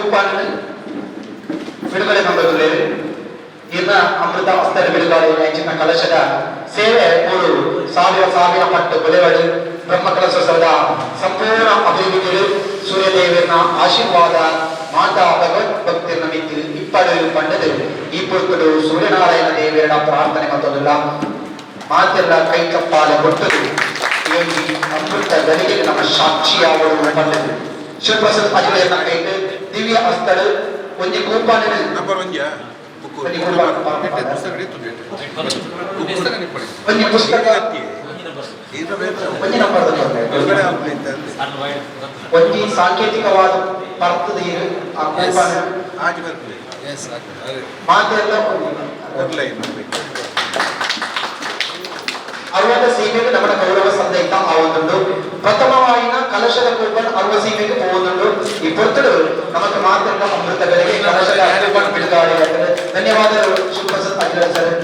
Coupon ಬಿಡುಗಡೆ ಮಂದೊಂದುಲ್ಲೆರ್. ಇರ್ನ ಅಮೃತ ಹಸ್ತದ ಬಿಡುಗಡೆ ಅಂಚಿನ ಕಲಶದ ಸೇವೆ ಮೂರು ಸಾವಿರ ಸಾವಿರ ಪಟ್ಟು ಬುಲೆವಡು. ಬ್ರಹ್ಮ ಕಲಶೋತ್ಸವದ ಸಂಪೂರ್ಣ ಅಭಿವೃದ್ಧಿಗಳು ಸೂರ್ಯದೇವನ ಆಶೀರ್ವಾದ ಮಾತಾ ಭಗವತ್ ಭಕ್ತಿರ್ನ ಮಿತ್ತ್ ಇಪ್ಪಡು ಪಂಡದು ಈ ಪೊರ್ತುಡು ಸೂರ್ಯನಾರಾಯಣ ದೇವರ ಪ್ರಾರ್ಥನೆ ಮತ್ತೊಂದುಲ್ಲ. ಮಾತೆಲ್ಲ ಕೈ ಚಪ್ಪಾಳೆ ಕೊಟ್ಟದು ಈ ಒಂಜಿ ಅಮೃತ ಗಳಿಗೆ ನಮ್ಮ ಸಾಕ್ಷಿಯಾವಡು ಪಂಡದು ಶಿವಪ್ರಸಾದ್ ಅಜಿಲೇರ್ನ ಕೈಟ್ ದಿವ್ಯ ಹಸ್ತಡು ಒಂಜಿ ಕೂಪನ್. ನಂಬರ್ ಒಂಜಿಯಾ ಬುಕ್? ಒಂಜಿ ಕೂಪನ್. ಪುಸ್ತಕ. ಒಂಜಿ ಪುಸ್ತಕ. ಒಂಜಿ ನಂಬರ್. ಒಂಜಿ ಸಾಂಕೇತಿಕವಾದ ಪರ್ತದ ಆ ಕೂಪನ್. ಆಜಿ ಬರ್ತದೆ. ಮಾತೆಲ್ಲ 60 ಸೀಮೆಗೆ ನಮ್ಮ ಗೌರವ ಸಂದೈತ ಆವೊಂದುಂಡು. ಪ್ರಥಮವಾಯಿನ ಕಲಶದ ಕೂಪನ್ 60 ಸೀಮೆಗೆ ಪೋವೊಂದುಂಡು. ಈ ಪೊರ್ತುಡು ನಮಕ್ ಮಾತೆಲ್ಲ ಅಮೃತಗಳಿಗೆ ಕಲಶದ ಕೂಪನ್ ಬಿಡುಗಡೆ ಆಗ್ತದೆ. ಧನ್ಯವಾದಗಳು ಶಿವಪ್ರಸಾದ್ ಅಜಿಲ ಸರ್.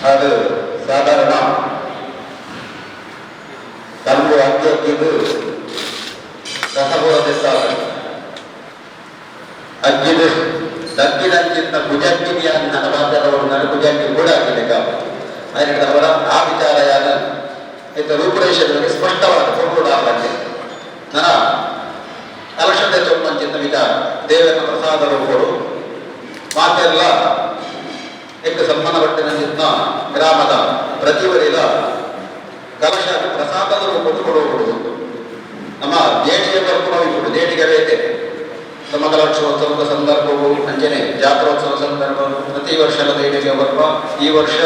ಅದು ಸಾಧಾರಣ ತಮ್ಮ ಅಗ್ಗಿದ್ದು ರಸಪುರ ದೇಸಾಲ ಅಗ್ಗಿದು ತಗ್ಗಿನಂಚಿನ ಕುಜಕ್ಕಿಗೆ ನನ್ನ ಮಾತಾಡೋರು ನನ್ನ ಕುಜಕ್ಕಿ ಕೂಡ ಆಗಿಲ್ಲ. ಅದರಿಂದ ಅವರ ಆ ವಿಚಾರ ಯಾನ ಇಂಥ ರೂಪುರೇಷೆಗಳಿಗೆ ಸ್ಪಷ್ಟವಾದ ಫೋಟೋ ಬಗ್ಗೆ ನನ್ನ ಕಲಶದ ಚೊಪ್ಪಂಚಿನ ವಿಚಾರ, ದೇವರ ಪ್ರಸಾದ ರೂಪರು ಮಾತೆಲ್ಲ ಎಕ್ಕ ಸಂಬಂಧಪಟ್ಟಿನ ಗ್ರಾಮದ ಪ್ರತಿವರಿಲ ಕಲಶ ಪ್ರಸಾದದ ರೂಪದ್ದು ಕೊಡುವುದು. ನಮ್ಮ ದೇಣಿಗೆ ಬರ್ಪುನ ಇಪ್ಪುಡು ದೇಣಿಗೆ ಬೇತೆ. ನಮ್ಮ ಕಲಶೋತ್ಸವದ ಸಂದರ್ಭವು ಅಂಚನೆ ಜಾತ್ರೋತ್ಸವ ಸಂದರ್ಭ ಪ್ರತಿ ವರ್ಷದ ದೇಣಿಗೆ ಬರ್ಪ. ಈ ವರ್ಷ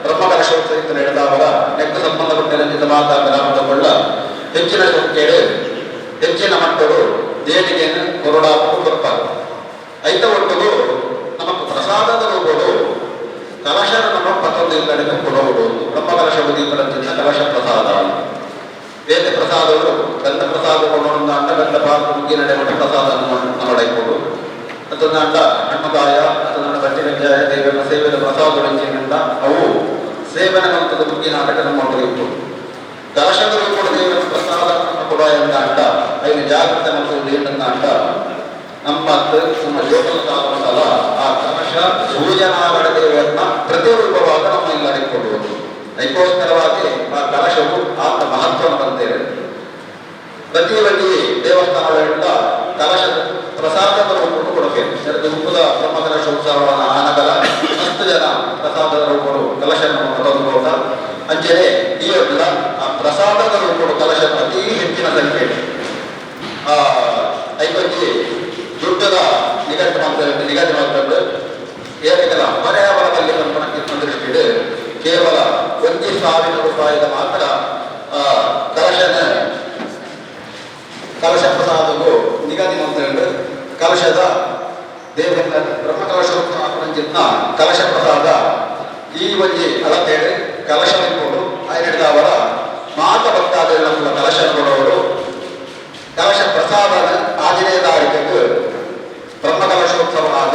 ಬ್ರಹ್ಮ ಕಲಶೋತ್ಸವ ಇತ್ತು ನಡೆದವರ ನೆಕ್ಕ ಸಂಬಂಧಪಟ್ಟಿನ ಮಾತಾ ಗ್ರಾಮದ ಕೊಳ್ಳ ಹೆಚ್ಚಿನ ಸಂಖ್ಯೆಡು ಹೆಚ್ಚಿನ ಮಟ್ಟರು ದೇಣಿಗೆಯನ್ನು ಕೊರಡಾಪು ಕೊರ್ಪಾರು. ಐತ ಒಟ್ಟುಗು ನಮಕ್ ಪ್ರಸಾದದ ರೂಪಡು ಕಲಶನ ನಮ್ಮ ಪತ್ತೊಂದು ಇಲ್ಲಡೆಗೆ ಕೊಡಬಹುದು. ಬ್ರಹ್ಮ ಕಲಶ ಬುದ್ಧಿ ಕಲಶ ಪ್ರಸಾದ. ಬೇತೆ ಪ್ರಸಾದಗಳು ಗಂಧ ಪ್ರಸಾದ ಕೊಡೋಣ ಅಂಡ ಗಂಧ ಪಾರ್ಕ ಮುಗ್ಗಿ ನಡೆ ಮಟ್ಟ ಪ್ರಸಾದ ನಮ್ಮಡೈಕೊಡು. ಮತ್ತೊಂದು ಅಂಡ ಹಣ್ಣುಗಾಯ, ಮತ್ತೊಂದು ಬಟ್ಟೆ ಕಜ್ಜಾಯ, ದೇವರ ಸೇವೆದ ಪ್ರಸಾದ ಅಂಡ ಅವು ಸೇವನೆ ಮಂತದ ಮುಗ್ಗಿ ನಾಟಕ ನಮ್ಮ ಇತ್ತು. ಕಲಶದ ರೂಪದ ದೇವರ ಪ್ರಸಾದ ಕೊಡ ಎಂದ ಅಂಡ ಐನು ಜಾಗೃತ ಮತ್ತು ಏನನ್ನ ಅಂಡ ನಮ್ಮ ನಮ್ಮ ಜೋಗಲ ಕಾಲವಲ್ಲ, ಆ ಕಲಶ ಸೂರ್ಯನಾರಾಯಣ ದೇವರನ್ನ ಪ್ರತಿರೂಪವಾದ ನಮ್ಮ ಇಲ್ಲಡೆ ಕೊಡುವುದು. ಅದಕ್ಕೋಸ್ಕರವಾಗಿ ಆ ಕಲಶವು ಆತ ಮಹತ್ವವನ್ನು ಬಂದೇವೆ. ಪ್ರತಿ ಒಂಜಿ ದೇವಸ್ಥಾನಗಳಿಂದ ಕಲಶ ಪ್ರಸಾದದ ರೂಪವನ್ನು ಕೊಡಬೇಕು. ಉಪ್ಪುದ ಬ್ರಹ್ಮ ಕಲಶೋತ್ಸವವನ್ನು ಆನಗಲ ಮಸ್ತ್ ಜನ ಪ್ರಸಾದದ ರೂಪಡು ಕಲಶವನ್ನು ತಂದು ಅಂಚನೆ ಈ ಆ ಪ್ರಸಾದದ ರೂಪಡು ಕಲಶ ಅತಿ ಹೆಚ್ಚಿನ ಸಂಖ್ಯೆ. ಆ ಐಕೊಂಜಿ ದುಡ್ಡದ ನಿಗದಿ ಮಾಡ್ತಾರೆ, ನಿಗದಿ ಮಾಡ್ತಾರೆ. ಏನಿಲ್ಲ ಪರ್ಯಾವರಣದಲ್ಲಿ ಪನ್ಪುನ ದೃಷ್ಟಿಡ್ ಕೇವಲ 1,000 ರೂಪಾಯಿದ ಮಾತ್ರ ಕಲಶನ ಕಲಶ ಪ್ರಸಾದವು ನಿಗದಿ ಮಂತ್ರಿಗಳು. ಕಲಶದ ದೇವರ ಬ್ರಹ್ಮ ಕಲಶೋತ್ಸವ ಕಲಶ ಪ್ರಸಾದ ಈ ಒಂಜಿ ಅಳತೇಡು ಕಲಶ ಇಟ್ಕೊಂಡು ಅವರ ಮಾತ ಭಕ್ತಾದಿಗಳ ಕಲಶ ಕೊಡೋರು. ಕಲಶ ಪ್ರಸಾದ ಆಜನೇ ತಾರೀಖು ಬ್ರಹ್ಮ ಕಲಶೋತ್ಸವ ಆದ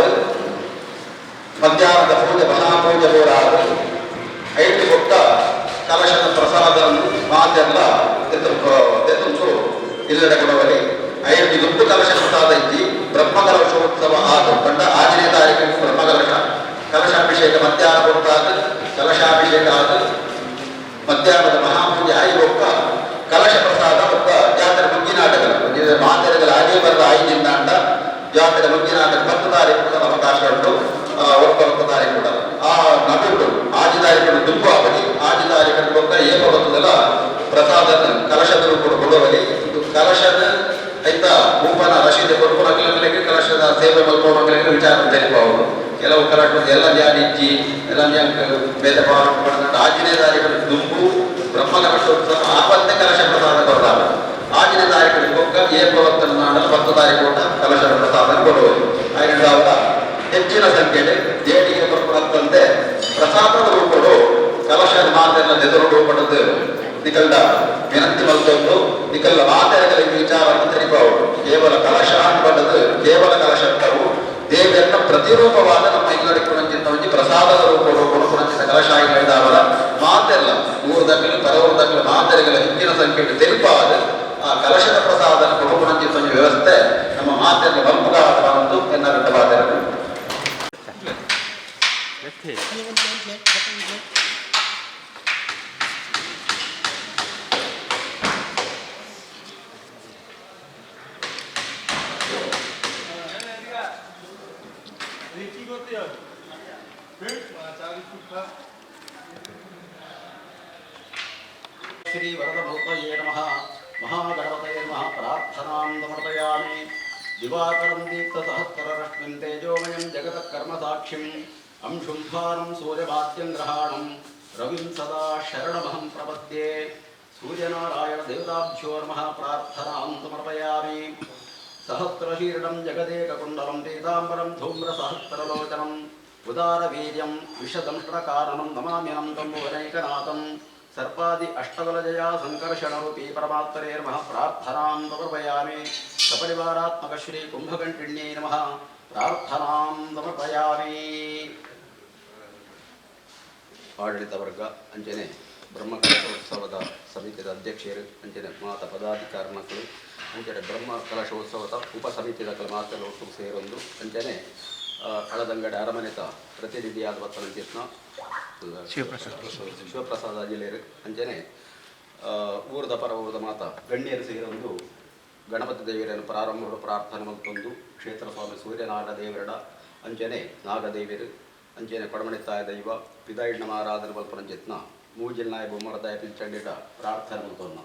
ಮಧ್ಯಾಹ್ನದ ಪೂಜೆ ಮಹಾಪೂಜೆ ಪೂರ ಐದು ಕೊಟ್ಟ ಕಲಶದ ಪ್ರಸಾದ ಮಾತೆಲ್ಲ ತೆತ್ತುಂಸು ಇಲ್ಲಡೆ ಕೊಡವಲಿ. ಐದು ದುಡ್ಡು ಕಲಶ ಪ್ರಸಾದ ಇದ್ದಿ. ಬ್ರಹ್ಮ ಕಲಶೋತ್ಸವ ಆದ ಕಂಡ ಆಜನೇ ತಾರೀಕು ಬ್ರಹ್ಮ ಕಲಶ ಕಲಶಾಭಿಷೇಕ ಮಧ್ಯಾಹ್ನ ಕೊಟ್ಟಾದ ಕಲಶಾಭಿಷೇಕ ಆದ ಮಧ್ಯಾಹ್ನದ ಮಹಾಪೂಜೆ ಆಯಿ ಬೊಕ್ಕ ಕಲಶ ಪ್ರಸಾದ ಬೊಕ್ಕ ಜಾತ್ರೆ ಮುಗ್ಗಿನಾಟಕ ಮಾತೆರೆಗಳ ಆಜೇ ಬರದ ಐದಿಂದ ಅಂಡ ಜಾತ್ರೆ ಮುಗ್ಗಿನಾಟಕ 10 ತಾರೀಕು ಕೂಡ ಅವಕಾಶ ಉಂಟು. ಒಪ್ಪ 10 ತಾರೀಕು ಕೂಡ ಆ ನಡುಟು ಆಜಿ ತಾರೀಕು ದುಂಬು ಅವಧಿ ಆಜಿ ತಾರೀಕು ಬೊಕ್ಕ ಏಪ ಬರ್ತದಲ್ಲ ಪ್ರಸಾದ ಕಲಶದ ರೂಪಡು ಕೊಡುವಲಿ. ಇದು ಕಲಶದ ಐತ ಹೂಪನ ರಶೀದೆ ಕೊಡ್ಕೊಳಕ್ಕೆ ಕಲಶದ ಸೇವೆ ಮಲ್ಕೊಳಕ್ಕೆ ವಿಚಾರ ತೆರಿಬಹುದು. ಕೆಲವು ಕಲಶ ಎಲ್ಲ ಧ್ಯಾನ ಇಜ್ಜಿ ಎಲ್ಲ ಬೇರೆ ಆಜನೇ ತಾರೀಕು ದುಂಬು ಬ್ರಹ್ಮ ಕಲಶೋತ್ಸವ ಆಪತ್ತೆ ಕಲಶ ಪ್ರಸಾದ ಕೊಡ್ತಾರೆ. ಆಜನೇ ತಾರೀಕು ಬೊಕ್ಕ ಏಪ ನಾಡಲು 10 ತಾರೀಕು ಕೊಟ್ಟ ಕಲಶದ ಪ್ರಸಾದ ಕೊಡುವುದು. ಅದರಿಂದ ಅವರ ಹೆಚ್ಚಿನ ಸಂಖ್ಯೆಯಲ್ಲಿ ದೇಣಿಗೆ ಕೊಡ್ಕೊಳತ್ತಂತೆ ಪ್ರಸಾದದ ರೂಪಡು ಕಲಶದ ಮಾತೆಲ್ಲ ಎದುರು ಪಡೆದು ನಿಕಲ್ದ ವಿನಂತಿ ಮಲ್ತೊಂದು ನಿಕಲ್ಲ ಮಾತೆರಗಲ ವಿಚಾರವನ್ನು ತೆರಿಬಹುದು. ಕೇವಲ ಕೇವಲ ಕಲಶ ಅನ್ಬಂದದ್ದು ಕೇವಲ ಕಲಶಕ್ಕವು ದೇವಿಯನ್ನ ಪ್ರತಿರೂಪವಾದ ನಮ್ಮ ಇಲ್ಲಡೆ ಪುಣಂಚಿತ ಒಂಜಿ ಪ್ರಸಾದದ ರೂಪಡು ಪುಣಂಚಿತ ಕಲಶ ಆಗಿ ಮಾತೆಲ್ಲ ಊರ್ದಕ್ಕಲು ಪರವೂರ್ದಕ್ಕಲು ಮಾತೆರೆಗಳ ಹೆಚ್ಚಿನ ಸಂಖ್ಯೆ ತೆರಿಪಾದ ಆ ಕಲಶದ ಪ್ರಸಾದ ಕೊಡುಪುಣಂಚಿತ ಒಂಜಿ ವ್ಯವಸ್ಥೆ ನಮ್ಮ ಮಾತೆಲ್ಲ ಬಂಪುಗಾದ ಬಂತು ಎನ್ನ ಬಾತೆರಗಳು. ಶ್ರೀ ವರದಮೂರ್ತಯೇ ನಮಃ. ಮಹಾಗಣಪತಯೇ ನಮಃ. ಪ್ರಾರ್ಥನಾಂ ಸಮರ್ಪಯಾಮಿ. ದಿವಾಕರಂ ದೀಪ್ತಸಹಸ್ರರಶ್ಮಿಂ ತೇಜೋಮಯಂ ಜಗತಃ ಕರ್ಮಸಾಕ್ಷಿಂ ಅಂಶುಂಭಾರಂ ಸೂರ್ಯಭಾದ್ಯಂ ಗ್ರಹಾಣಂ ರವಿಂ ಸದಾ ಶರಣಮಹಂ ಪ್ರಪದ್ಯೆ. ಸೂರ್ಯನಾರಾಯಣ ದೇವತಾಭ್ಯೋ ನಮಃ. ಪ್ರಾರ್ಥನಾಂ ಸಮರ್ಪಯಾಮಿ. ಸಹಸ್ರಶೀರ್ಣಂ ಜಗದೇಕಕುಂಡಲಂ ಪೀತಾಂಬರಂ ಧೂಮ್ರಸಹಸ್ರಲೋಚನಂ ಉದಾರವೀರ್ಯಂ ವಿಷದಂಷ್ಟ್ರಕಾರಣಂ ನಮಾಮ್ಯನಂತಂ ಭುವನೈಕನಾಥಂ. ಸರ್ಪಾದಿ ಅಷ್ಟಬಲಜಯ ಸಂಕರ್ಷಣರೂಪಿ ಪರಮಾತ್ಮರೇ ನಮಃ. ಪ್ರಾರ್ಥನಾಂ ಸಮರ್ಪಯಾಮಿ. ಸಪರಿವಾರಾತ್ಮಕ ಶ್ರೀ ಕುಂಭಕಂಠಿಣ್ಯೈ ನಮಃ. ಪ್ರಾರ್ಥನಾಂ ಸಮರ್ಪಯಾಮಿ. ಆಡಳಿತ ವರ್ಗ ಅಂಚನೆ ಬ್ರಹ್ಮಕಲಶೋತ್ಸವದ ಸಮಿತಿಯ ಅಧ್ಯಕ್ಷರು ಅಂಚನೆ ಮಾತ ಪದಾಧಿಕಾರಿ ಮಕ್ಕಳು ಅಂಚನೆ ಬ್ರಹ್ಮ ಕಲಶೋತ್ಸವದ ಉಪ ಸಮಿತಿದ ಮಾತೆಲ್ಲ ಒಟ್ಟು ಸೇರೊಂದು ಅಂಚನೆ ಕಳದಂಗಡಿ ಅರಮನೆತ ಪ್ರತಿನಿಧಿಯಾದ ಬತ್ತನಂಚಿತ್ನ ಶಿವಪ್ರಸಾದ ಜಿಲ್ಲೆಯರು ಅಂಚನೆ ಊರದ ಪರ ಊರದ ಮಾತ ಗಣ್ಯರು ಸೇರೊಂದು ಗಣಪತಿ ದೇವರನ್ನು ಪ್ರಾರಂಭ ಪ್ರಾರ್ಥನೆ ಮಲ್ತೊಂದು ಕ್ಷೇತ್ರ ಸ್ವಾಮಿ ಸೂರ್ಯನಾಗ ದೇವರಡ ಅಂಚನೆ ನಾಗದೇವರು ಅಂಚನೆ ಕೊಡಮಣಿತ್ತಾಯ ದೈವ ಪಿದಾಯಿಡ್ನ ಆರಾಧನೆ ಮಲ್ಪನಂಚಿತ್ನ ಮೂಜಿಲ್ನಾಯ ಬೊಮ್ಮರದಾಯ ಪಿಲ್ಚಂಡಿಡ ಪ್ರಾರ್ಥನೆ ಮಲ್ತೊನ್ನ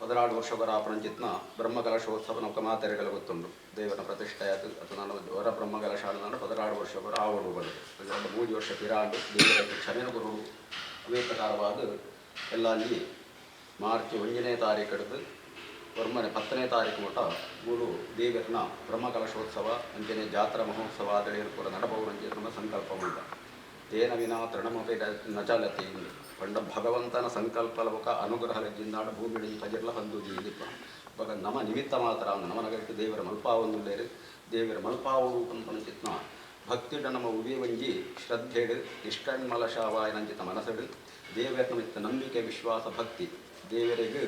16 ವರ್ಷಗಳ ಪರಂಚಿತ್ನ ಬ್ರಹ್ಮಕಲಶೋತ್ಸವ ನೌಕ ಮಾತೆರೆಗಳ ಗೊತ್ತುಂಡು. ದೇವರ ಪ್ರತಿಷ್ಠೆ ಆಯ್ತು ಅಥವಾ ನಾನು ಹೊರ ಬ್ರಹ್ಮಕಲಶ ನಾನು 16 ವರ್ಷಗಳ ಆವಡು ಬಂದು ಎರಡು ಮೂರು ವರ್ಷ ಪಿರಾಂಡು ದೇವರ ಕ್ಷಮೆನ ಗುರುಡು. ಅವೇ ಪ್ರಕಾರವಾದ ಎಲ್ಲ ಅಲ್ಲಿ ಮಾರ್ಚ್ 1ನೇ ತಾರೀಕು ಹಿಡಿದು ಒರ್ಮನೆ 10ನೇ ತಾರೀಕು ಮಟ್ಟ ಮೂರು ದೇವರನ ಬ್ರಹ್ಮಕಲಶೋತ್ಸವ ಅಂಚನೆ ಜಾತ್ರಾ ಮಹೋತ್ಸವ ಆದಳೆಯರು ಕೂಡ ನಡಬಹುದು ಅಂಚೆ ನಮ್ಮ ಸಂಕಲ್ಪ ಉಂಟ. ತೇನ ವಿನಾ ತೃಣಮಪಿ ನ ಚಲತಿ ಪಂಡ ಭಗವಂತನ ಸಂಕಲ್ಪಲವಕ ಅನುಗ್ರಹ ಜಿಂದಾಡ ಭೂಮಿಡಿ ಪಜಿರ್ಲ ಬಂದು ಜೀವಿಪ ಬಗ ನಮ ನಿಮಿತ್ತ ಮಾತ್ರ ನಮ ನಗರಕ್ಕೆ ದೇವರ ಮಲ್ಪಾವೊಂದುಳ್ಳೇರು. ದೇವರ ಮಲ್ಪಾವು ಪನ್ಪನ ಭಕ್ತಿಡ ನಮ್ಮ ಉವೆ ಒಂಜಿ ಶ್ರದ್ಧೆಡು ನಿಷ್ಕಣ್ಮಲಶಾವಾಯನಂಚಿತ ಮನಸ್ಸಡು ದೇವರ ನಮಿತ್ತ ನಂಬಿಕೆ ವಿಶ್ವಾಸ ಭಕ್ತಿ ದೇವರಿಗೆ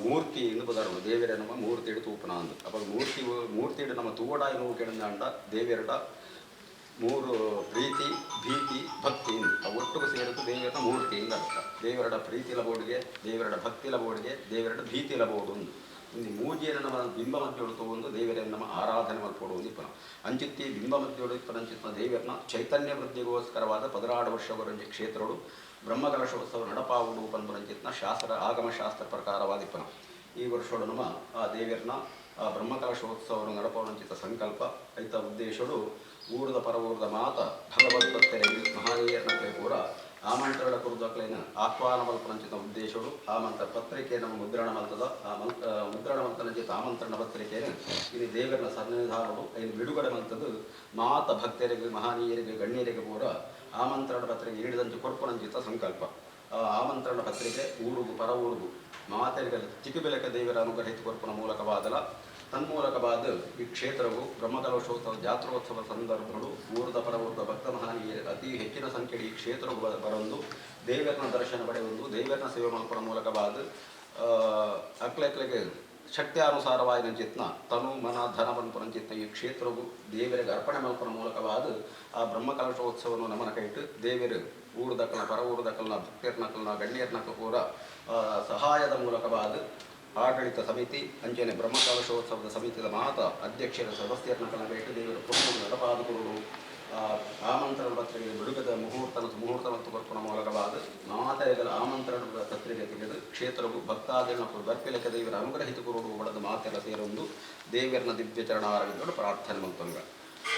ಮೂರ್ತಿ ಎಂದು ಪದಾರು ದೇವರ ನಮ್ಮ ಮೂರ್ತಿ ತೂಪನ ಅಂದು. ಅವಾಗ ಮೂರ್ತಿ ಮೂರ್ತಿಡು ನಮ್ಮ ತೂವಡಾಯಿ ನೋವು ಕೆಡಂದಾಂಡ ದೇವರಡ ಮೂರು ಪ್ರೀತಿ ಭೀತಿ ಭಕ್ತಿ ಆ ಒಟ್ಟಿಗೆ ಸೇರಿದ್ದು ದೇವರ ಮೂರ್ತಿ ಎಂದು ಅರ್ಥ. ದೇವರಡ ಪ್ರೀತಿ ಲಬೋಡಿಗೆ, ದೇವರಡ ಭಕ್ತಿ ಲಬೋಡಿಗೆ, ದೇವರಡ ಭೀತಿ ಲಬೋಡು ಒಂದು ಒಂದು ಮೂಜಿಯನ್ನು ನಮ್ಮ ಬಿಂಬ ಮಧ್ಯೋಡು ತಗೊಂಡು ದೇವರನ್ನು ನಮ್ಮ ಆರಾಧನೆ ಮಲ್ಪೋಡು ಒಂದು ಇಪ್ಪನ ಅಂಚಿತ್ತಿ ಬಿಂಬ ಮಧ್ಯೋಡು ಇಪ್ಪನಂಚಿತ್ನ ದೇವರನ್ನ ಚೈತನ್ಯ ವೃದ್ಧಿಗೋಸ್ಕರವಾದ 16 ವರ್ಷವರಂಜಿ ಕ್ಷೇತ್ರಡು ಬ್ರಹ್ಮಕಲಶೋತ್ಸವ ನಡಪಾವುಡು ಪನ್ಪನಂಚಿತ್ನ ಶಾಸ್ತ್ರ ಆಗಮಶಾಸ್ತ್ರ ಪ್ರಕಾರವಾದ ಇಪ್ಪನ. ಈ ವರ್ಷೋಡು ನಮ್ಮ ಆ ದೇವರನ್ನ ಆ ಬ್ರಹ್ಮಕಲಶೋತ್ಸವವನ್ನು ನಡಪಾವಣಂಚಿತ ಸಂಕಲ್ಪ ಐತ ಉದ್ದೇಶಡು ಊರದ ಪರವೂರದ ಮಾತ ಭಗವದ್ಭಕ್ತರಿಗೆ ಮಹನೀಯರನ್ನ ಪೂರ ಆಮಂತ್ರಣ ಕುರುದಕ್ಲೇನ ಆಹ್ವಾನ ಮಲ್ಪನಂಚಿತ ಉದ್ದೇಶಡು ಆಮಂತ್ರ ಪತ್ರಿಕೆ ನಮ್ಮ ಮುದ್ರಣ ಮಲ್ತದ ಆ ಮುದ್ರಣ ಮಲ್ತನಂಚಿತ ಆಮಂತ್ರಣ ಪತ್ರಿಕೆಯನ್ನು ಇಲ್ಲಿ ದೇವರನ ಸನ್ನಿಧಾನಡು ಐದು ಬಿಡುಗಡೆ ಮಲ್ತದ್ದು ಮಾತ ಭಕ್ತರಿಗೆ ಮಹನೀಯರಿಗೆ ಗಣ್ಯರಿಗೆ ಪೂರ ಆಮಂತ್ರಣ ಪತ್ರಿಕೆ ನೀಡಿದಂಚು ಕೊರ್ಪನಂಚಿತ ಸಂಕಲ್ಪ. ಆ ಆಮಂತ್ರಣ ಪತ್ರಿಕೆ ಊರುಗು ಪರ ಊರುಗು ಮಾತೆರಿಗೆ ಚಿಕ್ಕಬೆಲಕ ದೇವರ ಅನುಗ್ರಹಿತ ಕೊರ್ಪನ ಮೂಲಕವಾದಲ ತನ್ಮೂಲಕವಾದ ಈ ಕ್ಷೇತ್ರವು ಬ್ರಹ್ಮಕಲಶೋತ್ಸವ ಜಾತ್ರೋತ್ಸವ ಸಂದರ್ಭಗಳು ಊರದ ಪರ ಊರದ ಭಕ್ತ ಮಹನೀಯರು ಅತಿ ಹೆಚ್ಚಿನ ಸಂಖ್ಯೆಯಲ್ಲಿ ಈ ಕ್ಷೇತ್ರವು ಬರೊಂದು ದೇವರನ ದರ್ಶನ ಪಡೆಯೊಂದು ದೇವರನ ಸೇವೆ ಮಲ್ಪನ ಮೂಲಕವಾದ ಅಕ್ಲೆಕ್ಲೆಗೆ ಶಕ್ತಿಯಾನುಸಾರವಾದ ಚಿತ್ನ ತನು ಮನ ಧನ ಪನ್ಪುನ ಈ ಕ್ಷೇತ್ರವು ದೇವರಿಗೆ ಅರ್ಪಣೆ ಮಲ್ಪನ ಮೂಲಕವಾದ ಆ ಬ್ರಹ್ಮಕಲಶೋತ್ಸವವನ್ನು ನಮನ ಕೈಟ್ಟು ದೇವರು ಊರುದಕ್ಕಲ ಪರ ಊರುದಕ್ಕಲ್ನ ಭಕ್ತಿಯರ್ನಕಲ್ನ ಗಣ್ಯರ್ನಕ ಪೂರ ಸಹಾಯದ ಮೂಲಕವಾದ ಆಡಳಿತ ಸಮಿತಿ ಅಂಚನೆ ಬ್ರಹ್ಮಕಲಶೋತ್ಸವದ ಸಮಿತಿಯ ಮಾತ ಅಧ್ಯಕ್ಷರ ಸದಸ್ಯರನ್ನ ಕಲಬೇಟು ದೇವರ ಕುಟುಂಬ ನಡಪಾದ ಗುರುಗಳು ಆಮಂತ್ರಣ ಪತ್ರಿಕೆ ಬಿಡುಗದ ಮುಹೂರ್ತ ಮುಹೂರ್ತ ಮತ್ತು ಕೊರ್ಪಣ ಮೂಲಕವಾದ ಮಾತೆಗಳ ಆಮಂತ್ರಣ ಪತ್ರಿಕೆ ತೆಗೆದು ಕ್ಷೇತ್ರವು ಭಕ್ತಾದಿಗಳ ಬರ್ಪಿಲಕ ದೇವರ ಅನುಗ್ರಹಿತ ಗುರುಗಳು ಒಡೆದ ಮಾತೆಲ್ಲ ಸೇರೊಂದು ದೇವರನ ದಿವ್ಯ ಚರಣಾರವಿಂದೋಡು ಪ್ರಾರ್ಥನೆ ಮಂತಂಗ.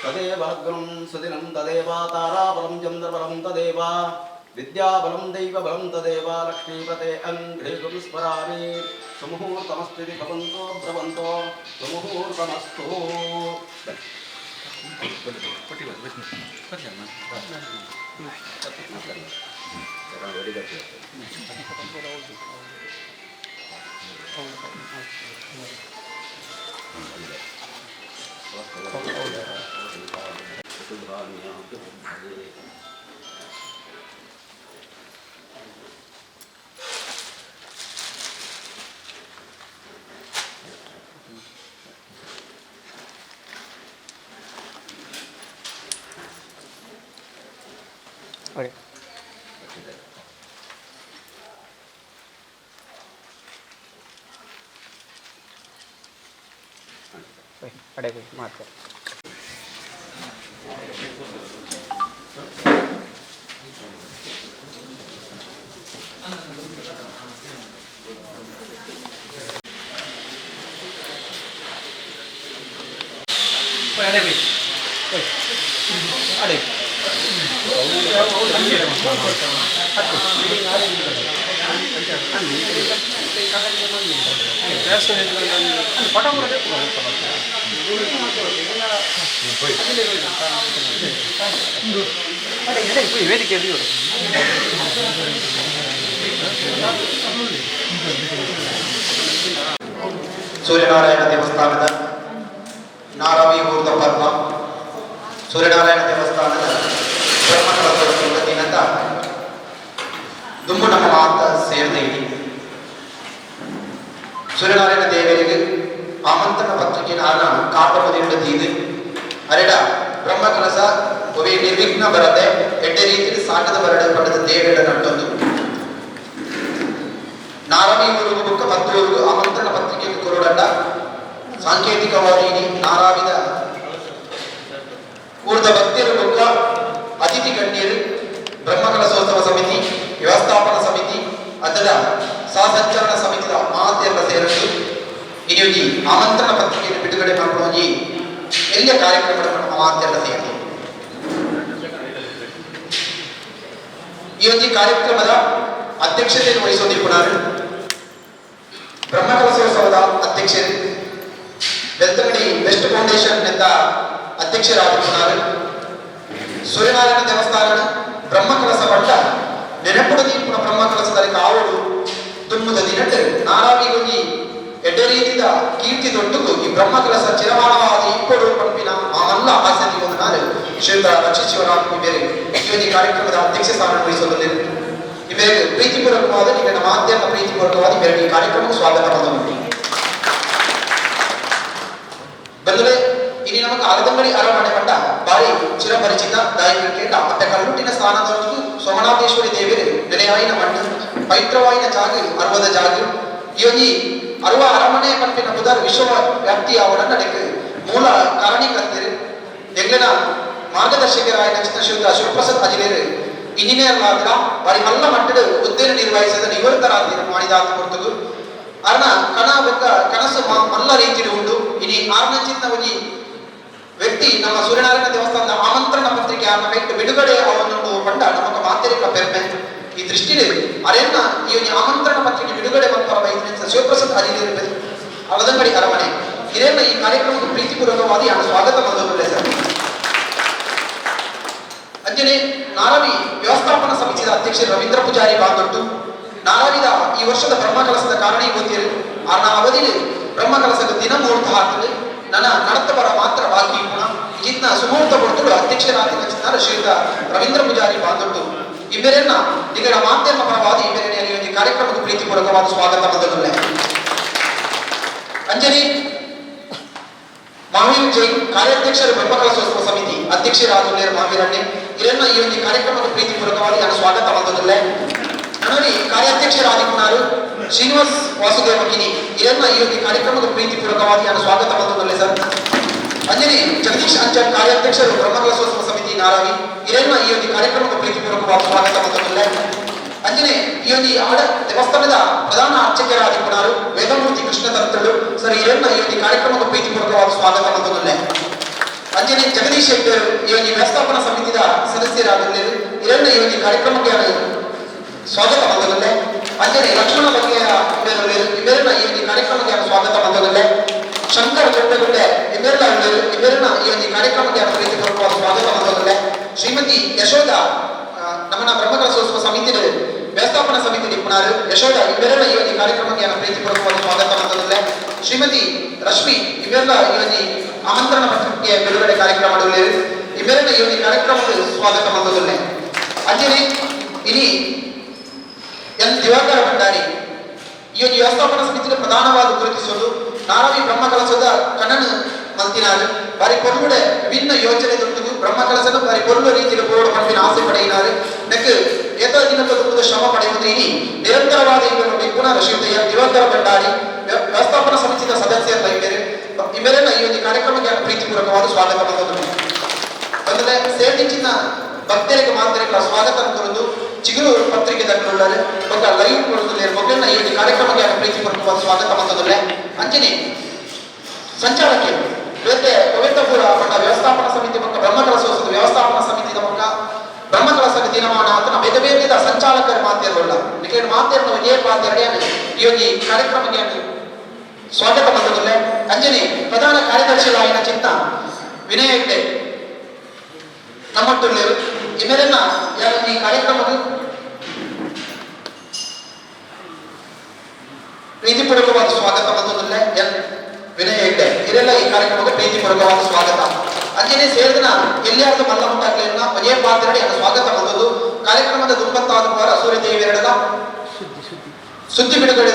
ತದೇವಾಗ್ರಂ ಸುದಿನಂ ತದೇವ ತಾರಾಬಲಂ ಚಂದ್ರಬಲಂ ತದೇವ ವಿದ್ಯಾಬಲಂ ದೈವಬಲಂ ತದೇವ ಲಕ್ಷ್ಮೀಪತೆ ಅಂಘ್ರಿಗುಂ ಸ್ಮರಾಮಿ. ಸುಮುಹೂರ್ತಮಸ್ತಿತಿ ಭವಂತೋ ಬ್ರವಂತೋ ಸುಮುಹೂರ್ತಮಸ್ತು. ಸೂರ್ಯನಾರಾಯಣ ದೇವಸ್ಥಾನದ ನಾರವಿ ಊರ್ದ ಪರ್ವ ಸೂರ್ಯನಾರಾಯಣ ದೇವಸ್ಥಾನದ ಬ್ರಹ್ಮಕಲಸೋತ್ಸವದ ದಿನದ ದುಂಬು ನಮ್ಮ ಮಾತ ಸೇರಿದ ಇಡಿ ಸೂರ್ಯನಾರಾಯಣ ದೇವರಿಗೆ ಆಮಂತ್ರಣ ಪತ್ರಿಕೆ ನಾನು ಕಾಟಪದಿಂಡ ತೀದು ಅರೆಡ ಬ್ರಹ್ಮಕಲಸ ಒವೆ ನಿರ್ವಿಘ್ನ ಬರದೆ ಎಡ್ಡೆ ರೀತಿಯಲ್ಲಿ ಸಾಕದ ಬರಡೆ ಪಡೆದ ದೇವೆಡ ನಟ್ಟೊಂದು ನಾರವಿ ಊರಿಗೂ ಬುಕ್ಕ ಪತ್ತೂರಿಗೂ ಆಮಂತ್ರಣ ಪತ್ರಿಕೆಗೆ ಕೊರಡಂಡ ಸಾಂಕೇತಿಕವಾಗಿ ನಾರಾವಿದ ಊರ್ದ ಭಕ್ತಿಯರು ಬುಕ್ಕ ಅತಿಥಿ ಗಣ್ಯರು ಬ್ರಹ್ಮಕಲಶೋತ್ಸವ ಸಮಿತಿ ವ್ಯವಸ್ಥಾಪನಾ ಸಮಿತಿ ಅದರ ಸಹಸಂಚಾಲನ ಸಮಿತಿದ ಮಾತೆಲ್ಲ ಸೇರಲು ಇನಿಯೊಂಜಿ ಆಮಂತ್ರಣ ಪತ್ರಿಕೆಯನ್ನು ಬಿಡುಗಡೆ ಮಾಡುವ ಎಲ್ಲ ಕಾರ್ಯಕ್ರಮಗಳನ್ನು ಮಾತೆಲ್ಲ ಸೇರಿದೆ. ಈ ಒಂದು ಕಾರ್ಯಕ್ರಮದ ಅಧ್ಯಕ್ಷತೆಯನ್ನು ವಹಿಸೋದಿಪ್ಪುನಾರು ಬ್ರಹ್ಮಕಲಶೋತ್ಸವದ ಅಧ್ಯಕ್ಷರು ಬೆಳ್ತಂಗಡಿ ವೆಸ್ಟ್ ಫೌಂಡೇಶನ್ ಎಂದ ಅಧ್ಯಕ್ಷರಾಗಿದ್ದಾರೆ. ಸೂರ್ಯನಾರಾಯಣ ದೇವಸ್ಥಾನ ಬ್ರಹ್ಮಕಲಸ ಪಟ್ಟ ನೆನಪುಡ ದೀಪುನ ಬ್ರಹ್ಮಕಲಸದಲ್ಲಿ ಕಾವಡು ದುಮ್ಮದ ದಿನಟ್ ನಾರಾವಿಗೊಂಜಿ ಎಡ್ಡೆ ರೀತಿದ ಕೀರ್ತಿ ದೊಡ್ಡಗು ಈ ಬ್ರಹ್ಮಕಲಸ ಚಿರಮಾನವಾದ ಇಪ್ಪಡು ಪಂಪಿನ ಮಾಮಲ್ಲ ಆಸೆ ಒಂದು ನಾನು ಶ್ರೀಯುತ ರಕ್ಷಿತ್ ಶಿವರಾಮ್ ಬೇರೆ ಈ ಒಂದು ಕಾರ್ಯಕ್ರಮದ ಅಧ್ಯಕ್ಷ ಸ್ಥಾನ ವಹಿಸೋದಲ್ಲಿ ಇಬೇರೆ ಪ್ರೀತಿಪೂರ್ವಕವಾದ ನಿಮ್ಮ ಮಾಧ್ಯಮ ಪ್ರೀತಿಪೂರ್ವಕವಾದ ಬೇರೆ ಈ ಕಾರ್ಯಕ್ರಮಕ್ಕೆ ಸ್ವಾಗತ ಬಂದ ಬಂದರೆ ಇನಿ ನಮಗೆ ಆಲದಂಗಡಿ ಅರಮನೆ ಪಟ್ಟ ಬಾರಿ ಚಿರಪರಿಚಿತ ದಾಯಿಕೆ ಅಪ್ಪೆ ಕಲ್ಲುಟ್ಟಿನ ಸ್ಥಾನದೊಂದಿಗೆ ಸೋಮನಾಥೇಶ್ವರಿ ದೇವರು ನೆಲೆಯಾಯಿನ ಮಣ್ಣು ಪವಿತ್ರವಾಯಿನ ಜಾಗ ಅರ್ವದ ಜಾಗ ಈ ಒಂಜಿ ಅರುವ ಅರಮನೆ ಪಂಪಿನ ಬುಧರ್ ವಿಶ್ವ ವ್ಯಾಪ್ತಿ ಆವಡನ್ನ ನೆಕ್ ಮೂಲ ಕಾರಣೀಕರ್ತರು ಎಂಗ್ಲೆನ ಮಾರ್ಗದರ್ಶಕರಾಯಿನ ಚಿತ್ರಶಿಲ್ತ ಶಿವಪ್ರಸಾದ್ ಅಜಿಲೇರು ಇಂಜಿನಿಯರ್ ಆದ್ರ ಬಾರಿ ಮಲ್ಲ ಮಟ್ಟದ ಹುದ್ದೆಯನ್ನು ನಿರ್ವಹಿಸಿದ ನಿವೃತ್ತರಾದ ಮಾಡಿದಾತ ಕೊರ್ತಗು ಅರ್ನ ಕಣ ಬೊಕ್ಕ ಕನಸು ಮಲ್ಲ ರೀತಿಯಲ್ಲಿ ಉಂಡು. ಇನಿ ಆರ್ನಂಚಿತ್ತ ಒಂಜಿ ವ್ಯಕ್ತಿ ನಮ್ಮ ಸೂರ್ಯನಾರಾಯಣ ದೇವಸ್ಥಾನದ ಆಮಂತ್ರಣ ಪತ್ರಿಕೆ ಆರ್ನ ಕೈಟ್ ಬಿಡುಗಡೆ ಅವನೊಂದು ಪಂಡ ನಮಕ ಮಾತೆರಿಕ ಪೆರ್ಮೆ. ಈ ದೃಷ್ಟಿಲಿ ಅರೆನ್ನ ಈ ಒಂಜಿ ಆಮಂತ್ರಣ ಪತ್ರಿಕೆ ಬಿಡುಗಡೆ ಮಲ್ಪರ ಬೈದಿನ ಶಿವಪ್ರಸಾದ್ ಅಜಿಲೇರು ಅಳದಂಗಡಿ ಅರಮನೆ ಹಿರೇನ ಈ ಕಾರ್ಯಕ್ರಮಕ್ಕೆ ಪ್ರೀತಿಪೂರ್ವಕವಾಗಿ ನಾನು ಸ್ವಾಗತ ಬಂದವರೇ ಸರ್. ಅಂಜನೆ ನಾರವಿ ವ್ಯವಸ್ಥಾಪನಾ ಸಮಿತಿಯ ಅಧ್ಯಕ್ಷ ರವೀಂದ್ರ ಪೂಜಾರಿ ಬಾಂದೊಟ್ಟು ನಾರಾವಿದ ಈ ವರ್ಷದ ಬ್ರಹ್ಮಕಲಸದ ಕಾರಣೀಭೂತಿಯರು ಆರ್ನ ಅವಧಿಲಿ ಬ್ರಹ್ಮಕಲಸದ ದಿನ ಮುಹೂರ್ತ ಹಾಕಲು ನನ್ನ ನಡತಬರ ಮಾತ್ರ ಬಾಕಿ ಪುಣ ಇಜಿತ್ನ ಸುಮುಹೂರ್ತ ಕೊಡ್ತುಡು ಅಧ್ಯಕ್ಷರಾದ ಚಿನ್ನಾರ ಶ್ರೀಯುತ ರವೀಂದ್ರ ಪೂಜಾರಿ ಬಾಂದೊಟ್ಟು ಇಬ್ಬರನ್ನ ನಿಗಡ ಮಾಧ್ಯಮ ಪರವಾದ ಇಬ್ಬರನ್ನ ಈ ಒಂದು ಕಾರ್ಯಕ್ರಮಕ್ಕೆ ಪ್ರೀತಿಪೂರ್ವಕವಾದ ಸ್ವಾಗತ ಬಂದದಲ್ಲೇ. ಅಂಜಲಿ ಮಹಾವೀರ್ ಜೈನ್ ಕಾರ್ಯಾಧ್ಯಕ್ಷರು ಬ್ರಹ್ಮಕಲಶೋತ್ಸವ ಸಮಿತಿ ಅಧ್ಯಕ್ಷರಾದ ಮಹಾವೀರಣ್ಣೆ ಇದನ್ನ ಈ ಒಂದು ಕಾರ್ಯಕ್ರಮಕ್ಕೆ ಪ್ರೀತಿಪೂರ್ವಕವಾಗಿ ನಾನು ಸ್ವಾಗತ ಬಂದದಲ್ಲೇ. ನನ್ನಲ್ಲಿ ಕಾರ್ಯಾಧ್ಯಕ್ಷರಾದಿಕುಮಾರು ಶ್ರೀನಿವಾಸ್ ವಾಸುದೇವ ಕಿನಿ ಇದನ್ನ ಈ ಒಂದು ಕಾರ್ಯಕ್ರಮಕ್ಕೆ ಪ್ರೀತಿಪೂರ್ವಕವಾಗಿ ನಾನು ಸ್ವಾಗತ ಬಂದದಲ್ಲೇ ಸರ್. ಅಂಜಲಿ ಜಗದೀಶ್ ಅಂಚನ್ ಕಾರ್ಯಾಧ್ಯಕ್ಷರು ಬ್ರಹ್ಮಕಲಶೋತ್ಸವ ಸಮಿತಿ ನಾರಾವಿ ಇದನ್ನ ಈ ಒಂದು ಕಾರ್ಯಕ್ರಮಕ್ಕೆ ಪ್ರೀತಿಪೂರ್ವಕವಾಗಿ ಸ್ವಾಗತ ಬಂದದಲ್ಲೇ. ಅಂಜನೆ ಈ ಒಂದು ಆಡ ದೇವಸ್ಥಾನದ ಪ್ರಧಾನ ಅರ್ಚಕರಾದಿಕುಮಾರು ವೇದಮೂರ್ತಿ ಕೃಷ್ಣ ತಂತ್ರಳು ಸರ್ ಇದನ್ನ ಈ ಒಂದು ಕಾರ್ಯಕ್ರಮಕ್ಕೆ ಪ್ರೀತಿಪೂರ್ವಕವಾಗಿ ಸ್ವಾಗತ ಬಂದದಲ್ಲೇ. ಅಂಜನೆ ಜಗದೀಶ್ ಶೆಟ್ಟರ್ ಈ ಒಂದು ವ್ಯವಸ್ಥಾಪನಾ ಸಮಿತಿಯ ಸದಸ್ಯರಾಗಿದ್ದರು ಇದನ್ನ ಈ ಒಂದು ಕಾರ್ಯಕ್ರಮಕ್ಕೆ ಸ್ವಾಗತ ಬಂದದಲ್ಲೇ. ಅಂಜನೆ ಲಕ್ಷ್ಮಣ ಬಗೆಯ ಇವೆಲ್ಲ ಈ ಒಂದು ಕಾರ್ಯಕ್ರಮಕ್ಕೆ ಸ್ವಾಗತ ಬಂದದಲ್ಲೇ. ಶಂಕರ ದೊಡ್ಡಗುಡ್ಡೆ ಇವೆಲ್ಲ ಇವೆಲ್ಲ ಈ ಒಂದು ಕಾರ್ಯಕ್ರಮಕ್ಕೆ ಪ್ರೀತಿಪೂರ್ವಕವಾಗಿ ಸ್ವಾಗತ ಬಂದದಲ್ಲೇ. ಶ್ರೀಮತಿ ಯಶೋಧ ನಮ್ಮನ್ನ ಬ್ರಹ್ಮಕಲಶೋತ್ಸವ ಸಮಿತಿ ವ್ಯವಸ್ಥಾಪನಾ ಸಮಿತಿ ನಿಪುಣರು ಯಶೋಧ ಇವೆಲ್ಲ ಈ ಒಂದು ಕಾರ್ಯಕ್ರಮಕ್ಕೆ ಪ್ರೀತಿಪೂರ್ವಕವಾಗಿ ಸ್ವಾಗತ ಬಂದದಲ್ಲೇ. ಶ್ರೀಮತಿ ರಶ್ಮಿ ಇವೆಲ್ಲ ಈ ಒಂದು ಆಮಂತ್ರಣ ಪತ್ರಿಕೆ ಬಿಡುಗಡೆ ಕಾರ್ಯಕ್ರಮ ಇವೆಲ್ಲ ಈ ಒಂದು ಕಾರ್ಯಕ್ರಮಕ್ಕೆ ಸ್ವಾಗತ ಬಂದದಲ್ಲೇ. ಅಂಜಲಿ ಇನಿ ಎನ್ ದಿವಾಕರ ಭಂಡಾರಿ ಈ ಒಂದು ವ್ಯವಸ್ಥಾಪನಾ ಸಮಿತಿಯ ಪ್ರಧಾನವಾದ ಗುರುತಿಸೋದು ನಾರಾವಿ ಬ್ರಹ್ಮಕಲಶದ ಕಣ್ಣನು ಮಲ್ತಿನಾರು ಬಾರಿ ಕೊರ್ಲುಡೆ ವಿಭಿನ್ನ ಯೋಚನೆ ದೊಡ್ಡದು ಬ್ರಹ್ಮ ಕಲಸನು ಬಾರಿ ಕೊರ್ಲು ರೀತಿಯಲ್ಲಿ ಬೋರ್ಡ್ ಪನ್ಪಿನ ಆಸೆ ಪಡೆಯಿನಾರು ನೆಕ್ ಏತ ದಿನದ ದುಃಖದ ಶ್ರಮ ಪಡೆಯುವುದು ಇನಿ ನಿರಂತರವಾದ ಇವರು ಪುನಃ ಶ್ರೀಯುತ ದಿವಾಕರ ಭಂಡಾರಿ ವ್ಯವಸ್ಥಾಪನಾ ಸಮಿತಿಯ ಸದಸ್ಯರ ಇಮೇರೆ ಇಮೇರೆಲ್ಲ ಈ ಒಂದು ಕಾರ್ಯಕ್ರಮಕ್ಕೆ ಪ್ರೀತಿಪೂರ್ವಕವಾದ ಸ್ವಾಗತ ಬಂದದ್ದು. ಅಂದರೆ ಸೇರ್ದಿಂಚಿನ ಭಕ್ತರಿಗೆ ಮಾತ್ರ ಸ್ವಾಗತ ಕೊರದು ಚಿಗುರು ಪತ್ರಿಕೆ ದಕ್ಕುಳ್ಳಾರೆ ಬೊಕ್ಕ ಲೈವ್ ಕೊಡುತ್ತಿಲ್ಲ ಮೊಗ್ಗನ್ನ ಈ ಒಂದು ಕಾರ್ಯಕ್ರಮಕ್ಕೆ ಪ್ರೀತಿಪೂರ್ವಕವಾದ ಸ್ವಾಗತ ಮಂತದುಲ್ಲೆ. ಅಂಚನೆ ಸಂಚಾಲಕಿ ಬೇತೆ ಪವಿತ್ರಪುರ ಮಠ ವ್ಯವಸ್ಥಾಪನಾ ಸಮಿತಿ ಬೊಕ್ಕ ಬ್ರಹ್ಮಕಲಶೋತ್ಸವದ ವ್ಯವಸ್ಥಾಪನಾ ಸಮಿತಿದ ಬೊಕ್ಕ ಬ್ರಹ್ಮಕಲಶದ ದಿನಮಾನ ಆತನ ಬೇತೆ ಬೇತೆ ಸಂಚಾಲಕರ ಮಾತೇರುಳ್ಳ ನಿಖಿಲ ಮಾತೇರ್ನ ಒಂಜೇ ಪಾತೆರಡೆ ಈ ಒಂದು ಕಾರ್ಯಕ್ರಮಕ್ಕೆ ಸ್ವಾಗತ ಮಂತದುಲ್ಲೆ. ಅಂಜನಿ ಪ್ರಧಾನ ಕಾರ್ಯದರ್ಶಿಗಳಾಗಿನ ಚಿಂತ ವಿನಯ ಹೆಗ್ಡೆ ನಮ್ಮಟ್ಟುಳ್ಳೇರು ಇಮೇಲೆನ್ನ ಯಾರು ಈ ಕಾರ್ಯಕ್ರಮದ ಪ್ರೀತಿಪೂರ್ವಕವಾದ ಸ್ವಾಗತ ಮಂತದುಲ್ಲೆ. ಎನ್ ವಿನಯ ಹೆಗ್ಡೆ ಇದೆಲ್ಲ ಈ ಕಾರ್ಯಕ್ರಮಕ್ಕೆ ಪ್ರೀತಿಪೂರ್ವಕವಾದ ಸ್ವಾಗತ. ಅಂಜನೆ ಸೇರಿದನ ಎಲ್ಲಿಯಾದ್ರೂ ಮಲ್ಲ ಮುಟ್ಟಾಗ್ಲಿಲ್ಲ ಒಂದೇ ಪಾತ್ರೆಡೆ ಸ್ವಾಗತ ಮಂದದು. ಕಾರ್ಯಕ್ರಮದ ದುಂಬತ್ತಾದ ವಾರ ಸೂರ್ಯದೇವಿಯರೆಡದ ಸುದ್ದಿ ಬಿಡುಗಡೆ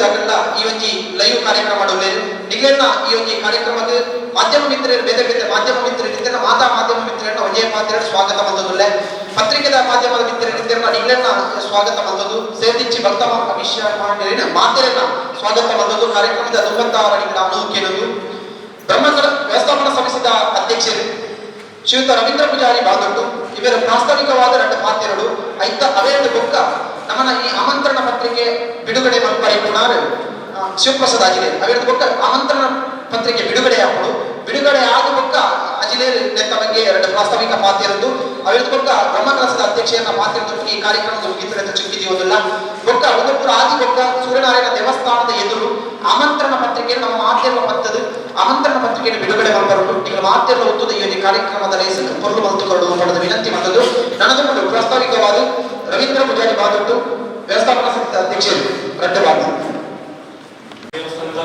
ಈ ಒಂಜಿ ಲೈವ್ ಕಾರ್ಯಕ್ರಮ ಉಳ್ಳೇರು ನಿಗ್ಲೆನ್ನ ಈ ಒಂಜಿ ಕಾರ್ಯಕ್ರಮದ ಮಾಧ್ಯಮ ಮಿತ್ರರು ಬೇರೆ ಬೇರೆ ಮಾಧ್ಯಮ ಮಿತ್ರರಿದ್ದರೆ ಮಾತಾ ಮಾಧ್ಯಮ ಮಿತ್ರರನ್ನ ಒಂಜೇ ಪಾತ್ರೆ ಸ್ವಾಗತ ಮಂದದುಲ್ಲೆ. ಪತ್ರಿಕೆದ ಮಾಧ್ಯಮದ ಮಿತ್ರರಿದ್ದರೆ ನಿಗ್ಲೆನ್ನ ಸ್ವಾಗತ ಮಂದದು. ಸೇರ್ದಿಂಚಿ ಭಕ್ತ ಅಭಿಷೇಕ ಮಾಡಿನ ಮಾತೆರನ್ನ ಸ್ವಾಗತ ಮಂದದು. ಕಾರ್ಯಕ್ರಮದ ದುಂಬತ್ತಾರ ಅನುಕೇನದು ಬ್ರಹ್ಮಕಲ ವ್ಯವಸ್ಥಾಪನಾ ಸಮಿತಿಯ ಅಧ್ಯಕ್ಷರು ಶ್ರೀಯುತ ರವೀಂದ್ರ ಪೂಜಾರಿ ಬಾದೊಟ್ಟು ಇವರ ಪ್ರಾಸ್ತಾವಿಕವಾದ ಎರಡು ಪಾತ್ರೆಗಳು ಐತ ಅವೆರಡು ಬೊಕ್ಕ ನಮ್ಮನ ಈ ಆಮಂತ್ರಣ ಪತ್ರಿಕೆ ಬಿಡುಗಡೆ ಮಲ್ಪರಿ ಶಿವಪ್ರಸಾದ್ ಅಜಿಲೇರ್ ಅವೆರಡು ಬೊಕ್ಕ ಆಮಂತ್ರಣ ಪತ್ರಿಕೆ ಬಿಡುಗಡೆ ಆಪುಡು ಬಿಡುಗಡೆ ಆದ ಬೊಕ್ಕ ಅಜಿಲೇರ್ ನೆತ್ತ ಬಗ್ಗೆ ಎರಡು ಪ್ರಾಸ್ತಾವಿಕ ಪಾತ್ರೆರದ್ದು ಅವೆರಡು ಬೊಕ್ಕ ಬ್ರಹ್ಮಕಲಸದ ಅಧ್ಯಕ್ಷೆಯನ್ನ ಪಾತ್ರೆರದ್ದು ಈ ಕಾರ್ಯಕ್ರಮದ ಮುಗಿತರೆ ಚುಕ್ಕಿದೆಯೋದಿಲ್ಲ ಬೊಕ್ಕ ಉದಯಪುರ ಆದಿ ಬೊಕ್ಕ ಸೂರ್ಯನಾರಾಯಣ ದೇವಸ್ಥಾನದ ಎದುರು ಆಮಂತ್ರಣ ಪತ್ರಿಕೆ ನಮ್ಮ ಮಾತೆಲ್ಲ ಪತ್ತದು ಆಮಂತ್ರಣ ಪತ್ರಿಕೆಯನ್ನು ಬಿಡುಗಡೆ ಮಲ್ಪರುಂಡು ಈಗ ಮಾತೆಲ್ಲ ಒತ್ತುದ ಈ ಒಂದು ಕಾರ್ಯಕ್ರಮದ ಲೇಸನ್ನು ಪೊರ್ಲು ಮಲ್ತುಕೊಳ್ಳುವ ಪಡೆದ ವಿನಂತಿ ಮಂದದು. ನನದು ಪ್ರಾಸ್ತಾವಿಕವಾದ ರವೀಂದ್ರ ಪೂಜಾರಿ ಬಾದೊಟ್ಟು ವ್ಯವಸ್ಥಾಪನಾ ಸಮಿತಿ ಅಧ್ಯಕ್ಷರು ರಡ್ಡು ಬಾಬು. ದೇವಸ್ಥಾನದ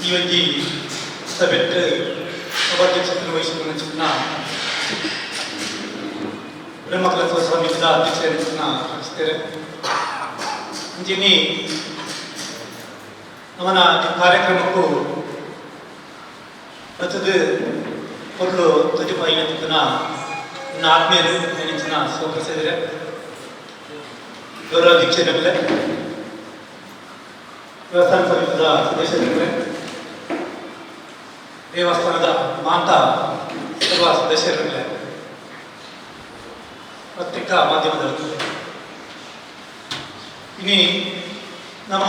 ಈ ಒಂಜಿ ಸಭೆಟ್ ಸಭಾಧ್ಯಕ್ಷತೆಯನ್ನು ವಹಿಸಿಕೊಂಡ ಚಿನ್ನ ಬ್ರಹ್ಮಕಲಶ ಸಮಿತಿಯ ಅಧ್ಯಕ್ಷರ ಹರಿಸ್ತೇವೆ. ಅಂಚಿನಿ ನಮನ ಕಾರ್ಯಕ್ರಮಕ್ಕೂ ಬತ್ತದು ಪೊರ್ಲು ತೊಜುಪಾಯಿನ ತಿಕ್ಕನ ನನ್ನ ಆತ್ಮೀಯರು ನೆನೆಚಿನ ಶಿವಪ್ರಸಾದರೆ ಗೌರವಾಧ್ಯಕ್ಷರಲ್ಲೇ ದೇವಸ್ಥಾನ ಸಮಿತಿಯ ಸದಸ್ಯರುಗಳೇ ದೇವಸ್ಥಾನದ ಮಾತಾ ಸಭಾ ಸದಸ್ಯರುಗಳೇ ಪತ್ರಿಕಾ ಮಾಧ್ಯಮದವರು ಇನಿ ನಮ್ಮ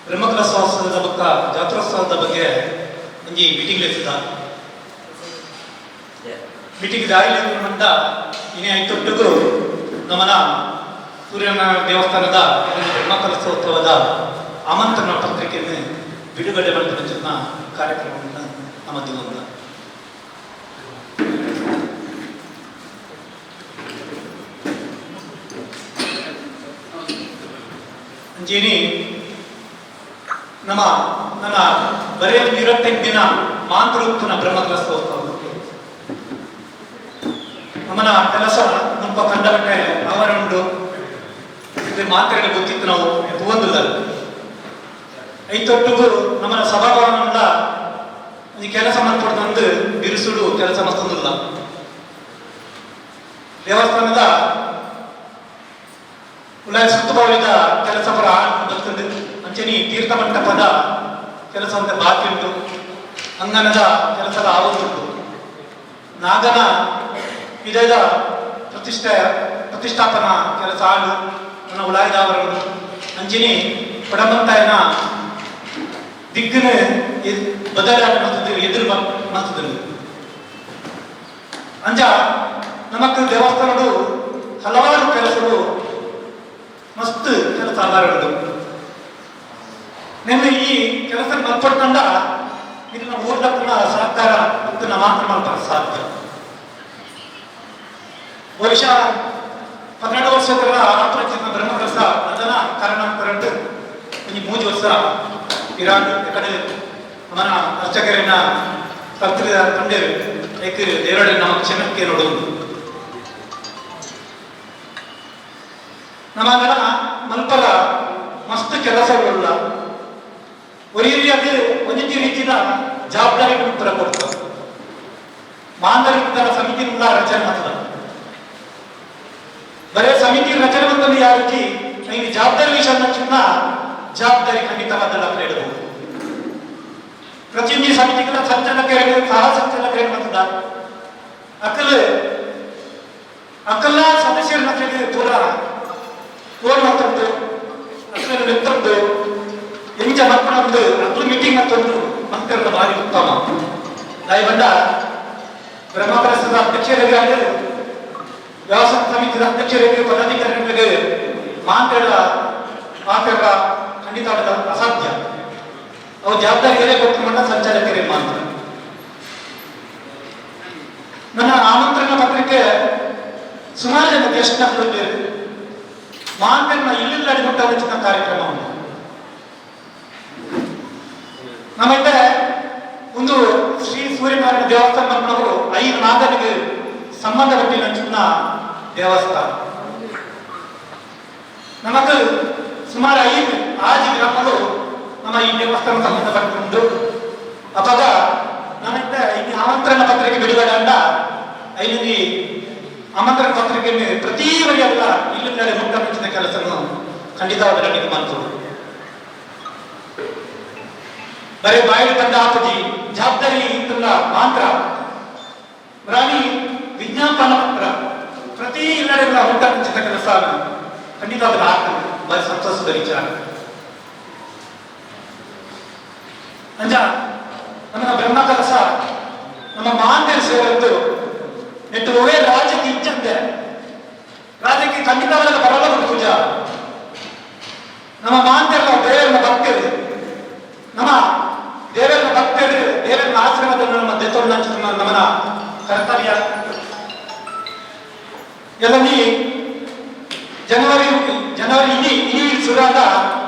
ಬ್ರಹ್ಮಕಲಶೋತ್ಸವದ ಬೊಕ್ಕ ಜಾತ್ರೋತ್ಸವದ ಬಗ್ಗೆ ಒಂಜಿ ಮೀಟಿಂಗ್ ಲೆತ್ತದ ಮೀಟಿಂಗ್ ದಾಯಿಲೆ ಅಂತ ಇನಿ ಐತೊಟ್ಟುಗು ನಮ್ಮನ ಸೂರ್ಯನ ದೇವಸ್ಥಾನದ ಒಂದು ಬ್ರಹ್ಮಕಲಶೋತ್ಸವದ ಆಮಂತ್ರಣ ಪತ್ರಿಕೆಯನ್ನು ಬಿಡುಗಡೆ ಮಾಡಿದ ಕಾರ್ಯಕ್ರಮವನ್ನು ನಮ್ಮ ದಿವಂತ ಅಂಚೇನಿ ನಮ್ಮ ನನ್ನ ಬರೆಯ 25 ದಿನ ಮಾತೃತ್ವನ ಬ್ರಹ್ಮಕಲಶೋತ್ಸವ ನಮ್ಮನ ಕೆಲಸ ನಮ್ಮ ಕಂಡಬಟ್ಟೆ ಅವರುಂಡು ಮಾತ್ರೆಗಳು ಗೊತ್ತಿತ್ತು ನಾವು ತೂವಂದುಲ್ಲ ಐತೊಟ್ಟುಗು ನಮ್ಮನ ಸಭಾಭವನದ ಈ ಕೆಲಸ ಮಾಡ್ಕೊಡ್ತಂದು ಬಿರುಸುಡು ಕೆಲಸ ಮತ್ತೊಂದಿಲ್ಲ. ದೇವಸ್ಥಾನದ ಉಳ್ಳಾಯ ಸುತ್ತುಬಾವಿದ ಕೆಲಸ ಪರ ಬರ್ತದೆ. ಅಂಚನಿ ತೀರ್ಥ ಮಂಟಪದ ಕೆಲಸ ಅಂತ ಬಾಕಿ ಉಂಟು. ಅಂಗನದ ಕೆಲಸದ ಆವತ್ತುಂಟು. ನಾಗನ ವಿಧದ ಪ್ರತಿಷ್ಠಾಪನಾ ಕೆಲಸ ಆಳು ನನ್ನ ಉಳಾಯದವರನ್ನು ಅಂಚಿನಿ ಕೊಡಮಂತಾಯನ ದಿಗ್ಗನ ಬದಲಾವಣೆ ಮಲ್ತದ್ದು ಎದುರು ಮಲ್ತದ್ದು. ಅಂಜ ನಮಕ್ ದೇವಸ್ಥಾನಡು ಹಲವಾರು ಕೆಲಸಗಳು ಮಸ್ತ್ ಕೆಲಸ ಆಧಾರಗಳು. ನಿನ್ನೆ ಈ ಕೆಲಸ ಮಲ್ಪಡ್ತಂಡ ಇದನ್ನ ಊರ್ದಕ್ಕನ ಸಹಕಾರ ಮತ್ತು ಮಾತ್ರ ಮಾಡ್ತಾರೆ ಸಾಧ್ಯ. ಬಹುಶಃ 12 ವರ್ಷಗಳ ಆತ್ಮಚಿತ್ರ ಬ್ರಹ್ಮಕಲಶ ಅದನ್ನ ಕಾರಣ ಕರಂಡು ಒಂಜಿ 3 ವರ್ಷ ಇರಾನ್ ಕಡೆ ಮನ ಅರ್ಚಕರಿನ ತತ್ರಿದ ತಂಡೇರು ಏಕ್ ದೇವರಡೆ ನಮ್ಮ ಕ್ಷಮಕ್ಕೆ ನೋಡುವುದು. ನಮ್ಮ ಮಲ್ಪಲ ಮಸ್ತ್ ಕೆಲಸಗಳುಳ್ಳ ಒರಿಯರಿಯಾದ ಒಂಜಿ ರೀತಿಯ ಜವಾಬ್ದಾರಿ ಉತ್ತರ ಕೊಡ್ತಾರೆ. ಮಾಂದರಿಕರ ಸಮಿತಿ ರಚನೆ ಮಾಡ್ತದೆ. ಬರೇ ಸಮಿತಿ ರಚನೆ ಬಂದಲ್ಲಿ ಯಾರಿಗೆ ಈ ಜವಾಬ್ದಾರಿ ವಿಷಯ ಚಿನ್ನ ಜವಾಬ್ದಾರಿ ಖಂಡಿತವಾದ ಇಡಬಹುದು. ಪ್ರತಿಯೊಂದು ಸಮಿತಿಗಳ ಸಂಚಾಲಕರಿಗೆ ಸಹ ಸಂಚಾಲಕರಿಗೆ ಮಾಡ್ತದ ಅಕ್ಕಲ್ ಅಕ್ಕಲ್ಲ ಸದಸ್ಯರನ್ನ ಪೂರ ಫೋನ್ ಮಾಡ್ತಂದು ಅಕ್ಕಲ ನೆತ್ತಂದು ಎಂಚ ಮಕ್ಕಳೊಂದು ಅಕ್ಕಲು ಮೀಟಿಂಗ್ ಮತ್ತೊಂದು ಮಕ್ಕಳ ಭಾರಿ ಉತ್ತಮ. ದಯವಂಡ ಬ್ರಹ್ಮಕಲಶದ ಅಧ್ಯಕ್ಷರಿಗೆ, ವ್ಯವಸಾಯ ಸಮಿತಿಯ ಅಧ್ಯಕ್ಷರಿಗೆ, ಪದಾಧಿಕಾರಿಗಳಿಗೆ ಮಾತಾಡ ಮಾತಾಡ ಖಂಡಿತ ಅಸಾಧ್ಯ. ಅವು ಜವಾಬ್ದಾರಿ ಕೊಟ್ಟು ಮಣ್ಣ ಸಂಚಾಲಕರಿಗೆ ಮಾತ್ರ. ನನ್ನ ಆಮಂತ್ರಣ ಪತ್ರಿಕೆ ಸುಮಾರು ಜನ ಗೆಸ್ಟ್ ನಕ್ಕಳಿದ್ದೇವೆ. ಮಾತನ್ನ ಇಲ್ಲಿಲ್ಲ ಅಡಿಮಟ್ಟ ಕಾರ್ಯಕ್ರಮವನ್ನು ನಮ್ಮೈತೆ ಒಂದು ಶ್ರೀ ಸೂರ್ಯನಾರಾಯಣ ದೇವಸ್ಥಾನ ಬಂದವರು 5 ನಾಗರಿಗೆ ಸಂಬಂಧಪಟ್ಟಿನ ದೇವಸ್ಥಾನ. ನಮಗ್ ಸುಮಾರು 5 ಆಜಿ ಗ್ರಾಮಗಳು ನಮ್ಮ ಈ ದೇವಸ್ಥಾನ ಸಂಬಂಧಪಟ್ಟಿದ್ದು. ಅವಾಗ ನಾನಿದ್ದ ಈ ಆಮಂತ್ರಣ ಪತ್ರಿಕೆ ಬಿಡುಗಡೆ ಅಂಡ ಐದು ಆಮಂತ್ರಣ ಪತ್ರಿಕೆಯನ್ನು ಪ್ರತಿ ವರಿಯಲ್ಲ ಇಲ್ಲಿಂದ ಮುಟ್ಟ ಮುಚ್ಚಿದ ಕೆಲಸವನ್ನು ಖಂಡಿತವಾದ ನನಗೆ ಮಾಡ್ತದೆ. ಬರೀ ಬಾಯಿ ತಂಡ ಆಪಜಿ ಜವಾಬ್ದಾರಿ ಇತ್ತಲ್ಲ ಮಾತ್ರ ರಾಣಿ ವಿಜ್ಞಾಪನ ಪತ್ರ ಪ್ರತಿ ಇಲ್ಲಡೆಲ್ಲ ಹುಟ್ಟ ಮುಂಚಿತ ಕೆಲಸ ಖಂಡಿತ ಅದನ್ನ ಆಗ್ತದೆ. ಬಾರಿ ಸಂತೋಷದ ವಿಚಾರ. ಅಂಜ ನಮ್ಮ ಬ್ರಹ್ಮ ಕಲಸ ನಮ್ಮ ಮಾಂತ್ಯ ಸೇರದ್ದು ನೆಟ್ಟು ಒಳ್ಳೆ ರಾಜ್ಯಕ್ಕೆ ಇಚ್ಚಂದೆ ರಾಜ್ಯಕ್ಕೆ ಖಂಡಿತವಾದ ಬರಲ್ಲ ಪೂಜಾ. ನಮ್ಮ ಮಾಂತ್ಯಲ್ಲ ದೇವರನ್ನ ಭಕ್ತರು, ನಮ್ಮ ದೇವರನ್ನ ಭಕ್ತರು, ದೇವರನ್ನ ಆಶ್ರಮದಲ್ಲಿ ನಮ್ಮ ದೆತ್ತೊಂಡ ನಮ್ಮನ ಕರ್ತವ್ಯ. ಎಲ್ಲ ನೀ ಜನವರಿ ಜನವರಿ ಇನಿ ಇನಿ ಸುರಾದ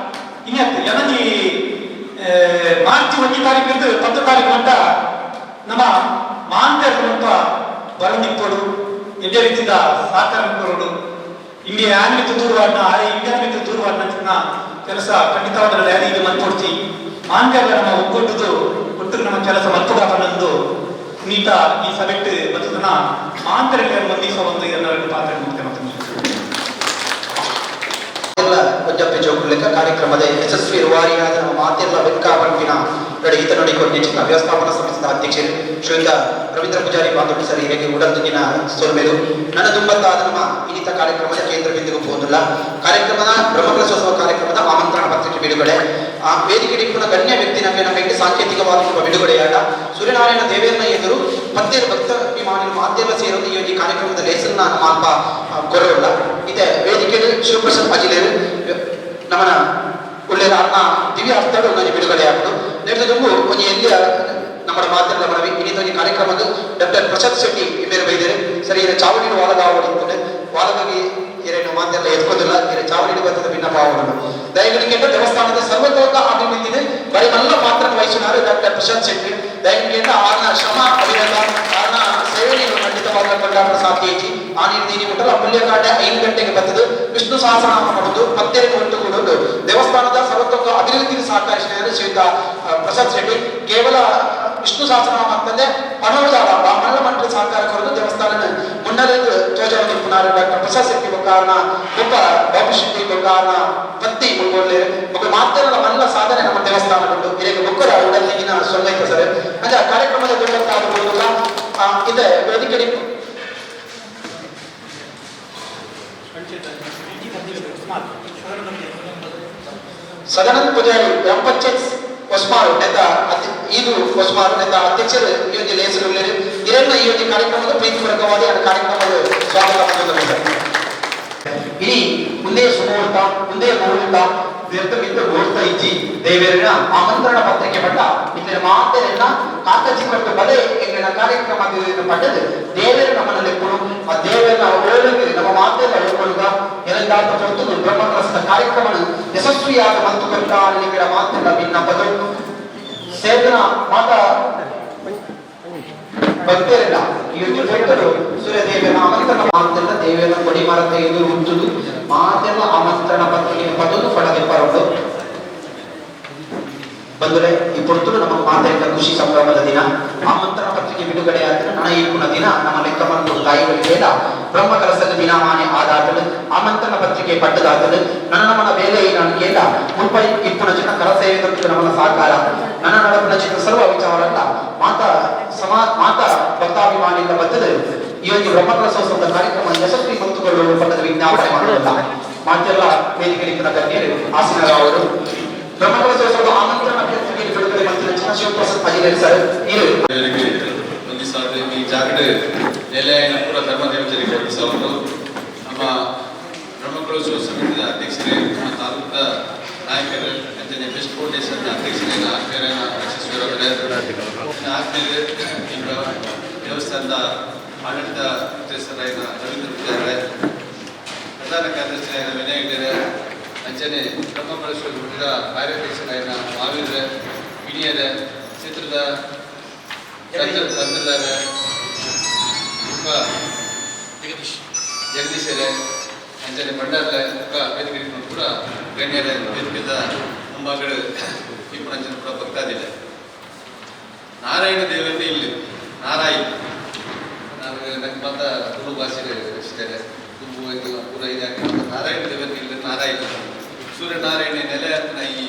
ಇನ್ನತ್ತು ಎನನಿ ಮಾರ್ಚ್ 1 ತಾರೀಕು 10 ತಾರೀಕು ಅಂತ ನಮ್ಮ ಮಾಂತ್ಯ ಬರಂದಿಪ್ಪಡು ಎಡ್ಡೆ ರೀತಿಯ ಸಹಕಾರ ಕೊರಡು. ಇಂಡಿಯಾ ಯಾನ್ ದೂರವಾಡ್ನ ಆ ಇಂಡಿಯಾ ಮಿತ್ರ ದೂರವಾಡ್ನ ಕೆಲಸ ಖಂಡಿತವಾದ ಇದು ಮನ್ಕೊಡ್ತಿ ಮಾಂತ್ಯಲ್ಲ ನಮ್ಮ ಒಗ್ಗಟ್ಟದು ಒಟ್ಟು ನಮ್ಮ ಕೆಲಸ ಮಲ್ಪುಗಾಪನಂದು ನೀತ ಈ ಸಭೆಟ್ ಬರ್ತದನ ಮಾಂತ್ಯರಲ್ಲಿ ಮಂದಿಸ ಒಂದು ಎಲ್ಲರಿಗೂ ಪಾತ್ರ ಮುಕ್ತ ಮತ್ತು ಒಂಜಪ್ಪೆ ಜೋಕುಲೆಕ್ಕ ಕಾರ್ಯಕ್ರಮದ ಯಶಸ್ವಿ ರೂವಾರಿಯಾದ ನಮ್ಮ ಮಾತೆಲ್ಲ ಬೆಂಕಾ ನಡಿ ಈತ ನೋಡಿ ಕೊಟ್ಟಿನ ವ್ಯವಸ್ಥಾಪನಾ ಸಮಿತಿಯ ಅಧ್ಯಕ್ಷರು ಶ್ರೀಯುತ ರವೀಂದ್ರ ಪೂಜಾರಿ ಬಾಂಧವ್ಯ ಸರ್ ಹೀಗೆ ಉಡಲ್ದಿನ ಸೋಲ್ಮೇಲು ನನ್ನ ದುಂಬತ್ತಾದ ನಮ್ಮ ಇನ್ನಿತ ಕಾರ್ಯಕ್ರಮದ ಕೇಂದ್ರ ಬಿಂದುಗೂ ಹೋದಿಲ್ಲ. ಕಾರ್ಯಕ್ರಮದ ಬ್ರಹ್ಮಕಲಶೋತ್ಸವ ಕಾರ್ಯಕ್ರಮದ ಆಮಂತ್ರಣ ಪತ್ರಿಕೆ ಬಿಡುಗಡೆ ಆ ವೇದಿಕೆ ಡಿಪ್ಪುನ ಗಣ್ಯ ವ್ಯಕ್ತಿ ನಮಗೆ ನಮಗೆ ಸಾಂಕೇತಿಕವಾದ ಬಿಡುಗಡೆಯಾದ ಸೂರ್ಯನಾರಾಯಣ ದೇವೇರನ ಎದುರು ಪತ್ತೇರು ಭಕ್ತ ಅಭಿಮಾನಿಗಳು ಮಾಧ್ಯಮ ಸೇರೋದು ಈ ಒಂದು ಕಾರ್ಯಕ್ರಮದ ಲೇಸನ್ನ ನಮ್ಮ ಅಲ್ಪ ಕೊರವಲ್ಲ ಇದೆ. ವೇದಿಕೆಯಲ್ಲಿ ಶಿವಪ್ರಸಾದ್ ಅಜಿಲೇರು ನಮ್ಮನ ಒಳ್ಳೆಯ ಅನ್ನ ದಿವ್ಯ ಅರ್ಥಗಳು ಒಂದೊಂದು ಬಿಡುಗಡೆ ಆಗುದು. ನೆರೆದುಂಬು ಒಂದು ಎಲ್ಲಿಯ ನಮ್ಮ ಮಾಧ್ಯಮದ ಮನವಿ ಇನ್ನಿತೊಂದು ಕಾರ್ಯಕ್ರಮದ ಡಾಕ್ಟರ್ ಪ್ರಸಾದ್ ಶೆಟ್ಟಿ ಇಮೇರು ಬೈದರೆ ಸರಿ ಇರ ಚಾವಡಿ ವಾಲಗಾವಡಿ ವಾಲಗಾಗಿ ಇರೇನು ಮಾತೆಲ್ಲ ಎತ್ಕೋದಿಲ್ಲ ಇರ ಚಾವಡಿ ಬರ್ತದ ಭಿನ್ನಭಾವವನ್ನು ದಯವಿಟ್ಟು ದೇವಸ್ಥಾನದ ಸರ್ವತೋಕ ಅಭಿವೃದ್ಧಿದೆ ಬರೀ ಮಲ್ಲ ಪಾತ್ರ ವಹಿಸಿನಾರು ಡಾಕ್ಟರ್ ಪ್ರಸಾದ್ ಶೆಟ್ಟಿ. ದಯವಿಟ್ಟು ಆರ್ನ ಶ್ರಮ ಅವಿರತ ಆರ್ನ ಸೇವೆಯನ್ನು ಖಂಡಿತವಾದ ಕೊಂಡಾಡಲು ಸಾಧ್ಯ ಐತಿ. ಆ ನೀರು ಮುಟ್ಟಲ್ಲ ಪುಲ್ಯಕಾಂಡ 5 ಗಂಟೆಗೆ ಬರ್ತದೆ ವಿಷ್ಣು ಸಹಸ್ರನಾಮ ಪಡೆದು ಪತ್ತೆಯನ್ನು ಒಟ್ಟುಗೂಡಲು ದೇವಸ್ಥಾನದ ಸರ್ವತೋಕ ಅಭಿವೃದ್ಧಿಗೆ ಸಹಕರಿಸಿದ ಶ್ರೀಯುತ ಪ್ರಸಾದ್ ಶೆಟ್ಟಿ. ಕೇವಲ ವಿಷ್ಣು ಸಹಸ್ರನಾಮ ಅಂತಂದ್ರೆ ಪಣೋದಾದ ಮಲ್ಲ ಮಂಡಳಿ ಸಹಕಾರ ಕೊರದು ದೇವಸ್ಥಾನ ಮುನ್ನಲೆ ತೋಜಾವತಿ ಡಾಕ್ಟರ್ ಪ್ರಸಾದ್ ಶೆಟ್ಟಿ ಬೊಕ್ಕಾರನ ಒಬ್ಬ ಬಾಬು ಶೆಟ್ಟಿ ಬೊಕ್ಕಾರನ ಪತ್ನಿ ಮುಳ್ಗೊಳ್ಳೆ ಒಬ್ಬ ಮಾತೆಲ್ಲ ಮಲ್ಲ ಸಾಧನೆ ನಮ್ಮ ದೇವಸ್ಥಾನಗಳು ಇದಕ್ಕೆ ಬೊಕ್ಕರ ಉಡಲ್ಲಿಗಿನ ಸೊಲ್ಲೈತ ಸರ್. ಅಂದ್ರೆ ಕಾರ್ಯಕ್ರಮದ ದೊಡ್ಡಂತಾಗಬಹುದಲ್ಲ ಇದೆ ವೇದಿಕೆ ಸದಾನಂದ ಪೂಜಾರಿ ಗ್ರಾಮ ಪಂಚಾಯತ್ ಹೊಸ್ಮಾರು ನೆತ್ತ ಇದು ಹೊಸ್ಮಾರು ನೆತ್ತ ಅಧ್ಯಕ್ಷರು ಈ ಒಂದು ಲೇಸರು ಇರನ್ನ ಈ ಒಂದು ಕಾರ್ಯಕ್ರಮದ ಪ್ರೀತಿಪೂರ್ವಕವಾದ ಆ ಕಾರ್ಯಕ್ರಮದ ಸ್ವಾಗತ ಮಾಡುತ್ತದೆ. ಇನಿ ಮುಂದೆ ಸುಮುಹೂರ್ತ ಮುಂದೆ ಮುಹೂರ್ತ ವ್ಯರ್ಥ ಮಿತ್ತ ಮುಹೂರ್ತ ಇಜ್ಜಿ ದೇವರಿನ ಆಮಂತ್ರಣ ಪತ್ರಿಕೆ ಪಟ್ಟ ಇತರ ಮಾತೆರೆನ್ನ ಕಾಕಜಿ ಪಟ್ಟು ಬಲೆ ಎಂಗನ ಕಾರ್ಯಕ್ರಮ ಪಟ್ಟದು ದೇವರ ನಮ್ಮನಲ್ಲಿ ಕೊಡು ಆ ದೇವರನ್ನ ಒಳಗೆ ನಮ್ಮ ಮಾತೆಲ್ಲ ಒಳ್ಕೊಳ್ಳುಗ ಎರಂದಾತ ಹೊರತು ಬ್ರಹ್ಮಕಲಶದ ಕಾರ್ಯಕ್ರಮ ಯಶಸ್ವಿಯಾದ ಮತ್ತು ಕರ್ತ ನಿಗಡ ಮಾತೆಲ್ಲ ಭಿನ್ನಪದು ಸೇತನ ಮಾತ ಭಕ್ತರೆಲ್ಲ ಈ ಒಂದು ಭಕ್ತರು ಸೂರ್ಯದೇವನ ಆಮಂತ್ರಣ ಮಾತೆಲ್ಲ ದೇವರ ಕೊಡಿಮರತ ಎದುರು ಹುಟ್ಟುದು ಮಾತೆಲ್ಲ ಆಮಂತ್ರಣ ಪತ್ರಿಕೆ ಪದದು ಪಡದೆ ಪರಡು. ಬಂದರೆ ಈ ಪೊರ್ತುಡು ನಮಗೆ ಮಾತಾಡಿದ ಖುಷಿ ಸಂಭ್ರಮದ ದಿನ. ಆಮಂತ್ರಣ ಪತ್ರಿಕೆ ಬಿಡುಗಡೆ ಆದ್ರೆ ನಣ ಇಪ್ಪುನ ದಿನ ನಮ್ಮ ಲೆಕ್ಕ ಮಂತು ತಾಯಿಗಳಿಗೆ ಬ್ರಹ್ಮ ಕಲಸದ ದಿನಮಾನೆ ಆದಾತಲು ಆಮಂತ್ರಣ ಪತ್ರಿಕೆ ಪಟ್ಟದಾತಲು ನನ್ನ ನಮನ ಬೇಲೆ ನಾನು ಕೇಳ ಮುಲ್ಪ ಇಪ್ಪುನ ಜನ ಕಲಸೇವೆ ನಮ್ಮನ ಸಹಕಾರ ನನ್ನ ನಡಪುನ ಚಿಕ್ಕ ಸರ್ವ ವಿಚಾರಲ್ಲ ಮಾತಾ ಸಮಾ ಮಾತಾ ಭಕ್ತಾಭಿಮಾನಿಗಳ ಬರ್ತದೆ. ಈ ಒಂದು ಬ್ರಹ್ಮ ಕಲಸೋತ್ಸವದ ಕಾರ್ಯಕ್ರಮ ಯಶಸ್ವಿ ಹೊತ್ತುಕೊಳ್ಳುವ ಪಟ್ಟದ ವಿಜ್ಞಾಪನೆ ಮಾಡುವುದಿಲ್ಲ. ಮಾತೆಲ್ಲ ವೇದಿಕೆ ಗಣ್ಯರು ಆಸೀನರಾವರು ಬ್ರಹ್ಮ ಕಲಸೋತ್ಸವದ ಆಮಂತ್ರಣ ಪತ್ರಿಕೆ ಬಿಡುಗಡೆ ಮಾಡ್ತಿದ್ದ ಚಿನ್ನ ಶಿವಪ್ರಸಾದ್ ಅಜಿನೇರ್ ಸರ್ ಇರು. ಒಂದು ಸಾವಿರದ ಈ ಜಾಗಡೆ ನೆಲೆಯಾಯಿನ ಪೂರ ಧರ್ಮದೇವತರಿಗೆ ಒಂದು ಸಾವಿರ ನಮ್ಮ ಬ್ರಹ್ಮಕಲೋತ್ಸವ ಸಮಿತಿಯ ಅಧ್ಯಕ್ಷರೇ, ನಮ್ಮ ತಾಲೂಕಿನ ನಾಯಕರು, ಅಂಜನೆ ಬೆಸ್ಟ್ ಫೌಂಡೇಶನ್ ಅಧ್ಯಕ್ಷರೇನ ಆತ್ಮೀಯರೇನ ಯಶಸ್ವಿಯವರೇ, ಆತ್ಮೀಯರೇ, ಈ ದೇವಸ್ಥಾನದ ಆಡಳಿತ ಮುಖ್ಯಸ್ಥರಾಗಿನ ರವೀಂದ್ರ ಪೂಜಾರೇ, ಪ್ರಧಾನ ಕಾರ್ಯದರ್ಶಿಯಾಗಿನ ವಿನಯ್ ಹೆಗ್ಡೆರೆ, ಅಂಜನೆ ಬ್ರಹ್ಮಕಲೋತ್ಸವ ಮಠದ ಕಾರ್ಯಾಧ್ಯಕ್ಷರಾಗಿನ ಮಹಾವೀರರೇ, ವಿನಿಯರೇ, ಕ್ಷೇತ್ರದ ತಂತ್ರದಾರ ಮುಖ ಜಗದೀಶರೇ, ಅಂಜನೆ ಭಂಡಾರ್ಲೆ ಮುಖ ವೇದಿಕೆ ಕೂಡ ಗಣ್ಯರೇ, ವೇದಿಕೆದ ಮುಂಭಾಗಗಳು ಇಪ್ಪು ಕೂಡ ಭಕ್ತಾದಿಲ್ಲ. ನಾರಾಯಣ ದೇವತೆ ಇಲ್ಲಿ ನಾರಾಯಿ ನಾನು ನಂಗೆ ಮಾತ ತುಳು ಭಾಷೆ ರಚಿಸ್ತೇನೆ ತುಂಬು ಎಲ್ಲ ಪೂರ ಇದೆ. ನಾರಾಯಣ ದೇವತೆ ಇಲ್ಲಿ ನಾರಾಯಣ ಸೂರ್ಯನಾರಾಯಣ ನೆಲೆ ಆತನ ಈ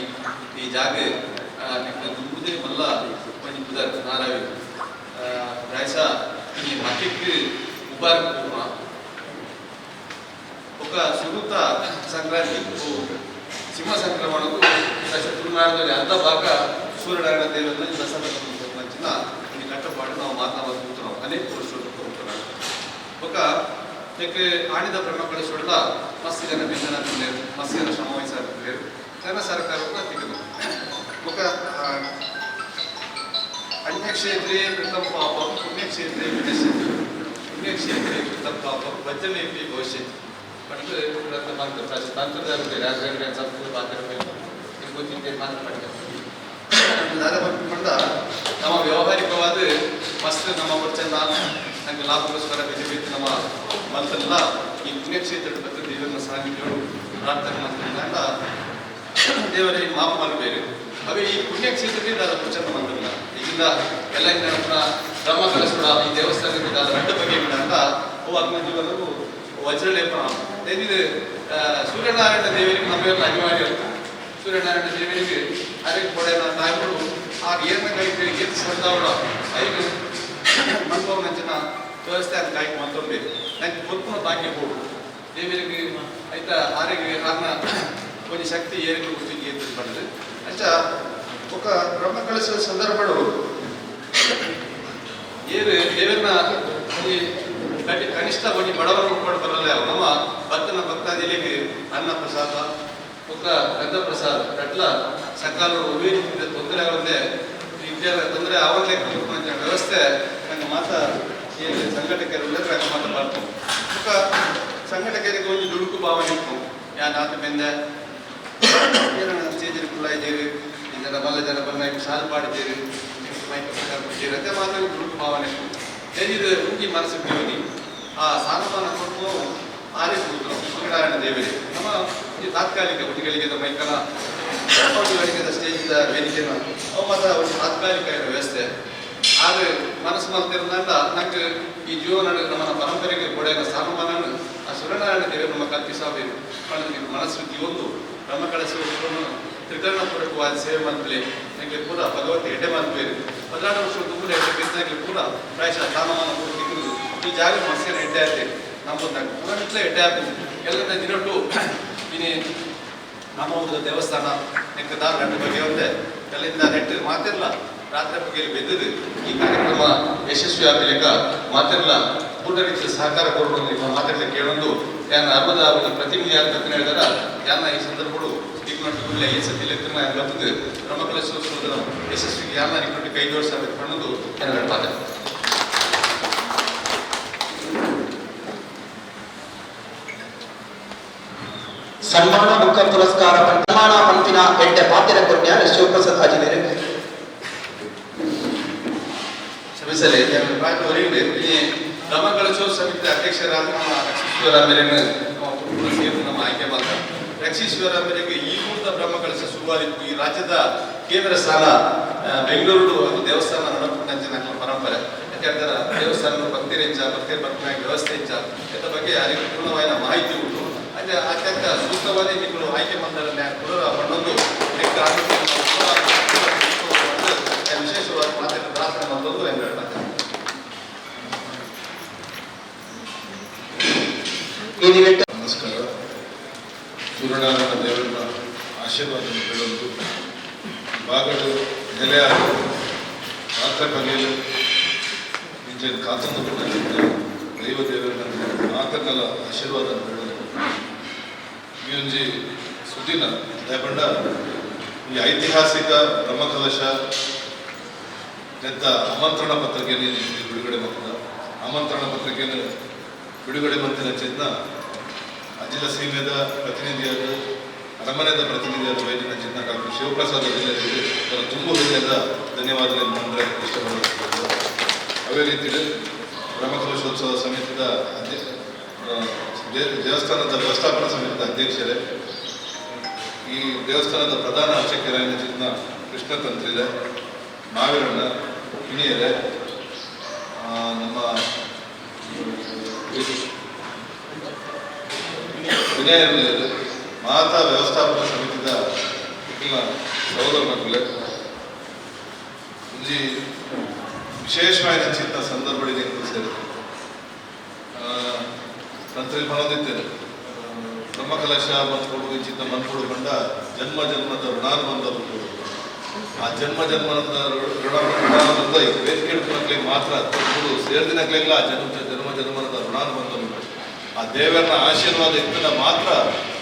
ಈ ಜಾಗ ದುಂಬುದೇ ಮಲ್ಲ ಒಂಜಿ ಪುದರ್ ನಾರಾಯಣ. ಪ್ರಾಯಶಃ ಈ ಮಠಕ್ಕೆ ಮುಬಾರಕ್ ಪೂರ್ಣ ఒక ಸುರುತ ಸಂಕ್ರಾಂತಿ ಸಿಂಹ ಸಂಕ್ರಮಣಕ್ಕೂ ಪ್ರಾಯಶಃ ತುಳುನಾಡದಲ್ಲಿ ಅರ್ಧ ಭಾಗ ಸೂರ್ಯನಾರಾಯಣ ದೇವರನ್ನ ದಸರಾ ಮಂಚಿನ ಈ ಕಟ್ಟಪಾಡು ನಾವು ಮಾತನಾಡುತ್ತ ಕೂతున్నాం ಅನೇಕ ವರ್ಷಗಳು ಕೂతున్నాం. ఒక ನೆಕ್ ಆಣಿದ ಬ್ರಹ್ಮ ಮಸ್ತ್ ಜನ ಬಿಂದನ ಪಿಲ್ಲೇರು, ಮಸ್ತ್ ಜನ ಶ್ರಮ ವಹಿಸಾರ ಪಿಲ್ಲೇರು, ಜನ ಸರ್ಕಾರ ಕೂಡ ತಿಕ್ಕದು. ఒక ಅನ್ಯಕ್ಷೇತ್ರೇ ಕೃತಂ ಪಾಪಂ ಪುಣ್ಯಕ್ಷೇತ್ರೇ ವಿನಶ್ಯತಿ, ಪುಣ್ಯಕ್ಷೇತ್ರೇ ಕೃತಂ ಪಾಪಂ ವಜ್ರಲೇಪಿ ಭವಿಷ್ಯತಿ. ಪಟ್ಟು ಮಂತ್ರ ತಂತ್ರದ ರಾಜ ಸಂಸ್ಕೃತ ಪಾತ್ರ ನಿಮ್ಗೆ ಗೊತ್ತಿದ್ದೆ ಮಾತ್ರ ಪಡ್ತಾರೆ. ನಮ್ಮ ವ್ಯಾವಹಾರಿಕವಾದ ಮಸ್ತ್ ನಮ್ಮ ವರ್ಷ ನಂಗೆ ಲಾಭಕ್ಕೋಸ್ಕರ ಬೇರೆ ಬೇರೆ ನಮ್ಮ ಮನಸ್ಸಲ್ಲ ಈ ಪುಣ್ಯಕ್ಷೇತ್ರದ ಬಗ್ಗೆ ದೇವರನ್ನ ಸಾನ್ನಿಧ್ಯಗಳು ಪ್ರಾರ್ಥನೆ ಮಾಡ್ತಾರೆ. ದೇವರೇ ಮಾಪು ಮಾಡಬೇರು. ಅವೇ ಈ ಪುಣ್ಯಕ್ಷೇತ್ರದಿಂದ ಅದು ಪ್ರಚಂಡ ಮಂದಿಲ್ಲ. ಈಗಿಂದ ಎಲ್ಲ ನಮ್ಮ ಬ್ರಹ್ಮ ಕಲಸ್ಬಿಡ ಈ ದೇವಸ್ಥಾನದಿಂದ ರಡ್ಡ ಬಗೆ ಅಂತ ಅವು ಅಗ್ನ ಜೀವನವು ವಜ್ರಲೇಪನ. ಇದು ಸೂರ್ಯನಾರಾಯಣ ದೇವರಿಗೆ ನಮ್ಮೆಲ್ಲ ಅನಿವಾರ್ಯ. ಸೂರ್ಯನಾರಾಯಣ ದೇವರಿಗೆ ಅರೆಗೆ ಕೊಡೆನ ತಾಯಿಗಳು ಆ ಏನ ಕೈ ಗೀತ ಸಂದಾವಡ ಐದು ಮನ್ಪವನಂಚಿನ ದೇವಸ್ಥಾನ ಕಾಯ್ಕೆ ಮಂತೊಂಬೆ ನಂಗೆ ಕೊರ್ಪುನ ಭಾಗ್ಯ ಹೋಗು ದೇವರಿಗೆ ಆಯ್ತಾ ಆರೆಗೆ ಆರ್ನ ಒಂಜಿ ಶಕ್ತಿ ಏರಿಕೆ ಗುರ್ತಿಗೆ ಏತು ಪಂಡ್ದು. ಅಂಚ ఒక ಬ್ರಹ್ಮ ಕಳಿಸುವ ಸಂದರ್ಭಗಳು ಏರು ದೇವರನ್ನ ಒಂಜಿ ಕನಿಷ್ಠ ಒಂಜಿ ಬಡವರ ರೂಪಡ್ ಬರಲ್ಲ. ನಮ್ಮ ಭಕ್ತನ ಭಕ್ತಾದಿಲಿಗೆ ಅನ್ನ ಪ್ರಸಾದ ಬೊಕ್ಕ ಗಂಧ ಪ್ರಸಾದ ರಡ್ಲ ಸಕಾಲ ಒವ್ವೇ ರೀತಿಯ ತೊಂದರೆ ಆವಂದೆ ಇದ್ಯಾರ ತೊಂದರೆ ಆವಂದೆ ವ್ಯವಸ್ಥೆ ನಂಗೆ ಮಾತ ಏನು ಸಂಘಟಕರು ನಂಗೆ ಮಾತ ಬರ್ತು. ಬೊಕ್ಕ ಸಂಘಟಕರಿಗೆ ಒಂಜಿ ದುಡುಕು ಭಾವನೆ ಇತ್ತು. ಯಾನ್ ಆತ ಬೆಂದೆ ಏನ ಸ್ಟೇಜ್ ಕುಲ್ಲಾಯಿಜೇರು ಜನ ಮಲ್ಲ ಜನ ಬನ್ನ ಸಾಲು ಪಾಡಿದ್ದೇರು ಮೈಕ್ ಪ್ರಚಾರ ಕೊಡ್ತೀರಿ ಅದೇ ಮಾತ್ರ ದುಡುಕು ಭಾವನೆ ಇತ್ತು. ಒಂಜಿ ಮನಸ್ಸು ಜೀವನಿ ಆ ಸ್ಥಾನಮಾನ ಕೊಟ್ಟು ಆರೆ ಕೂತರು ಸೂರ್ಯನಾರಾಯಣ ದೇವರೇ ನಮ್ಮ ಈ ತಾತ್ಕಾಲಿಕ ಒಂಜಿ ಮೈಕನ ಒಂದು ಗಳಿಗೆದ ಸ್ಟೇಜ್ ವೇದಿಕೆನ ಅವು ಮಾತ್ರ ಒಂದು ತಾತ್ಕಾಲಿಕ ವ್ಯವಸ್ಥೆ. ಆದ್ರೆ ಮನಸ್ಸು ಮಲ್ತಿರೋದ್ರಿಂದ ನಂಗೆ ಈ ಜೀವನ ನಮ್ಮ ಪರಂಪರೆಗೆ ಕೊಡೆಯ ಸ್ಥಾನಮಾನ ಆ ಸೂರ್ಯನಾರಾಯಣ ದೇವರು ನಮ್ಮ ಕಲ್ಪಿಸಬೇಕು. ಮನಸ್ಸು ಒಂದು ಬ್ರಹ್ಮ ಕಳಸುವ ತ್ರಿಕರಣ ಪೂರಕವಾದ ಸೇವೆ ಮಂತ್ಲಿ ನಂಗೆ ಪೂರ ಭಗವತಿ ಎಡೆ ಮಲ್ಪೇರು 16 ವರ್ಷ ತುಂಬಾ ಎಡ್ಡೆ ಬಿದ್ದಾಗಲಿ ಪೂರ ಪ್ರಾಯಶಃ ಸ್ಥಾನಮಾನ ಪೂರ ತಿಕ್ಕುದು. ಈ ಜಾಗ ಮಸ್ತಿನ ಎಡ್ಡೆ ಆಯ್ತು ನಮ್ಮ ಪೂರ ಎಡ್ಡೆ ಆಗ್ತದೆ ಎಲ್ಲದ ದಿನಟ್ಟು. ಇನಿ ನಮ್ಮ ಒಂದು ದೇವಸ್ಥಾನ ನೆಕ್ಕ ದಾರ ಗಂಟೆ ಬಗ್ಗೆ ಒಂದೇ ಅಲ್ಲಿಂದ ನೆಟ್ಟು ಮಾತಿರಲ್ಲ ರಾತ್ರಿ ಬಗ್ಗೆ ಬೆದ್ದದು ಈ ಕಾರ್ಯಕ್ರಮ ಯಶಸ್ವಿ ಆಗಲಿಕ್ಕ ಮಾತಿರಲ್ಲ ಪೂರ್ಣ ರೀತಿಯ ಸಹಕಾರ ಕೊಡೋದು ಮಾತಿರಲಿ ಕೇಳೊಂದು ಯಾನ ಅರ್ಬದ ಒಂದು ಪ್ರತಿನಿಧಿ ಅಂತ ಹೇಳಿದಾರ. ಯಾನ ಈ ಸಂದರ್ಭಗಳು ಇಗ್ನೊಟ್ಟು ಈ ಸತಿ ಲೆಕ್ಕ ಬರ್ತದೆ ಬ್ರಹ್ಮಕಲಶೋತ್ಸವದ ಯಶಸ್ವಿಗೆ ಯಾನ ನಿಕ್ಕಟ್ಟು ಕೈ ಜೋಡಿಸಬೇಕು ಅನ್ನೋದು ನನ್ನ ಮಾತು. ಸನ್ಮಾನ ಬುಕ್ಕ ಪುರಸ್ಕಾರ ಸನ್ಮಾನ ಪಂತಿನ ಎಡ್ಡೆ ಪಾತಿರ ಕೊನ್ಯಾರ ಶಿವಪ್ರಸಾದ್ ಅಜಿನೇರು. ಕ್ಷಮಿಸಲಿ ಈ ಬ್ರಹ್ಮಕಲಶೋತ್ಸವ ಸಮಿತಿ ಅಧ್ಯಕ್ಷರಾದ ನಮ್ಮ ಲಕ್ಷ್ಮೀಶ್ವರ ಮೇಲಿನ ನಮ್ಮ ಕುಟುಂಬ ಸೇರಿ ನಮ್ಮ ಆಯ್ಕೆ ಮಾಡ್ತಾರೆ. ಲಕ್ಷ್ಮೀ ಶಿವರಾಮರಿಗೆ ಈ ಊರದ ಬ್ರಹ್ಮಕಲಶ ಶುರುವಾದಿತ್ತು. ಈ ರಾಜ್ಯದ ಕೇಂದ್ರ ಸ್ಥಾನ ಬೆಂಗಳೂರು ಅದು ದೇವಸ್ಥಾನ ನಡಪಂಚಿನ ಪರಂಪರೆ. ಯಾಕೆಂದ್ರೆ ದೇವಸ್ಥಾನ ಭಕ್ತಿರಿಂಚ ಭಕ್ತಿ ಬರ್ಪಣೆ ವ್ಯವಸ್ಥೆ ಇಂಚ ಇದರ ಬಗ್ಗೆ ಯಾರಿಗೂ ಪೂರ್ಣವಾದ ಮಾಹಿತಿ ಉಂಟು. ಅಂದರೆ ಅತ್ಯಂತ ಸೂಕ್ತವಾದ ನೀವು ಆಯ್ಕೆ ಮಂಡಲನೆ ಪುನರ ಮಣ್ಣೊಂದು ಲೆಕ್ಕ ವಿಶೇಷವಾದ ಮಾತಿನ ಪ್ರಾರ್ಥನೆ ಬಂದೊಂದು ಎಂದು ಹೇಳ್ತಾರೆ. ನಮಸ್ಕಾರ. ಸೂರ್ಯನಾರಾಯಣ ದೇವರ ಆಶೀರ್ವಾದ ಬೇಡೊಂದು ಬಾಗಡು ನೆಲೆಯಾದ ರಾತ್ರಿ ಪಗಲು ಇಂಚಿನ ಕಾತೊಂದು ಕೊಟ್ಟಿದ್ದ ದೈವ ದೇವರನ್ನ ಮಾತಕಲ ಆಶೀರ್ವಾದ ಬೇಡೊಂದು. ಈ ಒಂಜಿ ಸುದಿನ ದಯಪಂಡ ಈ ಐತಿಹಾಸಿಕ ಬ್ರಹ್ಮಕಲಶ ನೆತ್ತ ಆಮಂತ್ರಣ ಪತ್ರಿಕೆಯನ್ನು ಬಿಡುಗಡೆ ಮಾಡ್ತದ. ಆಮಂತ್ರಣ ಪತ್ರಿಕೆಯನ್ನು ಬಿಡುಗಡೆ ಮಂತಿನ ಚಿನ್ನ ಅಜಿಲ ಸೀಮೆದ ಪ್ರತಿನಿಧಿಯಾದ ಅರಮನೆದ ಪ್ರತಿನಿಧಿಯಾದ ವೈದ್ಯನ ಚಿನ್ನ ಡಾಕ್ಟರ್ ಶಿವಪ್ರಸಾದ್ ಅಜಿಲರಿಗೆ ನನ್ನ ತುಂಬ ಹೃದಯದ ಧನ್ಯವಾದಗಳನ್ನು ಬಂದರೆ ಇಷ್ಟಪಡುತ್ತಿದ್ದೆ. ಅದೇ ರೀತಿಯಲ್ಲಿ ಬ್ರಹ್ಮಕಲಶೋತ್ಸವ ಸಮಿತಿಯ ದೇವಸ್ಥಾನದ ವ್ಯವಸ್ಥಾಪನಾ ಸಮಿತಿಯ ಅಧ್ಯಕ್ಷರೇ, ಈ ದೇವಸ್ಥಾನದ ಪ್ರಧಾನ ಅರ್ಚಕರಾದ ಚಿನ್ನ ಕೃಷ್ಣ ತಂತ್ರಿದೆ, ಮಾವಿರಣ್ಣ ಹಿಣಿಯರೇ, ನಮ್ಮ ವಿನಯರು, ಮಾತಾ ವ್ಯವಸ್ಥಾಪನಾ ಸಮಿತಿದ ಸಹೋದರ ಮಕ್ಕಳೇ, ಒಂಜಿ ವಿಶೇಷವಾದ ಚಿಂತ ಸಂದರ್ಭ ಸೇರಿ ತಂತ್ರಿ ಪಣದಿದ್ದೇನೆ. ಬ್ರಹ್ಮಕಲಶ ಮನ್ಕೊಡು ಇಂಚಿತ್ತ ಮನ್ಕೊಡು ಬಂಡ ಜನ್ಮ ಜನ್ಮದ ಋಣಾನುಬಂಧ. ಆ ಜನ್ಮ ಜನ್ಮದ ಋಣಾನುಬಂಧ ವೇದಿಕೆ ಹಿಡ್ಕೊಳಕ್ಲೆ ಮಾತ್ರ ಸೇರ್ದಿನಕ್ಲೆಗ್ಲ ಆ ಜನ್ಮ ಜನ್ಮ ಜನ್ಮದ ಋಣಾನುಬಂಧ. ಆ ದೇವರನ್ನ ಆಶೀರ್ವಾದ ಇತ್ತನ ಮಾತ್ರ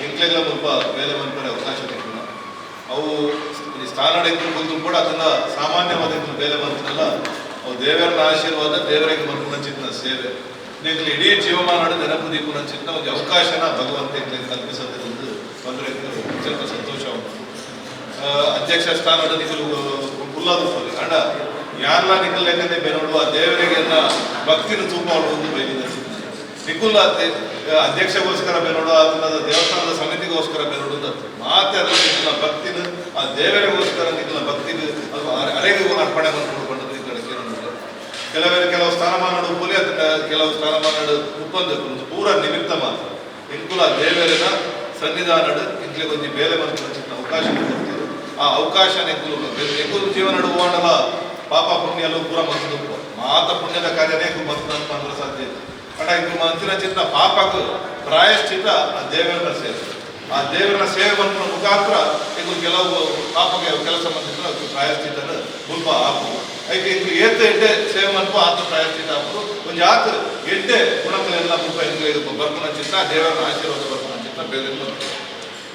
ಎಂಕ್ಲೆಗ್ಲ ಮುಲ್ಪ ಬೇಲೆ ಮನ್ಪರೆ ಅವಕಾಶ ತಿಕ್ಕುನ. ಅವು ಸ್ಥಾನ ಇದ್ದು ಕೂಡ ಅದನ್ನ ಸಾಮಾನ್ಯವಾದ ಬೇಲೆ ಮಂತನಲ್ಲ. ಅವು ದೇವರನ್ನ ಆಶೀರ್ವಾದ, ದೇವರಿಗೆ ಮನ್ಪುನ ಸೇವೆ, ನೀವು ಇಡೀ ಜೀವಮಾನ ನೆನಪು ದೀಪುನ ಚಿಂತ ಒಂದು ಅವಕಾಶನ ಭಗವಂತ ಕಲ್ಪಿಸೋದ್ರಿಂದ ಬಂದರೆ ಅತ್ಯಂತ ಸಂತೋಷ ಉಂಟು. ಅಧ್ಯಕ್ಷ ಸ್ಥಾನದ ನಿಖಲು ಕುಲ್ಲಾದು ಅಂಡ ಯಾರನ್ನ ನಿಖಲ್ ಲೆಕ್ಕನೆ ಬೆನೋಡುವ ದೇವರಿಗೆಲ್ಲ ಭಕ್ತಿನ ತೂಪ ಒಂದು ಬೈಲಿನ ನಿಖುಲ್ ಅಧ್ಯಕ್ಷಗೋಸ್ಕರ ಬೆನೋಡು ಅದನ್ನ ದೇವಸ್ಥಾನದ ಸಮಿತಿಗೋಸ್ಕರ ಬೆನೋಡು ಮಾತೆ ನಿಖಲ್ನ ಭಕ್ತಿನ ಆ ದೇವರಿಗೋಸ್ಕರ ನಿಖಲ್ನ ಭಕ್ತಿಗೆ ಅರೆಗೆ ಅರ್ಪಣೆ ಮಾಡ್ಕೊಂಡು ಈ ಕಡೆ ಕೆಲವರು ಕೆಲವು ಸ್ಥಾನಮಾನ ಉಪ್ಪಲಿ ಅದನ್ನ ಕೆಲವು ಸ್ಥಾನಮಾನ ಉಪ್ಪಂದ ಪೂರ ನಿಮಿತ್ತ ಮಾತ್ರ. ಇಂಕುಲ ದೇವರಿನ ಸನ್ನಿಧಾನಡು ಇಂಕ್ಲಿಗೆ ಒಂಜಿ ಬೇಲೆ ಮನ್ಪುನ ಅವಕಾಶ ಕೊಡ್ತೀವಿ. ಆ ಅವಕಾಶ ಎಂಕುಲು ಎಂಕುಲು ಜೀವನ ಹೋಗಲ್ಲ. ಪಾಪ ಪುಣ್ಯಲು ಪೂರ ಮನ್ಸು ಮಾತ ಪುಣ್ಯದ ಕಾರ್ಯನೇ ಎಂಕು ಮನ್ಸು ಅಂದ್ರೆ ಸಾಧ್ಯ ಇಲ್ಲ. ಅಂಡ ಇಂಕು ಮಂತಿನ ಚಿಂತ ಪಾಪಕ್ಕೆ ಪ್ರಾಯಶ್ಚಿತ ಆ ದೇವರನ್ನ ಸೇವೆ. ಆ ದೇವರನ್ನ ಸೇವೆ ಮನ್ಪುನ ಮುಖಾಂತರ ಇಂಕು ಕೆಲವು ಪಾಪಕ್ಕೆ ಕೆಲಸ ಮಂತಿದ್ರೆ ಅದಕ್ಕೆ ಪ್ರಾಯಶ್ಚಿತನ ಮುಲ್ಪ ಆಪು. ಐಕೆ ಇಂಕು ಏತ ಎಡ್ಡೆ ಸೇವೆ ಮನ್ಪು ಆತ ಪ್ರಾಯಶ್ಚಿತ ಆಪು. ಒಂಜಿ ಆತ ಎಡ್ಡೆ ಗುಣಗಳೆಲ್ಲ ಮುಲ್ಪ ಇಂಕು ಬರ್ಪುನ ಚಿಂತ ದೇವರನ್ನ ಆಶೀರ್ವಾದ ಬರ್ಪುನ ಚಿಂತ ಬೇರೆ.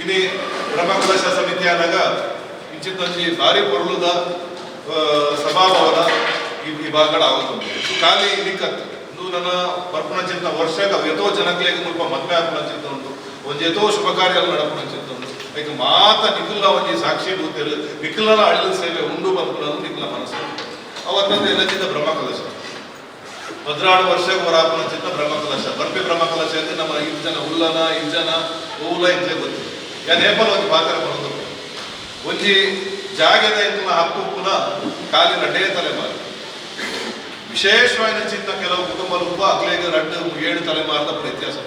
ಇನಿ ಬ್ರಹ್ಮಕಲಶ ಸಮಿತಿ ಆದಾಗ ಇಂಚಿತ್ತೊಂಜಿ ಭಾರಿ ಪೊರ್ಲುದ ಸಭಾಭವನ ಈ ಭಾಗಡ ಆಗುತ್ತದೆ. ಖಾಲಿ ನಿಕ್ಕತ್ತು ಇಂದು ನನ್ನ ಬರ್ಪುನ ಚಿಂತ ವರ್ಷ ಎತೋ ಜನಕ್ಲೆಗ್ ಮುಲ್ಪ ಮದ್ಮೆ ಆಪುನ ಚಿಂತ ಉಂಟು, ಒಂಜಿ ಎತೋ ಶುಭ ಕಾರ್ಯ ನಡಪುನ ಚಿಂತ ಉಂಟು. ಐಕ್ ಮಾತ ನಿಖುಲ್ನ ಒಂಜಿ ಸಾಕ್ಷಿ ಭೂತೆರು ನಿಖುಲ್ನ ಅಳಿಲ ಸೇವೆ ಉಂಡು ಪನ್ಪುನವು ನಿಖುಲ್ನ ಮನಸ್ಸು. ಅವತ್ತೊಂದು ಎಲ್ಲಚಿಂತ ಬ್ರಹ್ಮಕಲಶ 12 ವರ್ಷಕ್ಕೆ ಹೊರಾಪುನ ಚಿಂತ ಬ್ರಹ್ಮಕಲಶ ಬರ್ಪಿ ಬ್ರಹ್ಮಕಲಶ ಅಂದ್ರೆ ನಮ್ಮ ಇಷ್ಟು ಜನ ಉಲ್ಲನ ಇಜ್ಜನ ಓಲ ಇಂಚೆ ಗೊತ್ತು. ಯಾನ್ ಏಪಲ ಒಂಜಿ ಪಾತ್ರ ಬರೋದು ಒಂಜಿ ಜಾಗದ ಇಂತನ ಹಪ್ಪುಪ್ಪುನ ಕಾಲಿನ ಡೇ ತಲೆಮಾರು ವಿಶೇಷವಾದ ಚಿಂತ ಕೆಲವು ಕುಟುಂಬ ಅಗ್ಲೇಗ 2 7 ತಲೆಮಾರದ ಇತಿಹಾಸ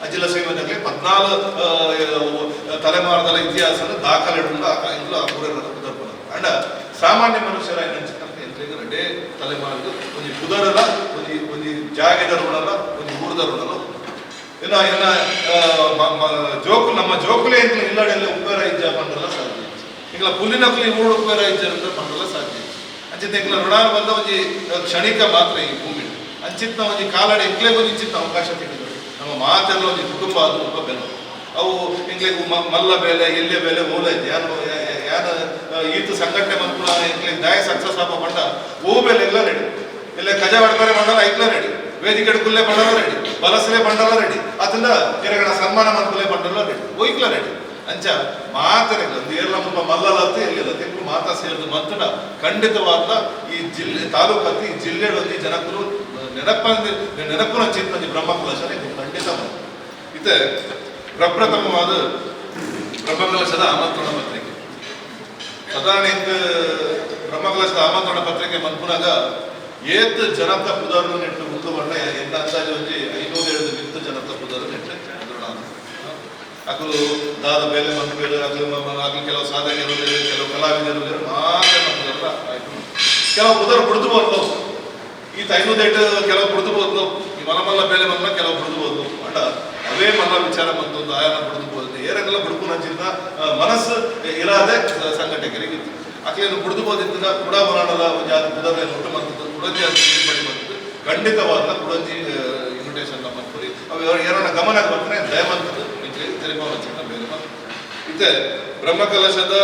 ಅಜಿಲ ಸೀಮೆದಲ್ಲಿ 14 ತಲೆಮಾರದಲ್ಲ ಇತಿಹಾಸನ ದಾಖಲೆ ಇಂದ್ಲ ಪುದರ್ಪಣ. ಅಂಡ ಸಾಮಾನ್ಯ ಮನುಷ್ಯರ ಎಂಟ್ಲಿಗೆ ರಡ್ಡೇ ತಲೆಮಾರದ ಒಂಜಿ ಪುದರಲ್ಲ ಒಂಜಿ ಒಂಜಿ ಜಾಗದ ಋಣಲ್ಲ ಒಂಜಿ ಊರದ ಋಣಲ್ಲ. ಇನ್ನ ಇನ್ನ ಜೋಕು ನಮ್ಮ ಜೋಕುಲೇ ಇಂತ ಇಲ್ಲಡೆಲ್ಲ ಉಪ್ಪೇರ ಇಜ್ಜ ಪಂಡಲ್ಲ ಸಾಧ್ಯ. ಇಂಗ್ಲ ಪುಲ್ಲಿನಕುಲಿ ಊರು ಉಪ್ಪೇರ ಇಜ್ಜ ಅಂತ ಪಂಡಲ್ಲ ಸಾಧ್ಯ. ಅಂಚಿತ್ತ ಎಂಕ್ಲ ಋಣಾನು ಬಂದ ಒಂಜಿ ಕ್ಷಣಿಕ ಮಾತ್ರ ಈ ಭೂಮಿ. ಅಂಚಿತ್ತ ಒಂಜಿ ಕಾಲಡೆ ಎಂಕ್ಲೆಗ್ ಒಂಜಿ ಇಂಚಿತ್ತ ಅವಕಾಶ ತಿಕ್ಕಿದ್ರು ನಮ್ಮ ಮಾತೆಲ್ಲ ಒಂಜಿ ಕುಟುಂಬ ಅದು ಒಬ್ಬ ಬೆಲೆ ಅವು ಎಂಕ್ಲೆಗ್ ಮಲ್ಲ ಬೇಲೆ ಎಲ್ಲೆ ಬೇಲೆ ಓಲ ಇದ್ದೆ ಯಾರು ಯಾರು ಈತ ಸಂಘಟನೆ ಮನ್ಪುನ ಎಂಕ್ಲೆಗ್ ದಾಯ ಸಕ್ಸಸ್ ಆಪ ಪಂಡ ಓ ಬೇಲೆ ಎಲ್ಲ ರೆಡಿ. ಎಲ್ಲ ಕಜ ಬಡ್ಬರೆ ಬಂಡಲ ಐಕ್ಲ ರೆಡಿ, ವೇದಿಕೆ ಕುಲ್ಲೆ ಬಂಡಲ ರೆಡಿ, ಬಲಸಲೆ ಬಂಡಲ ರೆಡಿ, ಅದನ್ನ ಎರಗಡ ಸನ್ಮಾನ ಮನ್ಪುಲೆ ಬಂಡಲ ರೆಡಿ, ಒಯ್ಕ್ಲ ರೆಡಿ. ಅಂಚ ಮಾತರೆ ಒಂದು ಏರ್ಲ ಮುಲ್ಪ ಮಲ್ಲಲತ್ತೆ ಎಲ್ಲಿಲ್ಲ ತಿಂಗಳು ಮಾತಾ ಸೇರಿದ ಮಂತಡ ಖಂಡಿತವಾದ ಈ ಜಿಲ್ಲೆ ತಾಲೂಕತ್ತಿ ಈ ಜಿಲ್ಲೆ ಒಂಜಿ ಜನಕರು ನೆನಪುನ ಚಿಂತನೆ ಬ್ರಹ್ಮಕಲಶ ಖಂಡಿತ ಇತ್ತೆ ಪ್ರಪ್ರಥಮವಾದ ಬ್ರಹ್ಮಕಲಶದ ಆಮಂತ್ರಣ ಪತ್ರಿಕೆ. ಸಾಧಾರಣ ಇಂಕ್ ಬ್ರಹ್ಮಕಲಶದ ಆಮಂತ್ರಣ ಪತ್ರಿಕೆ ಮನ್ಪುನಾಗ ಏತ್ ಜನತ ಪುದರ್ನು ನೆಟ್ಟು ಮುಂದು ಬಣ್ಣ ಎನ್ನ ಅಂದಾಜು ಒಂಜಿ 507 ಮಿತ್ತು ಜನತ ಪುದರ್ ನೆಟ್ಟು ಅಕುಲು ದಾದ ಬೇಲೆ ಮನ್ಪೇರು, ಅಕುಲು ಅಕುಲು ಕೆಲವು ಸಾಧಕರು, ಕೆಲವು ಕಲಾವಿದರು ಮಾತ್ರ ಪುದರ್ಲ ಆಯ್ತು. ಕೆಲವು ಪುದರ್ ಬುಡ್ದು ಬೋದು, ಈತ 508 ಕೆಲವು ಬುಡ್ದು ಬೋದು. ಈ ಮಲಮಲ್ಲ ಬೇಲೆ ಮಲ್ಲ ಕೆಲವು ಬುಡ್ದು ಬೋದು ಅಂಡ ಅವೇ ಮಲ್ಲ ವಿಚಾರ ಬಂತು ಆಯನ ಬುಡ್ದು ಬೋದು ಏರಂಗೆಲ್ಲ ಬುಡ್ಪುನಂಚಿನ ಮನಸ್ಸು ಇರಾದೆ ಸಂಘಟಕರಿಗೆ ಇತ್ತು. ಅಕ್ಲೇನು ಬುಡ್ದು ಬೋದಿದ್ದ ಕುಡ ಬರಾಣದ ಒಂಜಾತಿ ಪುದರ್ಲೆ ಒಟ್ಟು ಬಂತದ್ದು ಕುಡಂಜಿ ಅಂತ ಬಡಿ ಬಂತದ್ದು. ಖಂಡಿತವಾದ ಕುಡಂಜಿ ಇನ್ವಿಟೇಷನ್ ಮನ್ಪುರಿ. ಅವು ಏರನ ಗಮನ ಬರ್ತಾರೆ ದಯಮಂತದ್ದು ತೆರಿಪ ಚಿನ್ನ ಬೇರೆ ಬಂತು. ಇತ್ತೆ ಬ್ರಹ್ಮಕಲಶದ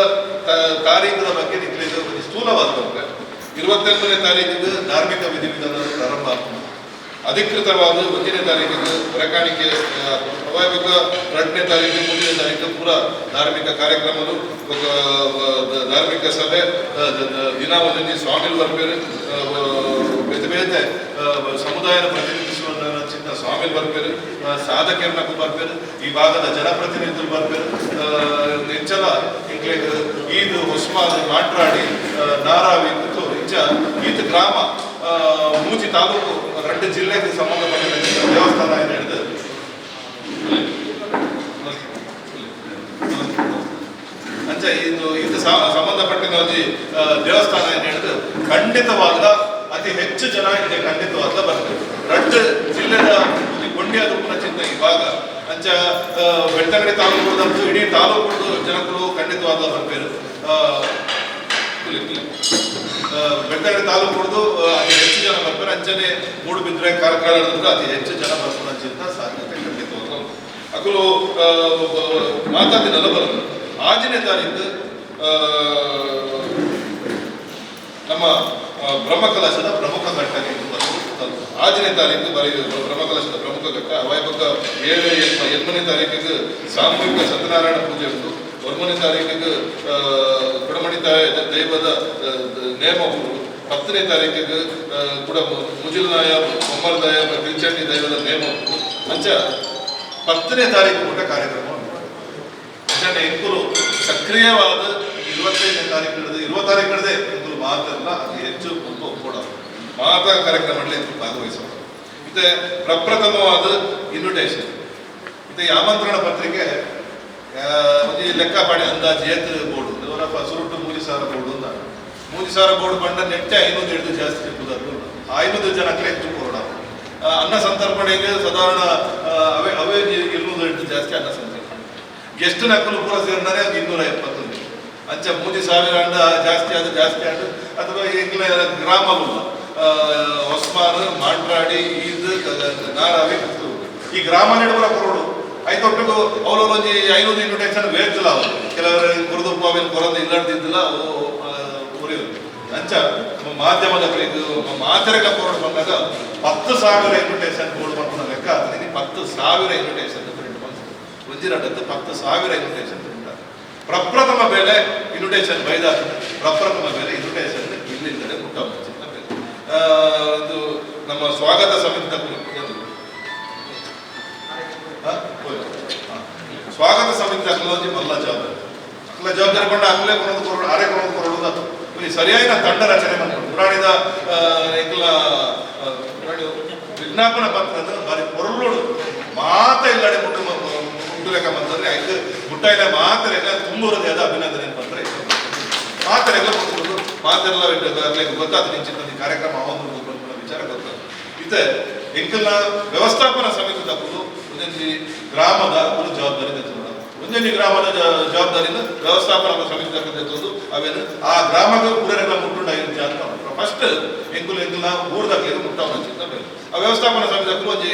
ತಾರೀಖದ ಬಗ್ಗೆ ನಿಕ್ಲೆ ಇದು ಒಂಜಿ ಸ್ಥೂಲವಾದ ಬಗ್ಗೆ. 28ನೇ ತಾರೀಕಿಗೆ ಧಾರ್ಮಿಕ ವಿಧಿವಿಧಾನ ಪ್ರಾರಂಭ ಆಗ್ತದೆ. ಅಧಿಕೃತವಾದ 1ನೇ ತಾರೀಕಿಗೆ ಹೊರಕಾಣಿಕೆ, ಅವಾಗ 2ನೇ ತಾರೀಕು 3ನೇ ತಾರೀಕು ಪೂರ ಧಾರ್ಮಿಕ ಕಾರ್ಯಕ್ರಮಗಳು, ఒక ಧಾರ್ಮಿಕ ಸಭೆ ದಿನ ಒಂದೊಂದು ಸ್ವಾಮಿ ಬರ್ಬೇರು, ಬೇತೆ ಬೇತೆ ಸಮುದಾಯದ ಪ್ರತಿನಿಧಿಸುವ ಚಿನ್ನ ಸ್ವಾಮಿ ಬರ್ಬೇರು, ಸಾಧಕರನ್ನ ಬರ್ಬೇರು, ಈ ಭಾಗದ ಜನಪ್ರತಿನಿಧಿಗಳು ಬರ್ಬೇರು. ಇಂಚಲ ಇಂಕ್ಲೆಗ್ ಈದ್ ಉಸ್ಮಾನ್ ಮಾಟ್ರಾಡಿ ನಾರಾವಿ ಮತ್ತು ಇಂಚ ಈತ ಗ್ರಾಮ ಮೂಜಿ ತಾಲೂಕು 2 ಜಿಲ್ಲೆಗೆ ಸಂಬಂಧಪಟ್ಟ ದೇವಸ್ಥಾನ ಏನು ಹೇಳಿದೆ. ಅಂಚ ಇದು ಇದು ಸಂಬಂಧಪಟ್ಟಿನ ಒಂಜಿ ದೇವಸ್ಥಾನ ಏನು ಹೇಳಿದ್ರೆ ಖಂಡಿತವಾದ ಅತಿ ಹೆಚ್ಚು ಜನ ಇದೆ, ಖಂಡಿತವಾದ ಬರ್ತದೆ. 2 ಜಿಲ್ಲೆದ ಒಂಜಿ ಕೊಂಡಿಯಾದ ಚಿಂತ ಈ ಭಾಗ. ಅಂಚ ಬೆಳ್ತಂಗಡಿ ತಾಲೂಕು ಇಡೀ ತಾಲೂಕು ಜನಗಳು ಖಂಡಿತವಾದ ಬರ್ಬೇರು. ಬೆಳ್ತಂಗಡಿ ತಾಲೂಕು ಅತಿ ಹೆಚ್ಚು ಜನ ಬರ್ತಾರೆ. ಅಂಚನೆ ಮೂಡುಬಿದ್ರೆ ಕಾರ್ಕಳ ಅತಿ ಹೆಚ್ಚು ಜನ ಬರ್ತಾರೆ ಅಂಚಿಂತ ಸಾಧ್ಯತೆ ಖಂಡಿತವಾದ. ಅಕುಲು ಮಾತಾದಿನಲ್ಲ ಬರೋದು. 6ನೇ ತಾರೀಕು ನಮ್ಮ ಬ್ರಹ್ಮಕಲಶದ ಪ್ರಮುಖ ಘಟ್ಟನೆ ಬರ್ತದೆ. 6ನೇ ತಾರೀಕು ಬರೀ ಬ್ರಹ್ಮಕಲಶದ ಪ್ರಮುಖ ಘಟ್ಟ. ಅವಾಯ 7 8ನೇ ತಾರೀಕಿಗೆ ಸಾಮೂಹಿಕ ಸತ್ಯನಾರಾಯಣ ಪೂಜೆ ಉಂಟು. 9ನೇ ತಾರೀಕಿಗೆ ಕುಡಮಣಿ ದೈವದ ನೇಮ ಉಂಟು. 10ನೇ ತಾರೀಕಿಗೆ ಕೂಡ ಮುಜಿಲ್ನಾಯ ಬೊಮ್ಮರದಾಯ ಪಿಲ್ಚಂಡಿ ದೈವದ ನೇಮ ಉಂಟು. ಅಂಚ 10ನೇ ತಾರೀಕು ಕೂಡ ಕಾರ್ಯಕ್ರಮ ಉಂಟು. ಅಂಚನೆ ಇಂಕುಲು ಸಕ್ರಿಯವಾದ 25ನೇ ತಾರೀಕು ಹಿಡಿದು 20 ತಾರೀಕು ಹಿಡಿದೆ ಇಂಕುಲು ಮಾತೆಲ್ಲ ಅತಿ ಹೆಚ್ಚು ಮುಲ್ಪ ಒಪ್ಪೋಡ ಮಾತಾ ಕಾರ್ಯಕ್ರಮಗಳಲ್ಲಿ ಇಂಕುಲು ಭಾಗವಹಿಸೋದು. ಇದು ಪ್ರಪ್ರಥಮವಾದ ಇನ್ವಿಟೇಷನ್. ಇದು ಈ ಆಮಂತ್ರಣ ಪತ್ರಿಕೆ ಒಂಜಿ ಲೆಕ್ಕ ಪಾಡಿ ಅಂದಾಜು ಏತ್ ಬೋರ್ಡು ಅವರ ಸುರುಟು 3,000 ಬೋರ್ಡು ಅಂತ 3,000 ಬೋರ್ಡು ಬಂಡ ನೆಟ್ಟೆ 500 ಹಿಡಿದು ಜಾಸ್ತಿ ಪುದರ್ಲು 500 ಜನಕ್ಕೆ ಹೆಚ್ಚು ಕೊರೋಣ. ಅನ್ನ ಸಂತರ್ಪಣೆಗೆ ಸಾಧಾರಣ ಅವೇ ಅವೇ 200 ಹಿಡಿದು ಜಾಸ್ತಿ ಅನ್ನ ಸಂತರ್ಪಣೆ. ಗೆಸ್ಟ್ ನಕಲು ಪೂರ ಸೇರಿದರೆ ಅದು 271. ಅಂಚ 3,000 ಅಂಡ ಜಾಸ್ತಿ ಆದ ಜಾಸ್ತಿ ಆದ ಅಥವಾ ಇಂಗ್ಲ ಗ್ರಾಮಗಳು ಹೊಸ್ಮಾನ್ ಮಾಂಡ್ರಾಡಿ ಈದ್ ನಾರಾವಿ ಈ ಗ್ರಾಮ ನೆಡುವರ ಕೊರೋಡು ಐತೊಟ್ಟಿಗೂ ಅವ್ರು ಒಂಜಿ 500 ಇನ್ವಿಟೇಷನ್ ವೇರ್ತಿಲ್ಲ. ಅವರು ಕೆಲವರು ಕುರಿದು ಅವೇನು ಕೊರಂದು ಇಲ್ಲಾಡ್ತಿದ್ದಿಲ್ಲ ಉರಿಯೋದು. ಅಂಚ ಮಾಧ್ಯಮದ ಮಾತೆರೆಗ ಕೊರೋಡು ಬಂದಾಗ 10,000 ಇನ್ವಿಟೇಷನ್ ಬೋರ್ಡ್ ಮಾಡ್ಕೊಂಡ ಲೆಕ್ಕ ಹಾಕ್ತೀನಿ. 10,000 ಇನ್ವಿಟೇಷನ್ ಪ್ರಿಂಟ್ ಬಂತು. ಒಂಜಿ ರಡ್ಡದ್ದು 10,000 ಇನ್ವಿಟೇಷನ್ ಪ್ರಿಂಟ್ ಆದ. ಪ್ರಪ್ರಥಮ ಬೇಲೆ ಇನ್ವಿಟೇಷನ್ ಬೈದ ಪ್ರಪ್ರಥಮ ಬೇಲೆ ಇನ್ವಿಟೇಷನ್ ಇಲ್ಲಿಂದಲೇ ಮುಟ್ಟ ಮುಂಚಿನ ಬೇಲೆ. ಇದು ನಮ್ಮ ಸ್ವಾಗತ ಸಮಿತಿ ಸ್ವಾಗತ ಸಮಿತಿ ಅಕ್ಲೋಜಿ ಮಲ್ಲ ಜವಾಬ್ದಾರಿ. ಅಕ್ಲ ಜವಾಬ್ದಾರಿ ಕೊಂಡ ಅಕ್ಲೇ ಕೊಡೋದು ಕೊರೋಡು ಆರೇ ಕೊಡೋದು ಕೊರೋಡು ಅದು ಇಲ್ಲಿ ಸರಿಯಾದ ತಂಡ ರಚನೆ ಮಾಡ್ಕೊಂಡು ಪುರಾಣಿದ ಎಂಕ್ಲ ವಿಜ್ಞಾಪನ ಪತ್ರದ ಬಾರಿ ಪೊರ್ಲುಡು ಮಾತ ಇಲ್ಲಡೆ ಮುಟ್ಟು ಮುಟ್ಟು ಲೆಕ್ಕ ಬಂತಂದ್ರೆ ಐದು ಮುಟ್ಟ ಇಲ್ಲ ಮಾತರೆಲ್ಲ ತುಂಬುರದೇ ಅದ ಅಭಿನಂದನೆ ಬಂದ್ರೆ ಮಾತರೆಲ್ಲ ಮುಟ್ಟುದು ಮಾತೆಲ್ಲ ಗೊತ್ತಾದ ನಿಂಚಿನ ಕಾರ್ಯಕ್ರಮ ಅವನು ವಿಚಾರ ಗೊತ್ತಾದ. ಇತ್ತೆ ಎಂಕಲ್ನ ವ್ಯವಸ್ಥಾಪನಾ ಸಮಿತಿ ತಪ್ಪುದು ಒಂದೊಂದು ಗ್ರಾಮದ ಒಂದು ಜವಾಬ್ದಾರಿ ತೆತ್ತುಂಡ. ಒಂದೊಂದು ಗ್ರಾಮದ ಜವಾಬ್ದಾರಿನ ವ್ಯವಸ್ಥಾಪನಾ ಸಮಿತಿ ತಕ್ಕಂಥದ್ದು ಅವೇನು ಆ ಗ್ರಾಮಕ್ಕೆ ಊರರೆಲ್ಲ ಮುಟ್ಟುಂಡ ಅಂತ ಫಸ್ಟ್ ಎಂಕುಲು ಎಂಕಲ್ನ ಊರ್ದಾಗ್ಲಿಕ್ಕೆ ಮುಟ್ಟವನ ಚಿಂತ ಬೇರೆ. ಆ ವ್ಯವಸ್ಥಾಪನಾ ಸಮಿತಿ ಒಂಜಿ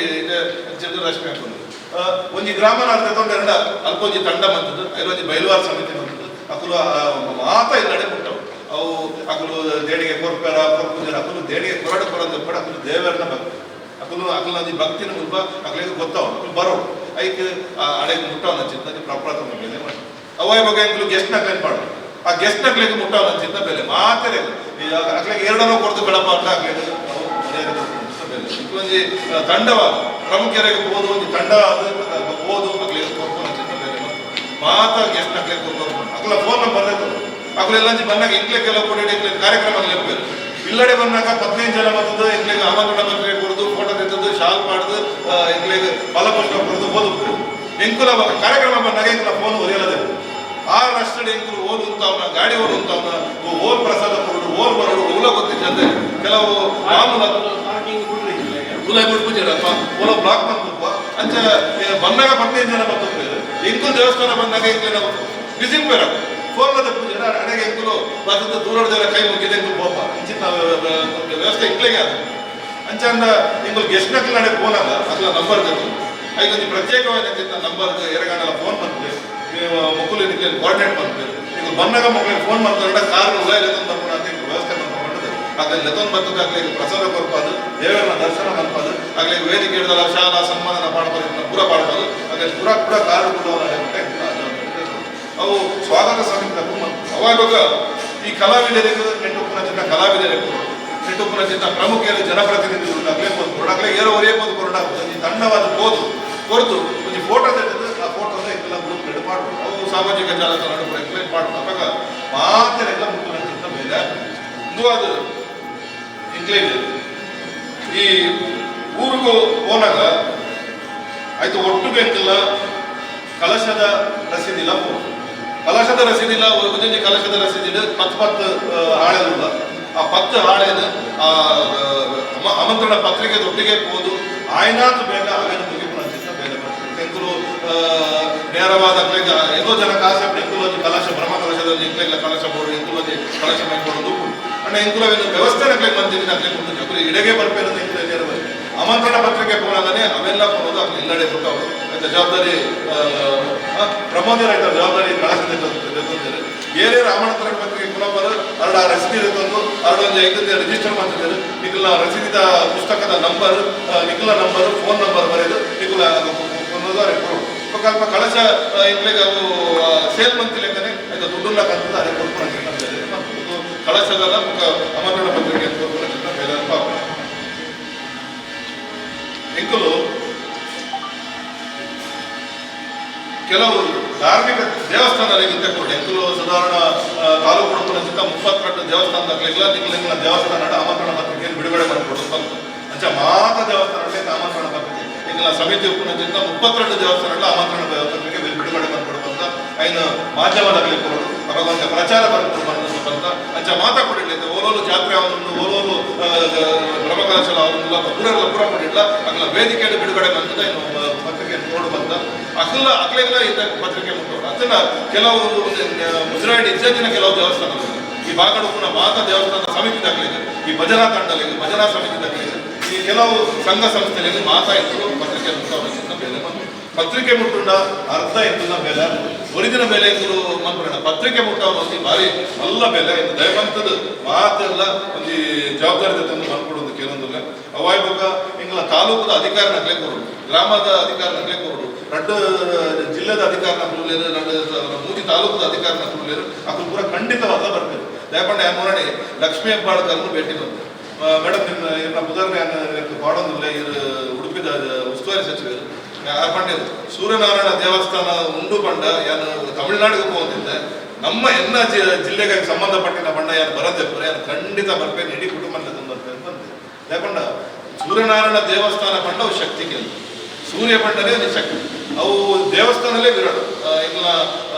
ಚಂದ್ರಲಕ್ಷ್ಮಿ ಹಾಕೊಂಡು ಒಂಜಿ ಗ್ರಾಮನ ತಗೊಂಡ ಅಲ್ಪ ಒಂಜಿ ತಂಡ ಬಂತದ್ದು ಐಲೊಂಜಿ ಬೈಲ್ವಾರ ಸಮಿತಿ ಬಂತದ್ದು ಅಕುಲು ಮಾತ ಇಲ್ಲಡೆ ಮುಟ್ಟವು. ಅವು ಅಕುಲು ದೇಣಿಗೆ ಕೊರ್ಪೇರ ಕೊರ್ಪುಜರ ಅಕುಲು ದೇಣಿಗೆ ಕೊರಡು ಕೊರಂದ ಪಡ ಅಕುಲು ದೇವರನ್ನ ಭಕ್ತಿ ಅಕುಲು ಅಕುಲ ಭಕ್ತಿನ ಮುಲ್ಪ ಅಕಲಿಗೆ ಗೊತ್ತಾವ ಅಕುಲು ಬರೋಡು ಐಕ್ ಅಡೆಗೆ ಮುಟ್ಟವನ ಚಿಂತ ಪ್ರಪ್ರಥಮ ಬೆಲೆ ಮಾಡಿ ಅವಯ ಬಗ್ಗೆ ಎಂಕುಲು ಗೆಸ್ಟ್ ನಕ್ಲೇನ್ ಮಾಡು ಆ ಗೆಸ್ಟ್ ನಕ್ಲಿಗೆ ಮುಟ್ಟವನ ಚಿಂತ ಬೆಲೆ ಮಾತರೆ ಅಕ್ಲಿಗೆ ಎರಡನ್ನೂ ಕೊಡ್ತು ಬೆಳಪ ಅಂತ ಅಕ್ಲಿಗೆ ಬೆಲೆ ಒಂಜಿ ತಂಡವಾದ ಪ್ರಮುಖರಿಗೆ ಹೋದು ಒಂಜಿ ತಂಡ ಹೋದು ಅಕ್ಲಿಗೆ ಕೊರ್ಪುನ ಚಿಂತ ಬೆಲೆ. ಮಾತ ಗೆಸ್ಟ್ ನಕ್ಲೆ ಅಕಲ ಫೋನ್ ನಂಬರ್ ಅಕಲೆಲ್ಲ ಬಂದಾಗ ಎಂಕ್ಲೆ ಕೆಲವು ಕೊಡಿ ಎಂಕ್ಲೆ ಕಾರ್ಯಕ್ರಮ ಲೆಪ್ಪೇರು ಇಲ್ಲಡೆ ಬಂದಾಗ 15 ಜನ ಬರ್ತದೆ ಎಂಕ್ಲೆಗ್ ಆಮಂತ್ರಣ ಪತ್ರಿಕೆ ಕೊಡುದು ಫೋಟೋ ತೆತ್ತದು ಶಾಲ್ ಮಾಡುದು ಎಂಕ್ಲೆಗ್ ಫಲಪುಷ್ಪ ಕೊಡುದು ಓದು ಎಂಕುಲ ಕಾರ್ಯಕ್ರಮ ಬಂದಾಗ ಎಂಕುಲ ಫೋನ್ ಒರಿಯಲದೆ ಆ ರಸ್ತೆ ಎಂಕುಲು ಓದು ಅಂತವನ ಗಾಡಿ ಓದು ಅಂತವನ ಓಲ್ ಪ್ರಸಾದ ಕೊರಡು ಓಲ್ ಬರೋಡು ಓಲ ಗೊತ್ತಿದ್ದಂತೆ ಕೆಲವು ಮಾಮೂಲ ಗುಲಾಬಿ ಬಿಡ್ಪುಜರಪ್ಪ ಓಲ ಬ್ಲಾಕ್ ಬಂದ್ಬಿಪ್ಪ ಅಂಚ ಬಂದಾಗ 15 ಜನ ಬಂದು ಎಂಕುಲು ದೇವಸ್ಥಾನ ಬಂದಾಗ ಎಂಕ್ಲೆ ಬಿಸಿ ಬೇರ ಫೋನ್ ಪೂಜೆ ಅಡೆಗೆ ಎಂಕುಲು ಬರ್ತದ ದೂರದ ಕೈ ಮುಗಿದ ಎಂಕುಲು ಪೋಪ ಇಂಚಿನ ವ್ಯವಸ್ಥೆ ಎಂಕ್ಲೆಗೆ ಅದು ಅಂಚಂದ ಎಂಕುಲು ಗೆಸ್ಟ್ ನಕ್ಲು ನಡೆ ಫೋನ್ ಅಲ್ಲ ಅಕ್ಲ ನಂಬರ್ ಗೊತ್ತು ಐಕೊಂಜಿ ಪ್ರತ್ಯೇಕವಾದ ನಂಬರ್ ಎರಗಂಡಲ ಫೋನ್ ಬಂದ್ಲೆ ಮಕ್ಕಳು ಇದಕ್ಕೆ ಕೋಆರ್ಡಿನೇಟ್ ಬಂದ್ಲೆ ಈಗ ಬಂದಾಗ ಮಕ್ಕಳಿಗೆ ಫೋನ್ ಮಾಡ್ತಾರೆ ಕಾರ್ ಉಲ್ಲ ಲೆತ್ತೊಂದು ಬರ್ಕೊಂಡು ಅಂತ ವ್ಯವಸ್ಥೆ ಮಾಡ್ಕೊಂಡು ಆಗಲಿ ಲೆತ್ತೊಂದು ಬರ್ತದೆ ಆಗಲಿ ಪ್ರಸಾದ ಕೊರ್ಪಾದು ದೇವರನ್ನ ದರ್ಶನ ಮಾಡ್ಪಾದು ಆಗಲಿ ವೇದಿಕೆ ಹಿಡ್ದಲ್ಲ ಶಾಲಾ ಸನ್ಮಾನ ಪಾಡ್ಬೋದು ಪೂರ ಪಾಡ್ಬೋದು ಆಗಲಿ ಪೂರ ಕೂಡ ಕಾರ್ ಕೂಡ ಅವು ಸ್ವಾಗತ ಸಮಿತಿ ಅವಾಗ ಈ ಕಲಾವಿದರಿಗೆ ನೆಟ್ಟುಪ್ಪನ ಚಿತ್ತ ಕಲಾವಿದರಿಗೆ ನೆಟ್ಟುಪ್ಪನ ಚಿತ್ತ ಪ್ರಮುಖರು ಜನಪ್ರತಿನಿಧಿಗಳು ಆಗಲೇ ಕೊರಡಾಗಲೇ ಏರೋ ಒರೇ ಬೋದು ಕೊರಡ ಈ ತಂಡವಾದ ಬೋದು ಕೊರತು ಒಂಜಿ ಫೋಟೋ ತೆಗೆದು ಆ ಫೋಟೋನ ಎಲ್ಲ ಗ್ರೂಪ್ ರೆಡಿ ಮಾಡು ಅವು ಸಾಮಾಜಿಕ ಜಾಲತಾಣ ಎಕ್ಸ್ಪ್ಲೈನ್ ಮಾಡು ಅವಾಗ ಮಾತೆಲ್ಲ ಮುಖ್ಯ ಚಿತ್ತ ಮೇಲೆ ಇಂದು ಅದು ಇಂಗ್ಲೀಷ್ ಈ ಊರಿಗೂ ಹೋನಾಗ ಆಯ್ತು ಒಟ್ಟು ಬೇಕಿಲ್ಲ ಕಲಶದ ರಸೀದಿಲ್ಲ ಕಲಶದ ರಸೀದಿಲ್ಲ ಒಂದೊಂದು ಕಲಶದ ರಸೀದಿಲ್ಲ 10 10 ಹಾಳೆಲ್ಲ ಆ 10 ಹಾಳೆನ ಆ ಆಮಂತ್ರಣ ಪತ್ರಿಕೆ ಒಟ್ಟಿಗೆ ಹೋದು ಆಯ್ನಾತು ಬೇಗ ಅವೇನು ಮುಗಿಪುನ ಚಿತ್ತ ಬೇಗ ಎಂಕುಲು ನೇರವಾದ ಎಲ್ಲೋ ಜನ ಕಾಸೆ ಎಂಕುಲು ಕಲಶ ಬ್ರಹ್ಮ ಕಲಶದಲ್ಲಿ ಎಂಕ್ಲೆಲ್ಲ ಕಲಶ ಬೋರ್ಡು ಎಂಕುಲು ಕಲಶ ಮೈಕೊಡೋದು ಅಣ್ಣ ಎಂಕುಲು ಅವೇನು ವ್ಯವಸ್ಥೆ ನಕ್ಲೆಗೆ ಬಂದಿದ್ದೀನಿ ಅಕ್ಲೆ ಮುಂದೆ ಅಕ್ಲೆ ಇಡೆಗೆ ಬರ್ಪೇರು ಎಂಕುಲು ನೇರವಾಗಿ ಆಮಂತ್ರಣ ಪತ್ರಿಕೆ ಹೋಗೋದಾನೆ ಅವೆಲ್ಲ ಕೊಡೋದು ಅಕ್ಲೆ ಇಲ್ಲಡೆ ಕೊಟ್ಟವರು ಆಯ್ತಾ ಜವಾಬ್ದಾರಿ ಪ್ರಮೋದರ ಆಯ್ತಾ ಜವಾಬ್ದಾರಿ ಕಳಸದ ಏನೇನು ಆಮಂತ್ರಣ ಪತ್ರಿಕೆ ಕೊಡಬಾರ ಅರಡ ಆ ರಸೀದಿ ತಂದು ಅರಡ ಒಂದು ಐದು ರಿಜಿಸ್ಟರ್ ಮಾಡ್ತಿದ್ದಾರೆ ನಿಖಲ ರಸೀದಿದ ಪುಸ್ತಕದ ನಂಬರ್ ನಿಖಲ ನಂಬರ್ ಫೋನ್ ನಂಬರ್ ಬರೆದು ನಿಖಲ ಅಲ್ಪ ಕಳಶ ಇಂಗ್ಲಿಗೆ ಅವು ಸೇಲ್ ಮಂತಿ ಲೆಕ್ಕನೆ ಆಯ್ತಾ ದುಡ್ಡುಲ್ಲ ಕಂತದ ಅದೇ ಕೊಡ್ಕೊಂಡು ಕಳಶದಲ್ಲ ಆಮಂತ್ರಣ ಪತ್ರಿಕೆ ಬೇರೆ ಪಾಪ ಎಂಕುಲು ಕೆಲವು ಧಾರ್ಮಿಕ ದೇವಸ್ಥಾನಗಳಿಗಿಂತ ಕೂಡ ಎಂಕುಲು ಸಾಧಾರಣ ತಾಲೂಕು ಉಡುಪಿನ 32 ದೇವಸ್ಥಾನದಾಗಲಿಲ್ಲ ನಿಂಗಳ ದೇವಸ್ಥಾನ ಆಮಂತ್ರಣ ಪತ್ರಿಕೆಯನ್ನು ಬಿಡುಗಡೆ ಮಾಡಿಕೊಡೋದು ಬಂತು ಅಂಚ ಮಾತ ದೇವಸ್ಥಾನಗಳಲ್ಲಿ ಆಮಂತ್ರಣ ಪತ್ರಿಕೆ ಎಂಕಲ ಸಮಿತಿ ಉಪ್ಪುನ 32 ದೇವಸ್ಥಾನಗಳ ಆಮಂತ್ರಣ ಪತ್ರಿಕೆ ಬಿಡುಗಡೆ ಮಾಡಿಕೊಡು ಅಂತ ಐನು ಮಾಧ್ಯಮದಾಗಲಿ ಕೊಡೋದು ಅವಾಗ ಒಂದು ಪ್ರಚಾರ ಬರ್ಕೊಂಡು ಬಂತ ಅಂಚ ಮಾತಾ ಕೊಡಿಲ್ಲ ಓಲೋಲು ಜಾತ್ರೆ ಅವನನ್ನು ಓಲೋಲು ಬ್ರಹ್ಮಕಲಶಲ ಅವನನ್ನೆಲ್ಲ ಪೂರೆಲ್ಲ ಪೂರ ಕೊಡಿಲ್ಲ ಅಗಲ ವೇದಿಕೆಯನ್ನು ಬಿಡುಗಡೆ ಬಂತದ ಇನ್ನು ಪತ್ರಿಕೆಯನ್ನು ನೋಡು ಬಂತ ಅಗಲ ಅಗಲೆಲ್ಲ ಇದ್ದ ಪತ್ರಿಕೆ ಮುಟ್ಟೋರು ಅದನ್ನ ಕೆಲವು ಮುಜರಾಯಿಡ್ ಇತ್ಯಾದಿನ ಕೆಲವು ದೇವಸ್ಥಾನಗಳು ಈ ಬಾಗಡುಪುನ ಮಾತಾ ದೇವಸ್ಥಾನ ಸಮಿತಿ ದಾಖಲಿದೆ ಈ ಭಜನಾ ತಂಡಲಿಗೆ ಭಜನಾ ಸಮಿತಿ ದಾಖಲಿದೆ ಈ ಕೆಲವು ಸಂಘ ಸಂಸ್ಥೆಗಳಿಗೆ ಮಾತಾ ಇತ್ತು ಪತ್ರಿಕೆ ಮುಟ್ಟೋದಕ್ಕಿಂತ ಬೇರೆ ಬಂತು ಪತ್ರಿಕೆ ಮುಟ್ಟುಂಡ ಅರ್ಧ ಇಂತಿನ ಬೆಲೆ ಒರಿದಿನ ಬೆಲೆ ಇಂದು ಮನ್ಪುರಣ ಪತ್ರಿಕೆ ಮುಟ್ಟವನು ಭಾರಿ ಮಲ್ಲ ಬೆಲೆ ಇಂದು ದಯವಂತದ ಮಾತೆಲ್ಲ ಒಂದು ಜವಾಬ್ದಾರಿ ತಂದು ಮನ್ಕೊಡೋದು ಕೆಲವೊಂದಿಲ್ಲ ಅವಾಯ್ ಬೊಕ್ಕ ಇಂಗ್ಲ ತಾಲೂಕದ ಅಧಿಕಾರ ನಕ್ಲೆ ಕೊರಡು ಗ್ರಾಮದ ಅಧಿಕಾರ ನಕ್ಲೆ ಕೊರಡು ರಡ್ಡು ಜಿಲ್ಲೆದ ಅಧಿಕಾರ ನಕ್ಲು ರಡ್ಡು ಮೂಜಿ ತಾಲೂಕದ ಅಧಿಕಾರ ನಕ್ಲು ಅಕ್ಲು ಪೂರ ಖಂಡಿತವಾದ ಬರ್ಬೇಕು ದಯಪಂಡ ಯಾಮೋರಣಿ ಲಕ್ಷ್ಮೀ ಹೆಬ್ಬಾಳ್ಕರ್ನು ಭೇಟಿ ಬಂತು ಮೇಡಮ್ ನಿಮ್ಮ ಇವ್ರನ್ನ ಬುಧರ್ನ ಪಾಡೊಂದಿಲ್ಲ ಇವರು ಉಡುಪಿದ ಉಸ್ತುವಾರಿ ಸಚಿವರು ಪಂಡ್ಯರು ಸೂರ್ಯನಾರಾಯಣ ದೇವಸ್ಥಾನ ಉಂಡು ಪಂಡ ಯಾನು ತಮಿಳ್ನಾಡಿಗೆ ಹೋಗಿದ್ದೆ ನಮ್ಮ ಎಲ್ಲ ಜಿಲ್ಲೆಗೆ ಸಂಬಂಧಪಟ್ಟಿನ ಬಣ್ಣ ಯಾರು ಬರದೆ ಯಾರು ಖಂಡಿತ ಬರ್ಪೇನೆ ಇಡೀ ಕುಟುಂಬ ಬರ್ತೇನೆ ಬಂದೆ ಯಾಕಂಡ ಸೂರ್ಯನಾರಾಯಣ ದೇವಸ್ಥಾನ ಪಂಡ ಅವು ಶಕ್ತಿ ಕೇಂದ್ರ ಸೂರ್ಯ ಪಂಡನೇ ಒಂದು ಶಕ್ತಿ ಅವು ದೇವಸ್ಥಾನಲ್ಲೇ ವಿರಳು ಇಲ್ಲ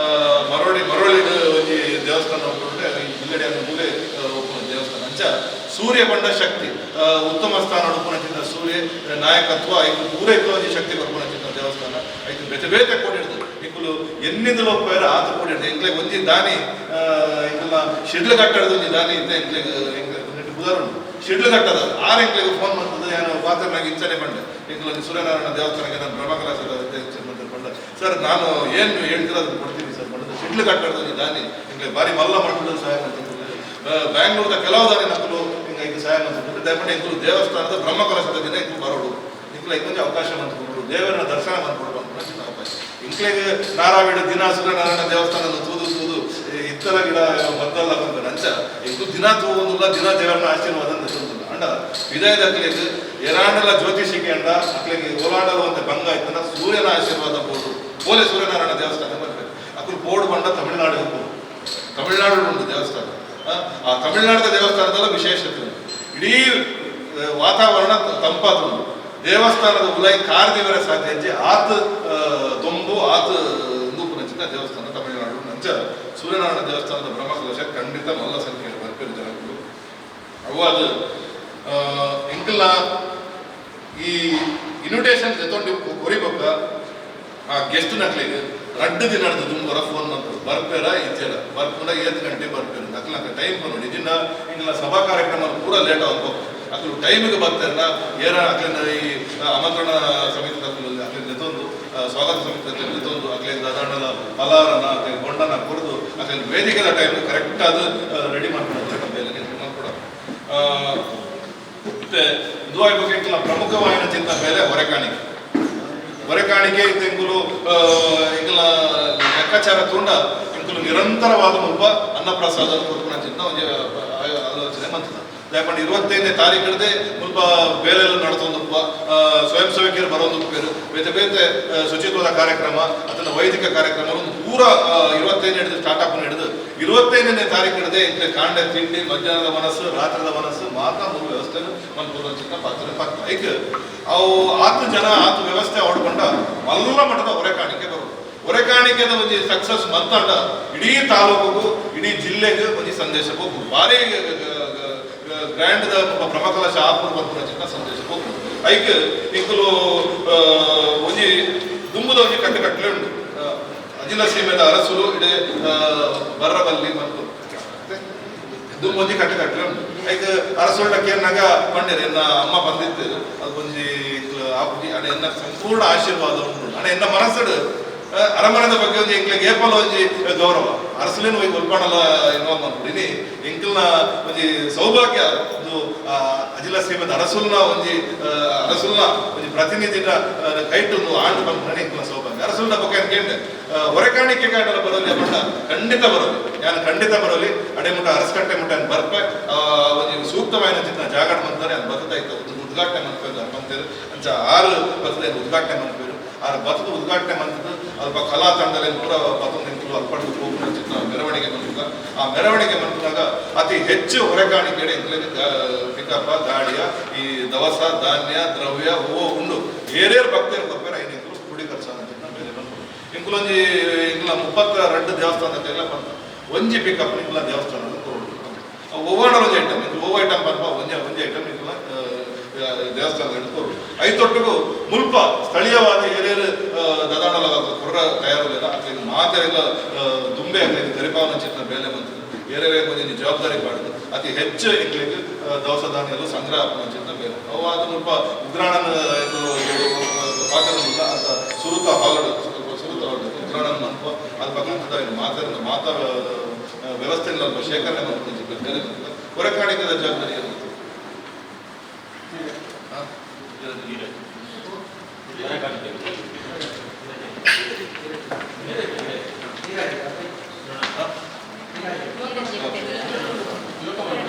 ಮರೋಳಿ ಮರೋಳಿ ಒಂಜಿ ದೇವಸ್ಥಾನ ಉಂಟು ಈ ಜಿಲ್ಲೆಡೆ ಮೂಲೆ ದೇವಸ್ಥಾನ ಅಂಚ ಸೂರ್ಯ ಪಂಡ ಶಕ್ತಿ ಉತ್ತಮ ಸ್ಥಾನ ಉಡುಪುನಚಿಂತ ಸೂರ್ಯ ನಾಯಕತ್ವ ಐದು ಪೂರ ಒಂಜಿ ಶಕ್ತಿ ಬರ್ಪುನಚಿಂತ ದೇವಸ್ಥಾನ ಐದು ಬೇತೆ ಬೇತೆ ಕೊಡಿಡ್ದು ಇಕ್ಕುಲು ಎನ್ನಿದಲು ಒಪ್ಪೇರ ಆತ ಕೊಡಿಡ್ದು ಎಂಕ್ಲೆ ಒಂಜಿ ದಾನಿ ಇಂಕಲ್ನ ಶಿಡ್ಲು ಕಟ್ಟಡದ ಒಂಜಿ ದಾನಿ ಇದ್ದ ಎಂಕ್ಲೆ ಬುಧಾರ ಉಂಟು ಶಿಡ್ಲು ಕಟ್ಟದ ಆರು ಎಂಕ್ಲೆಗೆ ಫೋನ್ ಮಾಡ್ತದೆ ನಾನು ಪಾತ್ರನಾಗಿ ಇಂಚನೆ ಬಂಡೆ ಎಂಕ್ಲೊಂಜಿ ಸೂರ್ಯನಾರಾಯಣ ದೇವಸ್ಥಾನಕ್ಕೆ ನಾನು ಬ್ರಹ್ಮಕಲಾಶದ ಬಂದೆ ಸರ್ ನಾನು ಏನು ಹೇಳ್ತೀರ ಅದನ್ನು ಕೊಡ್ತೀನಿ ಸರ್ ಬಂದ ಶಿಡ್ಲು ಕಟ್ಟಡದ ಒಂಜಿ ದಾನಿ ಎಂಕ್ಲೆ ಭಾರಿ ಮಲ್ಲ ಮಟ್ಟದ ಸಹಾಯ ಮಾಡ್ತಿದ್ರು ಬ್ಯಾಂಗ್ಳೂರ್ದ ಕೆಲವು ದಾನಿ ನಕಲು ಹಿಂಗೆ ಐದು ಸಹಾಯ ಮಾಡ್ತಿದ್ರು ದಯಮಾಡಿ ಎಂಕುಲು ದೇವಸ್ಥಾನದ ಬ್ರಹ್ಮಕಲಶದ ದಿನ ಎಂಕುಲು ಬರೋಡು ಇಂಕ್ಲ ಇಂಕೊಂಚ ಅವಕಾಶ ಮಾಡ್ಕೊಡು ದೇವರನ್ನ ದರ್ಶನ ಮಾಡ್ಕೊಡು ಅಂತ ಅವಕಾಶ ಇಂಕ್ಲೆಗೆ ನಾರಾವೀಡು ದಿನ ಸೂರ್ಯನಾರಾಯಣ ದೇವಸ್ಥಾನದ ತೂದು ತೂದು ಇತ್ತರ ಗಿಡ ಬಂದಲ್ಲ ಬಂದ ಅಂಚ ಇಂಕು ದಿನ ತೂವೊಂದಿಲ್ಲ ದಿನ ದೇವರನ್ನ ಆಶೀರ್ವಾದ ಅಂತ ಅಂಡ ವಿದಯದ ಅಕ್ಲೆಗ್ ಎರಾಂಡಲ ಜ್ಯೋತಿಷಿಗೆ ಅಂಡ ಅಕ್ಲೆಗೆ ಓಲಾಡಲು ಅಂತ ಭಂಗ ಆಯ್ತಂಡ ಸೂರ್ಯನ ಆಶೀರ್ವಾದ ಬೋದು ಪೋಲೆ ಸೂರ್ಯನಾರಾಯಣ ದೇವಸ್ಥಾನ ಬರ್ಬೇಕು. ಅಕುಲು ಬೋರ್ಡ್ ಬಂಡ ತಮಿಳುನಾಡಿಗೆ ಹೋಗ್ಬೋದು. ತಮಿಳುನಾಡು ಉಂಡು ದೇವಸ್ಥಾನ. ಆ ತಮಿಳುನಾಡಿನ ದೇವಸ್ಥಾನದಲ್ಲ ವಿಶೇಷತೆ ಉಂಟು. ಇಡೀ ವಾತಾವರಣ ತಂಪಾದುಂಡು. ದೇವಸ್ಥಾನದ ಉಲೈ ಕಾರ್ ದಿವರ ಸಾಧ್ಯ ಹೆಜ್ಜೆ ಆತ್ ದೊಂಬು ಆತ್ ನೂಪುನಂಚಿನ ದೇವಸ್ಥಾನ ತಮಿಳುನಾಡು. ನಂಚ ಸೂರ್ಯನಾರಾಯಣ ದೇವಸ್ಥಾನದ ಬ್ರಹ್ಮಕಲಶ ಖಂಡಿತ ಮಲ್ಲ ಸಂಖ್ಯೆಯಲ್ಲಿ ಬರ್ಪೇರು ಜನಗಳು. ಅವು ಅದು ಎಂಕಲ್ನ ಈ ಇನ್ವಿಟೇಷನ್ ತಗೊಂಡು ಕೊರಿಬೊಕ್ಕ ಆ ಗೆಸ್ಟ್ ನಕ್ಲಿಗೆ 2 ದಿನದ ದುಂಬರ ಫೋನ್ ಮಾಡ್ತಾರೆ, ಬರ್ಪೇರ ಇಜ್ಜೆರ, ಬರ್ಪುಂಡ ಏತ್ ಗಂಟೆ ಬರ್ಪೇರು, ನಕ್ಲಕ ಟೈಮ್ ನೋಡಿ. ಇದನ್ನ ಇಂಗ್ಲ ಸಭಾ ಕಾರ್ಯಕ್ರಮ ಪೂರ ಲೇಟ್ ಆಗ್ಬೇಕು. ಅಕ್ಲು ಟೈಮಿಗೆ ಬರ್ತಾರಲ್ಲ ಏರ ಅಕ್ಲಿನ ಈ ಆಮಂತ್ರಣ ಸಮಿತಿ ಅಕ್ಲಿನ ನೆತ್ತೊಂದು ಸ್ವಾಗತ ಸಮಿತಿ ಅಕ್ಲಿನ ನೆತ್ತೊಂದು ಅಕ್ಲಿನ ದಾದಾಂಡಲ ಫಲಾರನ ಅಕ್ಲಿನ ಬೊಂಡನ ಕೊಡ್ದು ಅಕ್ಲಿನ ವೇದಿಕೆದ ಟೈಮ್ ಕರೆಕ್ಟ್ ಆದ ರೆಡಿ ಮಾಡ್ಕೊಂಡು ಬೇಲೆ ಮಾಡ್ಕೊಡ. ಮತ್ತೆ ಇದು ಆಗ್ಬೇಕು, ಎಂಕಲ್ನ ಪ್ರಮುಖವಾದ ಚಿಂತ ಮೇಲೆ ಹೊರೆಕಾಣಿಕೆ. ಹೊರೆಕಾಣಿಕೆ ಎಂಕುಲು ಎಂಕಲ್ನ ಲೆಕ್ಕಾಚಾರ ತುಂಡ ಎಂಕುಲು ನಿರಂತರವಾದ ಮುಲ್ಪ ಅನ್ನಪ್ರಸಾದ ಕೊರ್ಪುನ ಚಿಂತ ಒಂಜಿ ಆಲೋಚನೆ ಮಂತದ. ಯಾಕಂದ್ರೆ 25ನೇ ತಾರೀಕು ಹಿಡ್ದೆ ಮುಲ್ಪ ಬೇಲೆಲ್ಲ ನಡ್ತೊಂದುಪ್ಪ, ಸ್ವಯಂ ಸೇವಕಿಯರು ಬರೋಂದುಪ್ಪೇರು, ಬೇತೆ ಬೇತೆ ಶುಚಿತ್ವದ ಕಾರ್ಯಕ್ರಮ, ಅದನ್ನ ವೈದಿಕ ಕಾರ್ಯಕ್ರಮ ಒಂದು ಪೂರ 25 ಹಿಡಿದು ಸ್ಟಾರ್ಟ್ ಅಪ್ ಹಿಡಿದು 25ನೇ ತಾರೀಕು ಹಿಡಿದೆ ಇಂತ ಕಾಂಡೆ ತಿಂಡಿ, ಮಧ್ಯಾಹ್ನದ ಮನಸ್ಸು, ರಾತ್ರಿದ ಮನಸ್ಸು ಮಾತಾ ಮೂರು ವ್ಯವಸ್ಥೆ ಮನ್ಪುರ ಚಿಕ್ಕ ಪಾತ್ರ ಪಕ್ಕ. ಈಗ ಅವು ಆತು ಜನ ಆತು ವ್ಯವಸ್ಥೆ ಹೊಡ್ಕೊಂಡ ಮಲ್ಲ ಮಟ್ಟದ ಹೊರೆ ಕಾಣಿಕೆ ಬರೋದು. ಹೊರೆ ಕಾಣಿಕೆದ ಒಂಜಿ ಸಕ್ಸಸ್ ಮಂತಂಡ ಇಡೀ ತಾಲೂಕಿಗೂ ಇಡೀ ಜಿಲ್ಲೆಗೆ ಒಂಜಿ ಸಂದೇಶ ಹೋಗು. ಭಾರಿ ಗ್ರ್ಯಾಂಡ್ ಬ್ರಹ್ಮಕಲಶ ಆಪುರ್ ಬರ್ಪುನ ಚಿಕ್ಕ ಸಂದೇಶ ಹೋಗು. ಐಕ್ ಇಂಕುಲು ಒಂಜಿ ದುಂಬುದ ಒಂಜಿ ಕಟ್ಟು ಕಟ್ಟಲೆ ಉಂಟು. ಅಜಿಲ ಸೀಮೆದ ಅರಸುಲು ಇಡೀ ಬರ್ರಬಲ್ಲಿ ಮತ್ತು ದುಂಬು ಒಂಜಿ ಕಟ್ಟು ಕಟ್ಟಲೆ ಉಂಟು. ಐಕ್ ಅರಸುಳ್ಳ ಕೇರ್ನಾಗ ಪಂಡೇರು, ಎನ್ನ ಅಮ್ಮ ಬಂದಿತ್ತು, ಅದು ಒಂಜಿ ಆಪುಜಿ ಅಡೆ ಎನ್ನ ಸಂಪೂರ್ಣ ಆಶೀರ್ವಾದ ಉಂಟು. ಅಡೆ ಎನ್ನ ಮನಸ್ಸುಡು ಅರಮನೆದ ಬಗ್ಗೆ ಒಂಜಿ ಎಂಕ್ಲೆಗ್ ಏಪಲ ಒಂಜಿ ಗೌರವ. ಅರಸುಲೇನು ಹೋಗಿ ಒಲ್ಪಾಣಲ ಇನ್ವಾಲ್ವ್ ಮಾಡ್ಬಿಡಿನಿ. ಎಂಕಲ್ನ ಒಂಜಿ ಸೌಭಾಗ್ಯ ಒಂದು ಅಜಿಲ ಸೀಮೆದ ಅರಸುಲ್ನ ಒಂಜಿ ಪ್ರತಿನಿಧಿನ ಕೈಟ್ ಒಂದು ಆಂಡು ಬಂದ್ರೆ ಎಂಕಲ್ನ ಸೌಭಾಗ್ಯ. ಅರಸುಲ್ನ ಬಗ್ಗೆ ಕೇಂದ್ರ ಹೊರೆಕಾಣಿಕೆ ಕಾಂಡಲ ಬರೋಲಿ ಬಣ್ಣ ಖಂಡಿತ ಬರೋಲಿ, ನಾನು ಖಂಡಿತ ಬರೋಲಿ. ಅಡೆ ಮುಟ್ಟ ಅರಸ್ಕಟ್ಟೆ ಮುಟ್ಟ ಬರ್ಪೆ. ಒಂಜಿ ಸೂಕ್ತವಾದ ಚಿತ್ರ ಜಾಗಡ ಬಂತಾರೆ, ಅದು ಬರ್ತದೆ ಇತ್ತು ಉದ್ಘಾಟನೆ ಮಂತ್ಪೇರು ಬಂತೇರು. ಅಂಚ ಆರು ಬರ್ತದೆ ಉದ್ಘಾಟನೆ ಮಂತ್ಪೇರು. ಆರು ಬತ್ತದ ಉದ್ಘಾಟನೆ ಮಂತದ್ದು ಅಲ್ಪ ಕಲಾ ತಂಡದಲ್ಲಿ ಪೂರ ಬತ್ತೊಂದು ನಿಂತು ಅಲ್ಪಡ್ದು ಹೋಗುವ ಚಿತ್ರ ಮೆರವಣಿಗೆ ಮಂತದ. ಆ ಮೆರವಣಿಗೆ ಮಂತದಾಗ ಅತಿ ಹೆಚ್ಚು ಹೊರೆಕಾಣಿಕೆ ಎಂಕ್ಲೆಗ್ ಪಿಕಪ್ಪ ಗಾಡಿಯ ಈ ದವಸ ಧಾನ್ಯ ದ್ರವ್ಯ ಹೂವು ಉಂಡು ಏರೇರು ಭಕ್ತರು ಕೊರ್ಪೇರ ಐನು ಎಂಕುಲು ಕುಡಿ ಖರ್ಚು ಅಂತ ಬೇರೆ ಬಂದು ಎಂಕುಲೊಂಜಿ ಎಂಕುಲ 32 ದೇವಸ್ಥಾನ ಬಂತ ಒಂಜಿ ಪಿಕಪ್ ನಿಂಕುಲ ದೇವಸ್ಥಾನದ ಕೊರಡು. ಒವ್ವಾಣ ಒಂಜಿ ಐಟಮ್ ಇಂದು ಒವ್ವ ಐಟಮ್ ಪನ್ಪ ಒಂಜಿ ಒಂಜಿ ಐಟಮ್ ನಿಂಕುಲ ದೇವಸ್ಥಾನದ ಕೊರಡು. ಐತೊಟ್ಟಿಗೂ ಮುಲ್ಪ ಸ್ಥಳೀಯವಾದ ಏರೇರು ದದಾಣಲ ಕೊರ್ರ ತಯಾರುಲ್ಲ ಅಕ್ಲಿಗೆ ಮಾತೆರೆಲ್ಲ ದುಂಬೆ ಅಕ್ಲಿಗೆ ತೆರಿಪಾವನ ಚಿತ್ರ ಬೇಲೆ ಬಂತು ಏರೇರೆ ಒಂಜಿ ಜವಾಬ್ದಾರಿ ಪಾಡುದು ಅತಿ ಹೆಚ್ಚು ಎಂಕ್ಲೆಗ್ ದವಸ ಧಾನ್ಯಲು ಸಂಗ್ರಹ ಆಪುನ ಚಿತ್ರ ಬೇಲೆ. ಅವು ಅದು ಮುಲ್ಪ ಉಗ್ರಾಣನ ಇದು ಪಾತ್ರದಿಂದ ಅಂತ ಸುರುತ ಹಾಲಡು ಸುರುತ ಹಾಲು ಉಗ್ರಾಣನ ಮನ್ಪ ಅದು ಪಕ್ಕದ ಮಾತಾಡ ಮಾತಾ ವ್ಯವಸ್ಥೆ ಅಲ್ಪ ಶೇಖರಣೆ ಮಾಡ್ಕೊಂಡು ಬೇರೆ ಹೊರಕಾಣಿಕೆದ ಜವಾಬ್ದಾರಿ ಏನಿತ್ತು? ಹಾ?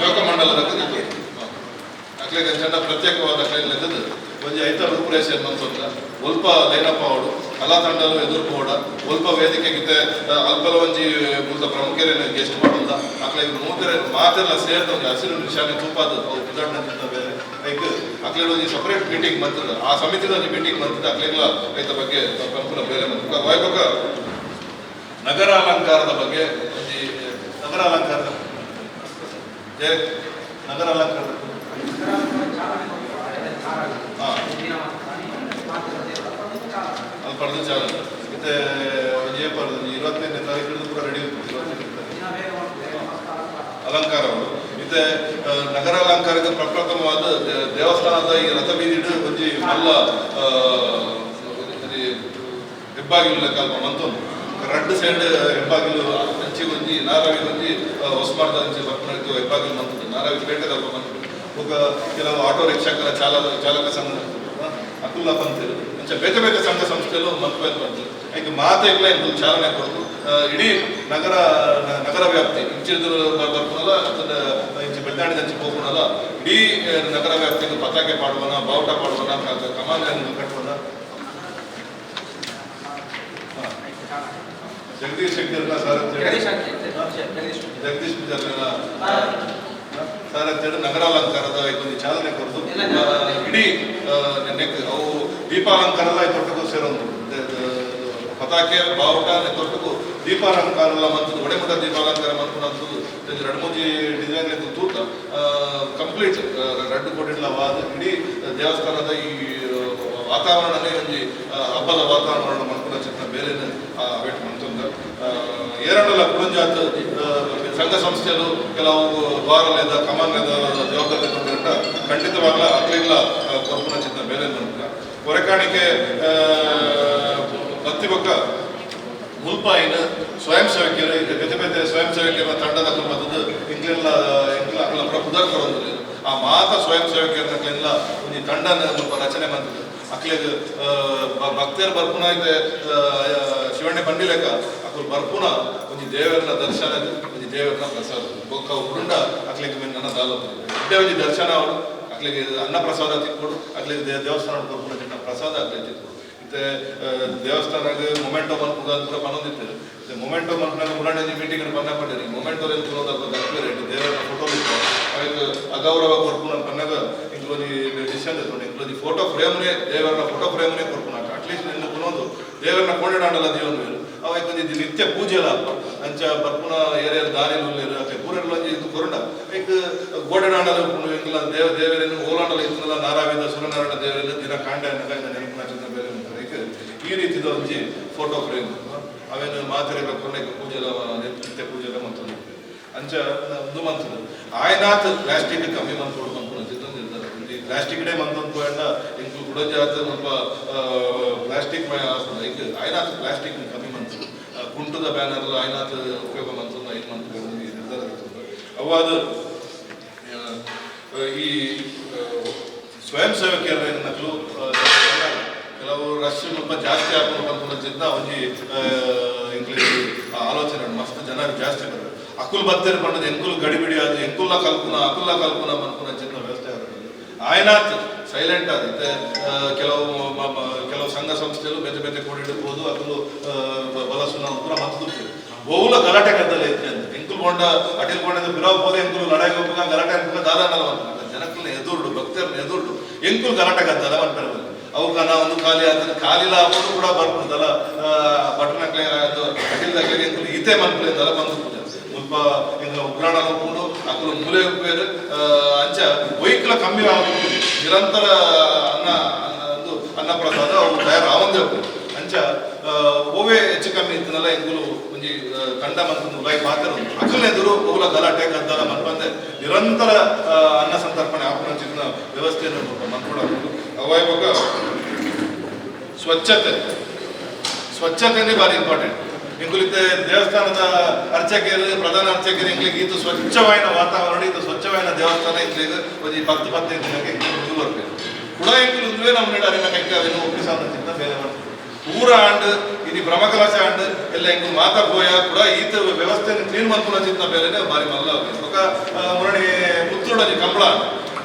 ಯೋಗ ಮಂಡಲದ ಅಕ್ಲೆಗ್ ಚಂಡ ಪ್ರತ್ಯೇಕವಾದ ಅಕ್ಲೆಗ್ ಲೆತ್ತದು ಒಂಜಿ ಐತ ರೂಪುರೇಷೆ ಮಂತೊಂದ ಒಲ್ಪ ಲೈನಪ್ ಆವಡು, ಕಲಾ ತಂಡಲು ಎದುರು ಪೋಡ, ಒಲ್ಪ ವೇದಿಕೆಗಿತ್ತೆ ಅಲ್ಪಲ ಒಂಜಿ ಮುಲ್ತ ಪ್ರಮುಖರೇನ ಗೆಸ್ಟ್ ಮಾಡೋದ ಅಕ್ಲೆಗ್ ಮೂತೆರೆ ಮಾತೆಲ್ಲ ಸೇರ್ದ ಒಂಜಿ ಹಸಿರು ನಿಶಾನೆ ತೂಪಾದ ಅವು ಉದ್ಘಾಟನೆ ಬೇರೆ. ಐಕ್ ಅಕ್ಲೆಗ್ ಒಂಜಿ ಸಪರೇಟ್ ಮೀಟಿಂಗ್ ಮಂತದ, ಆ ಸಮಿತಿದ ಒಂಜಿ ಮೀಟಿಂಗ್ ಮಂತದ ಅಕ್ಲೆಗ್ಲ ಐತ ಬಗ್ಗೆ ಪನ್ಪುನ ಬೇರೆ ಮಂತದ. ವಾಯ್ಬೊಕ್ಕ ನಗರ ಅಲಂಕಾರದ ಬಗ್ಗೆ ಒಂಜಿ ನಗರ ಅಲಂಕಾರದ ಜಯ ನಗರ ಅಲಂಕಾರದ ಅದು ಪಡೆದು ಚಾಲನೆ ಮತ್ತೆ ಒಂಜಿ ಏಪಲ್ 25ನೇ ತಾರೀಕು ಹಿಡಿದು ಕೂಡ ರೆಡಿ ಉಂಟು. 25ನೇ ತಾರೀಕು ಅಲಂಕಾರಗಳು. ಮತ್ತೆ ನಗರ ಅಲಂಕಾರಕ್ಕೆ ಪ್ರಪ್ರಥಮವಾದ ದೇವಸ್ಥಾನದ ಈ ರಥ ಬೀದಿಡು ಒಂಜಿ ಮಲ್ಲ ಒಂಜಿ ಹೆಬ್ಬಾಗಿಲು ಲೆಕ್ಕ ಅಲ್ಪ ಮಂತೊಂದು ರಡ್ಡು ಸೈಡ್ ಹೆಬ್ಬಾಗಿಲು ಅಂಚಿ ಒಂಜಿ ನಾರಾವಿ ಒಂಜಿ ಹೊಸ್ಮಾರ್ದ ಅಂಚಿ ಬರ್ಪುನ ಹೆಬ್ಬಾಗಿಲು ಮಂತುಂಡು ನಾರಾವಿ ಪೇಟೆದ ಅಲ್ಪ ಮಂತುಂಡು. ಬೊಕ್ಕ ಕೆಲವು ಆಟೋ ರಿಕ್ಷಾಕರ ಚಾಲಕ ಚಾಲಕ ಸಂಘ ಅಕುಲ್ಲ ಪಂತೇರು ಅಂಚ ಬೇತೆ ಬೇತೆ ಸಂಘ ಸಂಸ್ಥೆಲು ಮಂತ್ಪೇರ್ ಬಂತು. ಐಕ್ ಮಾತೆಗ್ಲ ಇಂದು ಚಾಲನೆ ಕೊಡದು ಇಡೀ ನಗರ ನಗರ ವ್ಯಾಪ್ತಿ ಇಂಚಿನ ಬರ್ಪುನಲ್ಲ ಅದನ್ನ ಇಂಚಿ ಬೆಳ್ದಾಣಿದ ಅಂಚಿ ಹೋಗುನಲ್ಲ ಇಡೀ ನಗರ ವ್ಯಾಪ್ತಿಗೆ ಪತಾಕೆ ಪಾಡುವನ, ಬಾವುಟ ಪಾಡುವನ, ಕಮಾನ್ ಕಟ್ಟುವನ. ಜಗದೀಶ್ ಶೆಟ್ಟರ್ನ ಸಾರಥ್ಯ, ಜಗದೀಶ್ ಪೂಜಾರ್ನ ಸಾರಥ್ಯಡ್ ನಗರಾಲಂಕಾರದ ಒಂದು ಚಾಲನೆ ಕೊರದು ಇಡೀ ನೆಕ್ ಅವು ದೀಪಾಲಂಕಾರಲ ತೊಟ್ಟುಕು ಸೇರೊಂದು ಪತಾಕೆ ಬಾವುಟ ತೊಟ್ಟುಕು ದೀಪಾಲಂಕಾರಲ ಮತ್ತು ಒಡೆಮುಟ ದೀಪಾಲಂಕಾರ ಮನ್ಪುನಂತು ರಡ್ಡ್ ಮೂಜಿ ಡಿಸೈನ್ ತೂತ ಕಂಪ್ಲೀಟ್ 2 ಕೋಟಿಡ್ಲ ವಾದ ಇಡೀ ದೇವಸ್ಥಾನದ ಈ ವಾತಾವರಣನೇ ಒಂಜಿ ಹಬ್ಬದ ವಾತಾವರಣ ಮನ್ಪುನ ಚಿತ್ರ ಬೇರೆ ವೇಟ್ ಮಂತೊಂದ. ಏರಂಡಲ ಕುಡಂಜಾತ್ ಸಂಘ ಸಂಸ್ಥೆಲು ಕೆಲವು ದ್ವಾರಲೇದ ಕಮಾನ್ಲೇದ ಜವಾಬ್ದಾರಿ ತೊಂದರೆ ಖಂಡಿತವಾಗ್ಲ ಅಕ್ಲಿಗ್ಲ ಕೊರ್ಪುನ ಚಿಂತ ಬೇರೆ ಮನ್ಪುನ. ಹೊರಕಾಣಿಕೆ ಬತ್ತಿ ಬೊಕ್ಕ ಮುಲ್ಪಾಯಿನ ಸ್ವಯಂ ಸೇವಕಿಯರು, ಈಗ ಬೇತೆ ಬೇತೆ ಸ್ವಯಂ ಸೇವಕಿಯರ ತಂಡದ ಮತ್ತದು ಇಂಕ್ಲೆಲ್ಲ ಇಂಕ್ಲ ಅಕ್ಲ ಪೂರ ಪುದರ್ ಕೊರೊಂದುಲ್ಲೆರ್. ಆ ಮಾತ ಸ್ವಯಂ ಸೇವಕಿಯರ್ನಕ್ಲೆಲ್ಲ ಒಂಜಿ ತಂಡನ ಮುಲ್ಪ ರಚನೆ ಮಂತುದು ಅಕ್ಲೆಗ್ ಭಕ್ತರು ಬರ್ಪುನ ಇತ್ತೆ ಶಿವಣ್ಣೆ ಪಂಡಿಲೆಕ್ಕ ಅಕುಲು ಬರ್ಪುನ ಒಂಜಿ ದೇವರನ ದರ್ಶನ, ಒಂಜಿ ದೇವರನ ಪ್ರಸಾದ. ಬೊಕ್ಕ ಉಂಡ ಅಕ್ಲೆಗ್ ಮಿನ್ನ ದಾಲ ಎಡ್ಡೆ ಒಂಜಿ ದರ್ಶನ ಅವಡು, ಅಕ್ಲೆಗ್ ಅನ್ನ ಪ್ರಸಾದ ತಿಕ್ಕೊಡು, ಅಕ್ಲೆಗ್ ದೇವಸ್ಥಾನ ಕೊರ್ಪುನ ಚಿನ್ನ ಪ್ರಸಾದ ಅಕ್ಲೆಗ್ ತಿಕ್ಕೊಡು. ಇತ್ತೆ ದೇವಸ್ಥಾನಗ್ ಮೊಮೆಂಟೋ ಮನ್ಪುಗ ಅಂತ ಪೂರ ಪನೊಂದಿತ್ತೆರ್. ಇತ್ತೆ ಮೊಮೆಂಟೋ ಮನ್ಪುನಾಗ ಮುರಾನಿ ಒಂಜಿ ಮೀಟಿಂಗ್ ಪನ್ನ ಪಂಡೆರ್, ಈ ಮೊಮೆಂಟೋ ಎಂಕುಲು ಅಲ್ಪ ದಕ್ಪೆರ್, ದೇವರ ಫೋಟೋ ಇತ್ತು, ಅವೆಕ್ ಅಗೌರವ ಕೊರ್ಪುನ ಪನ್ನಗ ಎಂಕುಲು ಒಂಜಿ ಡಿಸಿಷನ್ ದೆತ್ತೊಂಡು ಎಂಕುಲು ಒಂಜಿ ಫೋಟೋ ಫ್ರೇಮ್ನೇ, ದೇವರನ ಫೋಟೋ ಫ್ರೇಮ್ನೇ ಕೊರ್ಪುನ. ಅಟ್ಲೀಸ್ಟ್ ನಿನ್ನ ಪುನೊಂದು ದೇವರನ ಕೊಂಡಾಡಲ್ಲ ದೇವನು ಅವೆಕ್ ಒಂಜಿ ನಿತ್ಯ ಪೂಜೆ ಅಲ್ಪ. ಅಂಚ ಬರ್ಪುನ ಏರಿಯಾದ ದಾನಿಲು ಉಲ್ಲೆರ್, ಅಕ್ಲೆ ಪೂರೆರ್ಲ ಒಂಜಿ ಇದು ಕೊರುಂಡ ಐಕ್ ಗೋಡೆ ಡಾಂಡಲ ಉಪ್ಪುಂಡು. ಎಂಕುಲ ದೇವರೇನು ಓಲಾಂಡಲ ಇತ್ತುಂಡಲ ನಾರಾವಿದ ಸೂರ್ಯನಾರಾಯಣ ದೇವರೇನು ದಿನ ಕಾಂಡೆ ಅನ್ನಗ ನೆನಪುನ ಚಿಂತ ಬೇರೆ ಉಂಟು. ಐಕ್ ಈ ರೀತಿದ ಒಂಜಿ ಫೋಟೋ ಫ್ರೇಮ್ ಅವೇನು ಮಾತೆರೆ ಕೊರ್ನೆಕ್ ಪೂಜೆಲ ನಿತ್ಯ ಪೂಜೆಲ ಮಂತೊಂದು. ಅಂಚ ಉಂದು ಮಂತುಂಡು. ಆಯ್ನಾತ್ ಪ್ಲಾಸ್ಟಿಕ್ ಕಮ್ಮಿ ಮನ್ಪೊಡು ಪನ್ಪುನ ಚಿತ್ತೊಂದು ಇರ್ತಾರೆ. ಈ ಪ್ಲಾಸ್ಟಿಕ್ ಡೇ ಮಂತೊಂದು ಪೋಯಂಡ ಎಂಕುಲು ಕುಡೊಂಜಿ ಆತ್ ಮುಲ್ಪ ಪ್ಲಾಸ್ಟಿಕ್ ಐಕ್ ಆಯ್ನಾತ್ ಪ್ಲಾಸ್ಟಿಕ್ ಕಮ್ಮಿ ಮಂತು ಕುಂಟುದ ಬ್ಯಾನರ್ ಆಯ್ನಾತ್ ಉಪಯೋಗ ಮಂತೊಂದು ಐನ್ ಮಂತು ನಿರ್ಧಾರ ದೆತ್ತೊಂದು. ಅವಾದ ಈ ಸ್ವಯಂ ಸೇವಕಿಯರ ನಕಲು ಕೆಲವು ರಶ್ ಮುಲ್ಪ ಜಾಸ್ತಿ ಆಪುಂಡು ಪನ್ಪುನ ಒಂಜಿ ಎಂಕ್ಲೆಗ್ ಆಲೋಚನೆ ಉಂಡು. ಮಸ್ತ್ ಜನ ಜಾಸ್ತಿ ಬರ್ತಾರೆ, ಅಕುಲ್ ಬತ್ತೆರ್ ಪಂಡದ್ ಎಂಕುಲು ಗಡಿಬಿಡಿ ಆದ್ ಎಂಕುಲ್ಲ ಕಲ್ಪುನ ಅಕುಲ್ಲ ಕಲ್ಪುನ ಪನ್ಪುನ ಚಿಂತ ವ್ಯವಸ್ಥೆ ಆಗುತ್ತೆ. ಆಯ್ನಾತ್ ಸೈಲೆಂಟ್ ಆದ್ ಇತ್ತೆ ಕೆಲವು ಕೆಲವು ಸಂಘ ಸಂಸ್ಥೆಲು ಬೇತೆ ಬೇತೆ ಕೋಡಿಡ್ ಪೋದು ಅಕುಲು ಬಲಸುನ ಪೂರ ಮತ್ತ್ ಬಹುಲ ಗಲಾಟೆ ಗದ್ದಲ ಇತ್ತೆ ಅಂತ ಎಂಕುಲು ಪೋಂಡ ಅಟಿಲ್ ಪೋಂಡ ಪಿರವು ಪೋದೆ ಎಂಕುಲು ಲಡಾಯಿ ಹೋಗುಗ ಗಲಾಟೆ ಅನ್ಪುಗ ದಾದಾನಲ ಮನ್ಪುನ. ಜನಕ್ಕಲ್ನ ಎದುರುಡು, ಭಕ್ತರನ್ನ ಎದುರುಡು ಎಂಕುಲು ಗಲಾಟೆ ಗದ್ದಲ ಮನ್ಪೆರೆ. ಅವು ಕನ ಒಂದು ಖಾಲಿ ಆದ್ರೆ ಖಾಲಿಲ ಆಪುಂಡು ಕೂಡ ಬರ್ಪುಂಡಲ್ಲ ಬಟ್ರನಕ್ಲೆ ಅದು ಅಟಿಲ್ದಕ್ಲೆ ಎಂಕುಲು ಈತೆ ಮನ್ಪುಲೆ ಅಂದಲ ಬಂದು ಮುಲ್ಪ ಎಂಕ ಉಗ್ರಾಣ ಉಪ್ಪುಂಡು, ಅಕುಲು ಮೂಲೆ ಉಪ್ಪೇರು. ಅಂಚ ಒಯ್ಕ್ಲ ಕಮ್ಮಿ ಆವೊಂದು ನಿರಂತರ ಅನ್ನ ಒಂದು ಅನ್ನಪ್ರಸಾದ ಅವು ತಯಾರು ಆವೊಂದೇ ಉಪ್ಪುಂಡು. ಅಂಚ ಓವೇ ಹೆಚ್ಚು ಕಮ್ಮಿ ಇತ್ತನಲ್ಲ ಎಂಕುಲು ಒಂಜಿ ತಂಡ ಮಂತೊಂದು ಉಲಾಯಿ ಪಾತೆರ ಅಕಲ್ನ ಎದುರು ಓಲ ಗಲಾಟೆ ಗದ್ದಲ ಮನ್ಪಂದೆ ನಿರಂತರ ಅನ್ನ ಸಂತರ್ಪಣೆ ಆಪುನಂಚಿನ ವ್ಯವಸ್ಥೆಯನ್ನು ಮನ್ಪೊಡು. ಅವಾಯ್ ಬೊಕ್ಕ ಸ್ವಚ್ಛತೆ. ಸ್ವಚ್ಛತೆನೇ ಭಾರಿ ಇಂಪಾರ್ಟೆಂಟ್. ಎಂಕುಲಿತ್ತೆ ದೇವಸ್ಥಾನದ ಅರ್ಚಕರು, ಪ್ರಧಾನ ಅರ್ಚಕರು ಎಂಕ್ಲಿಗೆ ಇದು ಸ್ವಚ್ಛವಾಯಿನ ವಾತಾವರಣ, ಇದು ಸ್ವಚ್ಛವಾಯಿನ ದೇವಸ್ಥಾನ ಎಂಕ್ಲಿಗೆ ಒಂಜಿ 10 15 ದಿನಕ್ಕೆ ಎಂಕ್ಲಿಗೆ ಬರ್ಬೇಕು ಕೂಡ. ಎಂಕುಲು ಉಂದುವೇ ನಮ್ಮ ನೀಡ ಅರಿನ ಕೈಕ ಅವೇನು ಒಪ್ಪಿಸಾದಂಚಿಂತ ಬೇರೆ ಮಾಡ್ತೀವಿ. ಪೂರ ಆಂಡ್ ಇನಿ ಬ್ರಹ್ಮಕಲಶ ಆಂಡ್ ಎಲ್ಲ ಎಂಕುಲು ಮಾತಾ ಪೋಯ ಕೂಡ ಈತ ವ್ಯವಸ್ಥೆನ ಕ್ಲೀನ್ ಮನ್ಪುನ ಚಿಂತ ಬೇರೆನೆ ಭಾರಿ ಮಲ್ಲ. ಬೊಕ್ಕ ಮುರಣಿ ಪುತ್ತೂರು ಕಂಬಳ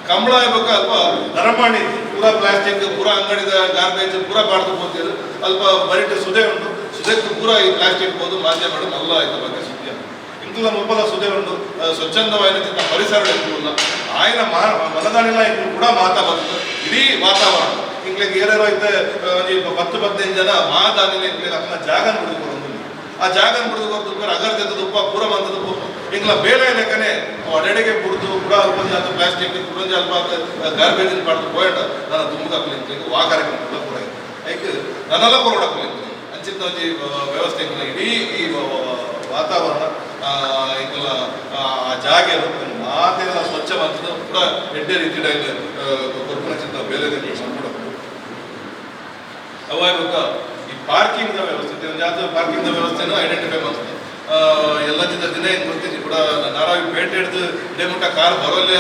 ಕಂಬಳ ಬೊಕ್ಕ ಅಲ್ಪ ನರಮಾಣಿ ಪೂರಾ ಪ್ಲಾಸ್ಟಿಕ್, ಪೂರಾ ಅಂಗಡಿದ ಗಾರ್ಬೇಜ್ ಪೂರಾ ಪಾಡ್ದು ಪೋತೀರು. ಅಲ್ಪ ಬರಿಟ್ ಸುದೆ ಉಂಟು. ಸುದೆಕ್ ಪೂರಾ ಈ ಪ್ಲಾಸ್ಟಿಕ್ ಪೋದು ಮಾಧ್ಯಮ ಮಲ್ಲ ಆಯ್ತ ಬಗ್ಗೆ ಸುದ್ದಿ. ಇಂಕುಲ ಮುಲ್ಪದ ಸುದೆ ಉಂಟು. ಸ್ವಚ್ಛಂದವಾಯಿನ ಚಿಂತ ಪರಿಸರ ಎಂಕುಲ್ಲ ಆಯ್ನ ಮನದಾನಿಲ ಇಂಕುಲು ಕೂಡ ಮಾತಾ ಬರ್ತದೆ. ಇಡೀ ವಾತಾವರಣ ಇಂಕ್ಲೆಗ್ ಏರೇರೋ ಐತೆ ಒಂಜಿ 10 15 ಜನ ಮಾದಾನಿಲ ಇಂಕ್ಲೆಗ್ ಅಕ್ನ ಜಾಗನ್ ಬಿಡುದು ಕೊರೊಂದು. ಆ ಜಾಗನ್ ಬಿಡುದು ಕೊರ್ದು ಅಗರ್ ತೆತ್ತದು ಪೂರ ಬಂದದ್ದು ಇಂಕ್ಲ ಬೇಲೆ ಲೆಕ್ಕನೆ ಅಡೆಡೆಗೆ ಬುಡ್ದು ಕೂಡ ಅಲ್ಪ ಜಾತ ಪ್ಲಾಸ್ಟಿಕ್ ಕುಡೊಂಜಿ ಅಲ್ಪ ಗಾರ್ಬೇಜ್ ಪಾಡ್ದು ಪೋಯಂಡ ನನ್ನ ದುಮ್ಮುಗ ಇಂಕ್ಲೆಗ್ ವಾ ಕಾರ್ಯಕ್ರಮ ಕೂಡ ಕೊಡ ಐಕ್ ನನ್ನಲ್ಲ ಕೊರೊಡಕ್ಕಲು ಇಂಕ್ಲೆಗ್ ಅಂಚಿನ ಒಂಜಿ ವ್ಯವಸ್ಥೆ ಇಂಕ್ಲ ಇಡೀ ಈ ವಾತಾವರಣ ಇಂಕ್ಲ ಆ ಜಾಗೆಲು ಮಾತೆಲ್ಲ ಸ್ವಚ್ಛ ಮಂತದ್ದು ಕೂಡ ಎಡ್ಡೆ ರೀತಿಯ ಕೊರ್ಪುನ ಚಿಂತ ಬೇಲೆ ಕೂಡ. ಅವಾಯ್ ಬೊಕ್ಕ ಈ ಪಾರ್ಕಿಂಗ್ the ವ್ಯವಸ್ಥೆ, ಒಂದು ಜಾತ ಪಾರ್ಕಿಂಗ್ the ವ್ಯವಸ್ಥೆನೂ ಐಡೆಂಟಿಫೈ ಮಾಡ್ತದೆ. ಎಲ್ಲ ಜಿಂದ ದಿನ ಏನು ಗೊತ್ತಿದ್ದಿ ಕೂಡ ನಾರಾವಿ ಪೇಟೆ ಹಿಡ್ದು ಇಡೇ ಮುಟ್ಟ ಕಾರ್ ಬರೋಲ್ಲ,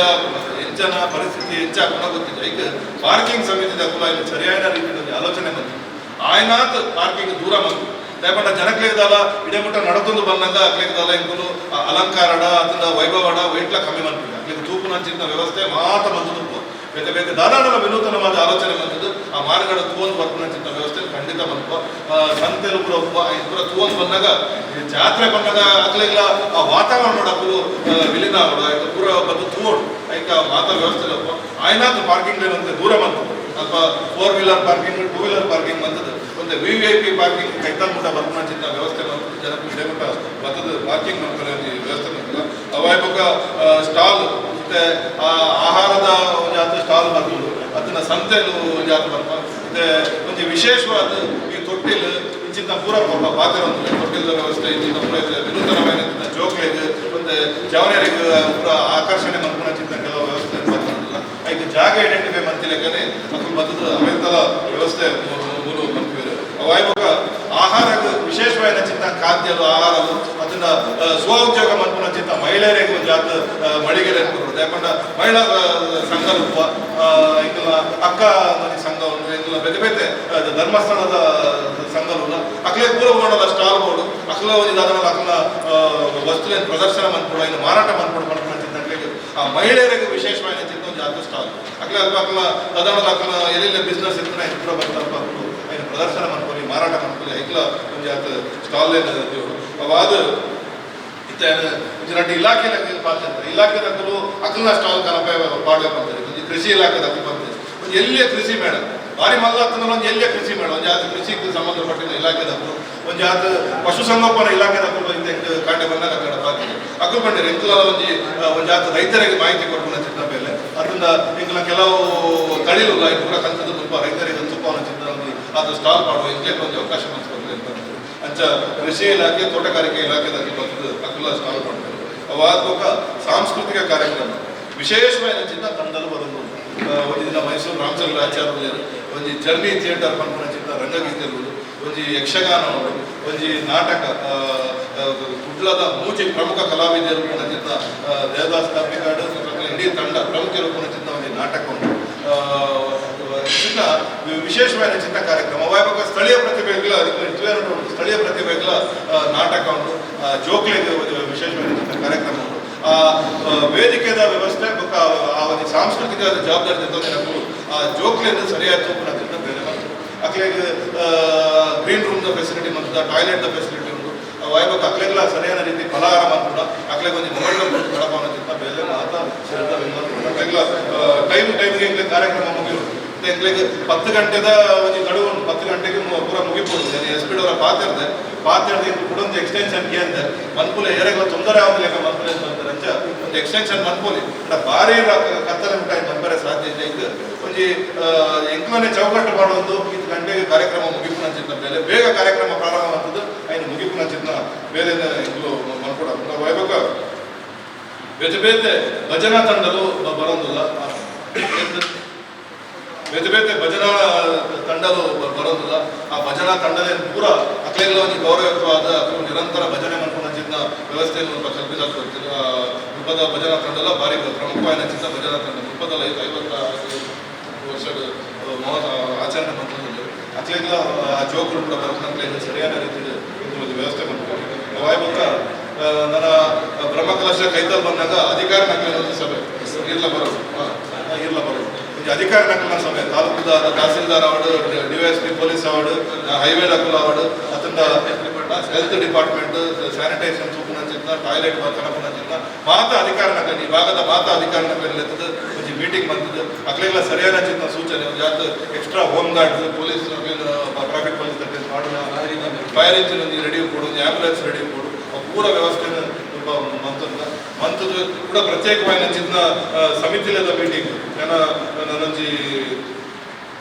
ಎಂಚನ ಪರಿಸ್ಥಿತಿ ಎಂಚ ಹಾಕೊಂಡು ಗೊತ್ತಿಲ್ಲ. ಈಗ ಪಾರ್ಕಿಂಗ್ ಸಮಿತಿ ಅಕುಲ ಇಲ್ಲಿ ಸರಿಯಾದ ರೀತಿಯಲ್ಲಿ ಒಂದು ಆಲೋಚನೆ ಬಂತು. ಆಯ್ನಾತ್ ಪಾರ್ಕಿಂಗ್ ದೂರ ಬಂತು. ದಯಪಂಡ ಜನಕ್ಲೆಗ್ದಾಲ ಇಡೇ ಮುಟ್ಟ ನಡತೊಂದು ಬಂದಾಗ ಅಕ್ಲೆಗ್ದಾಲ ಎಂಕುಲು ಅಲಂಕಾರಡ ಅಥವಾ ವೈಭವಡ ವೈಟ್ಲ ಕಮ್ಮಿ ಮನ್ಪಿಲ್ಲ. ಅಕ್ಲೆಗ್ ತೂಪುನಂಚಿನ ವ್ಯವಸ್ಥೆ ಮಾತ ಬಂದು ಬೇತೆ ಬೇತೆ ದಾದಾನಲ ವಿನೂತನವಾದ ಆಲೋಚನೆ ಬಂದದ್ದು. ಆ ಮಾರ್ಗಡ ತೂವೊಂದು ಬರ್ಪುನಂಚಿನ ವ್ಯವಸ್ಥೆ ಖಂಡಿತ. ಖಂಡಿತ ಮಲ್ಪ. ಸಂತೆಲು ಪೂರ ಉಪ್ಪ ಐನ್ ಪೂರ ತೂವೊಂದು ಬಂದಾಗ, ಈ ಜಾತ್ರೆ ಬಂದಾಗ ಅಕ್ಲೆಗ್ಲ ಆ ವಾತಾವರಣ ಅಕುಲು ವಿಲೀನ ಆವಡು. ಐತ ಪೂರ ಬಂದು ತೂವೊಡು. ಐಕ ಮಾತ ವ್ಯವಸ್ಥೆ ಉಪ್ಪ. ಆಯ್ನಾತ್ ಪಾರ್ಕಿಂಗ್ ಅಂತ ದೂರ ಬಂತು. ಅಲ್ಪ four wheeler parking, two wheeler parking ಬಂದದ್ದು. ಒಂದು ವಿವಿಐಪಿ ಪಾರ್ಕಿಂಗ್ ಕೈತಲ್ ಮುಟ್ಟ ಬರ್ಪುನ ಚಿಂತ ವ್ಯವಸ್ಥೆ ಬಂತದ್ದು. ಜನಕ್ಕೆ ಇಡೇ ಮುಟ್ಟ ಬತ್ತದ ಪಾರ್ಕಿಂಗ್ ಮಾಡ್ತಾರೆ ವ್ಯವಸ್ಥೆ ಬಂತಲ್ಲ. ಅವಾಯ್ ಬೊಕ್ಕ ಸ್ಟಾಲ್ ಮತ್ತೆ ಆ ಆಹಾರದ ಒಂಜಾತ ಸ್ಟಾಲ್ ಬರ್ಬೋದು. ಅದನ್ನ ಸಂತೆಲು ಒಂಜಾತ ಬರ್ಪ. ಮತ್ತೆ ಒಂಜಿ ವಿಶೇಷವಾದ ಈ ತೊಟ್ಟಿಲ್ ಇಂಚಿನ ಪೂರ ಪಾತ್ರ ಒಂದು ತೊಟ್ಟಿಲ್ದ ವ್ಯವಸ್ಥೆ ಇಂಚಿನ ಪೂರ ಇದೆ. ವಿನೂತನವಾದ ಜೋಕ್ಲೆಗ್ ಮತ್ತೆ ಜವನೆರಿಗೆ ಪೂರ ಆಕರ್ಷಣೆ ಮನ್ಪುನ ಚಿಂತ ಕೆಲವು ವ್ಯವಸ್ಥೆ ಬರ್ತಿಲ್ಲ. ಐಕ್ ಜಾಗ ಐಡೆಂಟಿಫೈ ಮಂತಿಲೆಕ್ಕನೆ ಅಕುಲು ಬತ್ತದ ಅವೆಂತಲ ವ್ಯವಸ್ಥೆ ಮೂಲು ಮನ್ಪುವೆರ್. ಅವಾಯ್ ಬೊಕ್ಕ ಆಹಾರಕ್ಕೆ ವಿಶೇಷವಾದ ಚಿಂತ ಖಾದ್ಯಲು, ಆಹಾರಲು ಅದನ್ನ ಸ್ವ ಉದ್ಯೋಗ ಮನ್ಪುನ ಚಿಂತ ಮಹಿಳೆಯರಿಗೆ ಒಂದು ಜಾತ ಮಳಿಗೆ ಕೊಡೋದು. ಯಾಕಂದ್ರೆ ಮಹಿಳಾ ಸಂಘ ರೂಪ ಇಂಕಲ ಅಕ್ಕ ಮನೆ ಸಂಘ ಉಂಟು, ಇಂಕಲ ಬೇತೆ ಬೇತೆ ಧರ್ಮಸ್ಥಳದ ಸಂಘ ಉಲ್ಲ. ಅಕ್ಲೆ ಪೂರ ಬೋಡಲ್ಲ ಸ್ಟಾಲ್ ಬೋರ್ಡು. ಅಕ್ಲ ಒಂಜಿ ದಾದನ ಅಕ್ಲ ವಸ್ತುವಿನ ಪ್ರದರ್ಶನ ಮನ್ಪುಡ, ಇನ್ನು ಮಾರಾಟ ಮನ್ಪುಡ ಮನ್ಪುನ ಚಿಂತ ಅಕ್ಲೆಗ್ ಆ ಮಹಿಳೆಯರಿಗೆ ವಿಶೇಷವಾದ ಚಿಂತ ಒಂದು ಜಾತ ಸ್ಟಾಲ್. ಅಕ್ಲೆ ಅಲ್ಪ ಅಕ್ಲ ದಾದನ ಅಕ್ಲ ಎಲ್ಲೆಲ್ಲ ಬಿಸ್ನೆಸ್ ಇತ್ತು ಪೂರ ಬರ್ತಾರಪ್ಪ. ಅಕ್ಲು ಐನ ಪ್ರದರ್ಶನ ಮನ್ಪೊಲಿ, ಮಾರಾಟ ಮನ್ಪೊಲಿ. ಐಕ್ಲ ಒಂಜಿ ಆತ ಸ್ಟಾಲ್ ಅವಾದ ಇತ್ತೆ ಒಂಜಿ ರಡ್ಡ್ ಇಲಾಖೆ ಪಾತ್ರ ಇಲಾಖೆದಕುಲು ಅಕ್ಲನ ಸ್ಟಾಲ್ ಕನಪೆ ಪಾಡ್ಲೆ ಬಂತಾರೆ. ಒಂಜಿ ಕೃಷಿ ಇಲಾಖೆದಕುಲು ಬಂತಾರೆ. ಒಂಜಿ ಎಲ್ಲಿಯ ಕೃಷಿ ಮೇಳ ಭಾರಿ ಮಲ್ಲ ಹತ್ತಂದ್ರೆ ಒಂದು ಎಲ್ಲಿಯ ಕೃಷಿ ಮೇಳ, ಒಂಜಿ ಆತ ಕೃಷಿಗೆ ಸಂಬಂಧಪಟ್ಟಿನ ಇಲಾಖೆದಕುಲು, ಒಂಜಿ ಆತ ಪಶುಸಂಗೋಪನಾ ಇಲಾಖೆದಕುಲು ಇಂತೆ ಕಾಂಡೆ ಬಂದಾಗ ಕಡೆ ಪಾತ್ರ ಅಕುಲು ಬಂದಿರಿ. ಎಂಕುಲ ಒಂಜಿ ಒಂಜಿ ಆತ ರೈತರಿಗೆ ಮಾಹಿತಿ ಕೊಡ್ಪುನ ಚಿಂತ ಮೇಲೆ ಅದರಿಂದ ಎಂಕುಲ ಕೆಲವು ತಳಿಲು ಪೂರ ಕಂತದ ಮುಲ್ಪ ರೈತರಿಗೆ ತುಪ್ಪವನ ಚಿಂತ ಒಂಜಿ ಆತ ಸ್ಟಾಲ್ ಮಾಡುವ ಎಂಕ್ಲೆಗ್ ಒಂಜಿ ಅವಕಾಶ ಮನ್ಸ್ಕೊಡ್ಲಿ ಅಂತ. ಅಂಚ ಕೃಷಿ ಇಲಾಖೆ, ತೋಟಗಾರಿಕೆ ಇಲಾಖೆದಲ್ಲಿ ಬಂದು ಅಕುಲ ಸ್ಟಾಲ್ ಮಾಡ್ತಾರೆ. ಅವಾದ ಬೊಕ್ಕ ಸಾಂಸ್ಕೃತಿಕ ಕಾರ್ಯಕ್ರಮ ವಿಶೇಷವಾದ ಚಿಂತ ತಂಡಲು ಬರೋದು. ಒಂಜಿ ದಿನ ಮೈಸೂರು ರಾಮಚಂದ್ರ ಆಚಾರ್ಯ, ಒಂಜಿ ಜರ್ನಿ ಥಿಯೇಟರ್ ಪನ್ಪುನ ಚಿಂತ ರಂಗಗೀತೆಲು, ಒಂಜಿ ಯಕ್ಷಗಾನ ಉಂಟು, ಒಂಜಿ ನಾಟಕ. ಕುಡ್ಲದ ಮೂಜಿ ಪ್ರಮುಖ ಕಲಾವಿದರು ಪುನ ಚಿಂತ ದೇವದಾಸ್ ಕಾಪಿಕಾಡು ಇಡೀ ತಂಡ ಪ್ರಮುಖರು ಪುನ ಚಿಂತ ಒಂಜಿ ನಾಟಕ ಉಂಟು. ಚಿನ್ನ ವಿಶೇಷವಾದ ಚಿಂತ ಕಾರ್ಯಕ್ರಮ. ಅವಾಯ್ ಸ್ಥಳೀಯ ಪ್ರತಿಭೆಗಳ ಉಂಟು. ಸ್ಥಳೀಯ ಪ್ರತಿಭೆಗಳ ನಾಟಕ ಉಂಟು. ಜೋಕ್ಲೆಗ್ ಒಂದು ವಿಶೇಷವಾದ ಚಿಂತ ಕಾರ್ಯಕ್ರಮ ಉಂಟು. ಆ ಆ, ವೇದಿಕೆದ ವ್ಯವಸ್ಥೆ ಬೊಕ್ಕ ಆ ಒಂದು ಸಾಂಸ್ಕೃತಿಕ ಜವಾಬ್ದಾರಿ ತಂದೆ ಆ ಜೋಕ್ಲೆನ್ ಸರಿಯಾದ ತೂಪುನ ಚಿಂತ ಬೇರೆ ಮಾಡ್ತಾರೆ. ಅಕ್ಲೆಗ್ ಗ್ರೀನ್ ರೂಮ್ the facility ಮತ್ತು ಟಾಯ್ಲೆಟ್ the facility ಉಂಟು. ವಾಯ್ಬೊಕ್ಕ ಅಕ್ಲೆಗ್ಲ ಸರಿಯಾದ ರೀತಿ ಫಲಹಾರ ಮಾಡ್ಕೊಡ ಅಕ್ಲೆಗ್ ಒಂಜಿ ಮೊಬೈಲ್ ನಡಪಾವನ ಚಿಂತ ಬೇಲೆ ಮಾತ ಶ್ರದ್ಧಾ ಅಕ್ಲೆಗ್ಲ ಟೈಮ್ ಟೈಮ್ಗೆ ಎಂಕ್ಲೆ ಕಾರ್ಯಕ್ರಮ ಮುಗಿಯುವುದು. ಮತ್ತೆ ಎಂಕ್ಲೆಗ್ 10 ಗಂಟೆದ ಒಂಜಿ ಗಡುವು ಉಂಟು. 10 ಗಂಟೆಗೆ ಪೂರ ಮುಗಿಬೋದು. ಎಸ್ ಪಿ ಅವರ ಪಾತೆರ್ದೆ ಪಾತೆರ್ದೆ ಇಂದು ಕೂಡ ಒಂದು ಎಕ್ಸ್ಟೆನ್ಷನ್ ಕೇಂದ್ರ ಮನ್ಪುಲೆ, ಏರೆಗ್ಲ ತೊಂದರೆ ಆಗುದಿಲ್ಲ ಮನ್ಪುಲೆ ಅಂತ ಅಂತಾರೆ. ಅಂಚ ಒಂದು ಎಕ್ಸ್ಟೆನ್ಷನ್ ಮನ್ಪೋಲಿ. ಬಟ್ ಭಾರಿ ಕತ್ತಲೆ ಮುಟ್ಟ ಮನ್ಪರೆ ಸಾಧ್ಯ ಇಲ್ಲ. ಇಂಕ್ ಒಂಜಿ ಎಂಕ್ಲನೆ ಚೌಕಟ್ಟು ಮಾಡೋದು. 5 ಗಂಟೆಗೆ ಕಾರ್ಯಕ್ರಮ ಮುಗಿಪುನ ಚಿಂತ ಬೇಲೆ. ಬೇಗ ಕಾರ್ಯಕ್ರಮ ಪ್ರಾರಂಭ ಆಗ್ತದೆ, ಐನು ಮುಗಿಪುನ ಚಿಂತ ಬೇಲೆ ಇಂಕ್ಲು ಮನ್ಪುಡ. ವೈಭವ ಬೇತೆ ಬೇತೆ ಭಜನಾ ತಂಡಲು ಬರೋದಿಲ್ಲ. ಬೇತೆ ಬೇತೆ ಭಜನಾ ತಂಡಲು ಬರೋದಿಲ್ಲ. ಆ ಭಜನಾ ತಂಡದ ಪೂರ ಅಕ್ಲೆಗ್ಲ ಒಂಜಿ ಗೌರವಯುತವಾದ ಅಕ್ಲು ನಿರಂತರ ಭಜನೆ ಮನ್ಪುನ ಚಿಂತ ವ್ಯವಸ್ಥೆಯನ್ನು ಸ್ವಲ್ಪ ಕಲ್ಪಿಸಾಕ್. ಮುಲ್ಪದ ಭಜನಾ ತಂಡಲ ಭಾರಿ ಪ್ರಮುಖವಾದ ಚಿಂತ ಭಜನಾ ತಂಡ. ಮುಲ್ಪದಲ್ಲ 50 ವರ್ಷ ಮೂವತ್ತ ಆಚರಣೆ ಮಾಡ್ಕೊಂಡು ಅಕ್ಲೆಗ್ಲ ಆ ಜೋಕುಲು ಕೂಡ ಬರ್ಪುನಕ್ಲೆಗ್ ಸರಿಯಾದ ರೀತಿಯಲ್ಲಿ ಒಂದು ವ್ಯವಸ್ಥೆ ಮಾಡ್ಕೊಂಡು. ವಾಯ್ ಬೊಕ್ಕ ನನ್ನ ಬ್ರಹ್ಮಕಲಶ ಕೈತಲ್ ಬಂದಾಗ ಅಧಿಕಾರಿ ನಕಲಿನ ಒಂದು ಸಭೆ ಇರ್ಲ ಬರೋದು. ಇರ್ಲ ಬರೋದು ಒಂಜಿ ಅಧಿಕಾರಿ ನಕಲಿನ ಸಭೆ. ತಾಲೂಕುದಾರ, tahsildar award, DYSP police award, highway ನಕಲು ಅವಾರ್ಡ್, ಅತಂಡ ಹೆಲ್ತ್ ಡಿಪಾರ್ಟ್ಮೆಂಟ್, ಸ್ಯಾನಿಟೈಸೇಷನ್ ತೂಪುನ ಚಿಂತ, ಟಾಯ್ಲೆಟ್ ಕನಪುನ ಚಿಂತ ಮಾತ ಅಧಿಕಾರಿ ನಕಲಿ, ಈ ಭಾಗದ ಮಾತ ಅಧಿಕಾರಿ ನಕಲಿ ಎತ್ತದ ಒಂಜಿ ಮೀಟಿಂಗ್ ಬಂತದ್ದು. ಅಕ್ಲೆಗ್ಲ ಸರಿಯಾದ ಚಿಂತ ಸೂಚನೆ. ಒಂಜಿ ಆತ್ extra home guards, police, traffic police ಮಾಡುವ, ಫೈರ್ ಇಂಜಿನ್ ಒಂಜಿ ರೆಡಿ ಕೊಡು, ಒಂಜಿ ಆಂಬ್ಯುಲೆನ್ಸ್ ರೆಡಿ ಕೊಡು. ಆ ಪೂರ ವ್ಯವಸ್ಥೆನ ಸ್ವಲ್ಪ ಮಂತದ ಮಂತದ ಕೂಡ ಪ್ರತ್ಯೇಕವಾದ ಚಿಂತ ಸಮಿತಿಲದ ಮೀಟಿಂಗ್. ನನ್ನ ನಾನೊಂಜಿ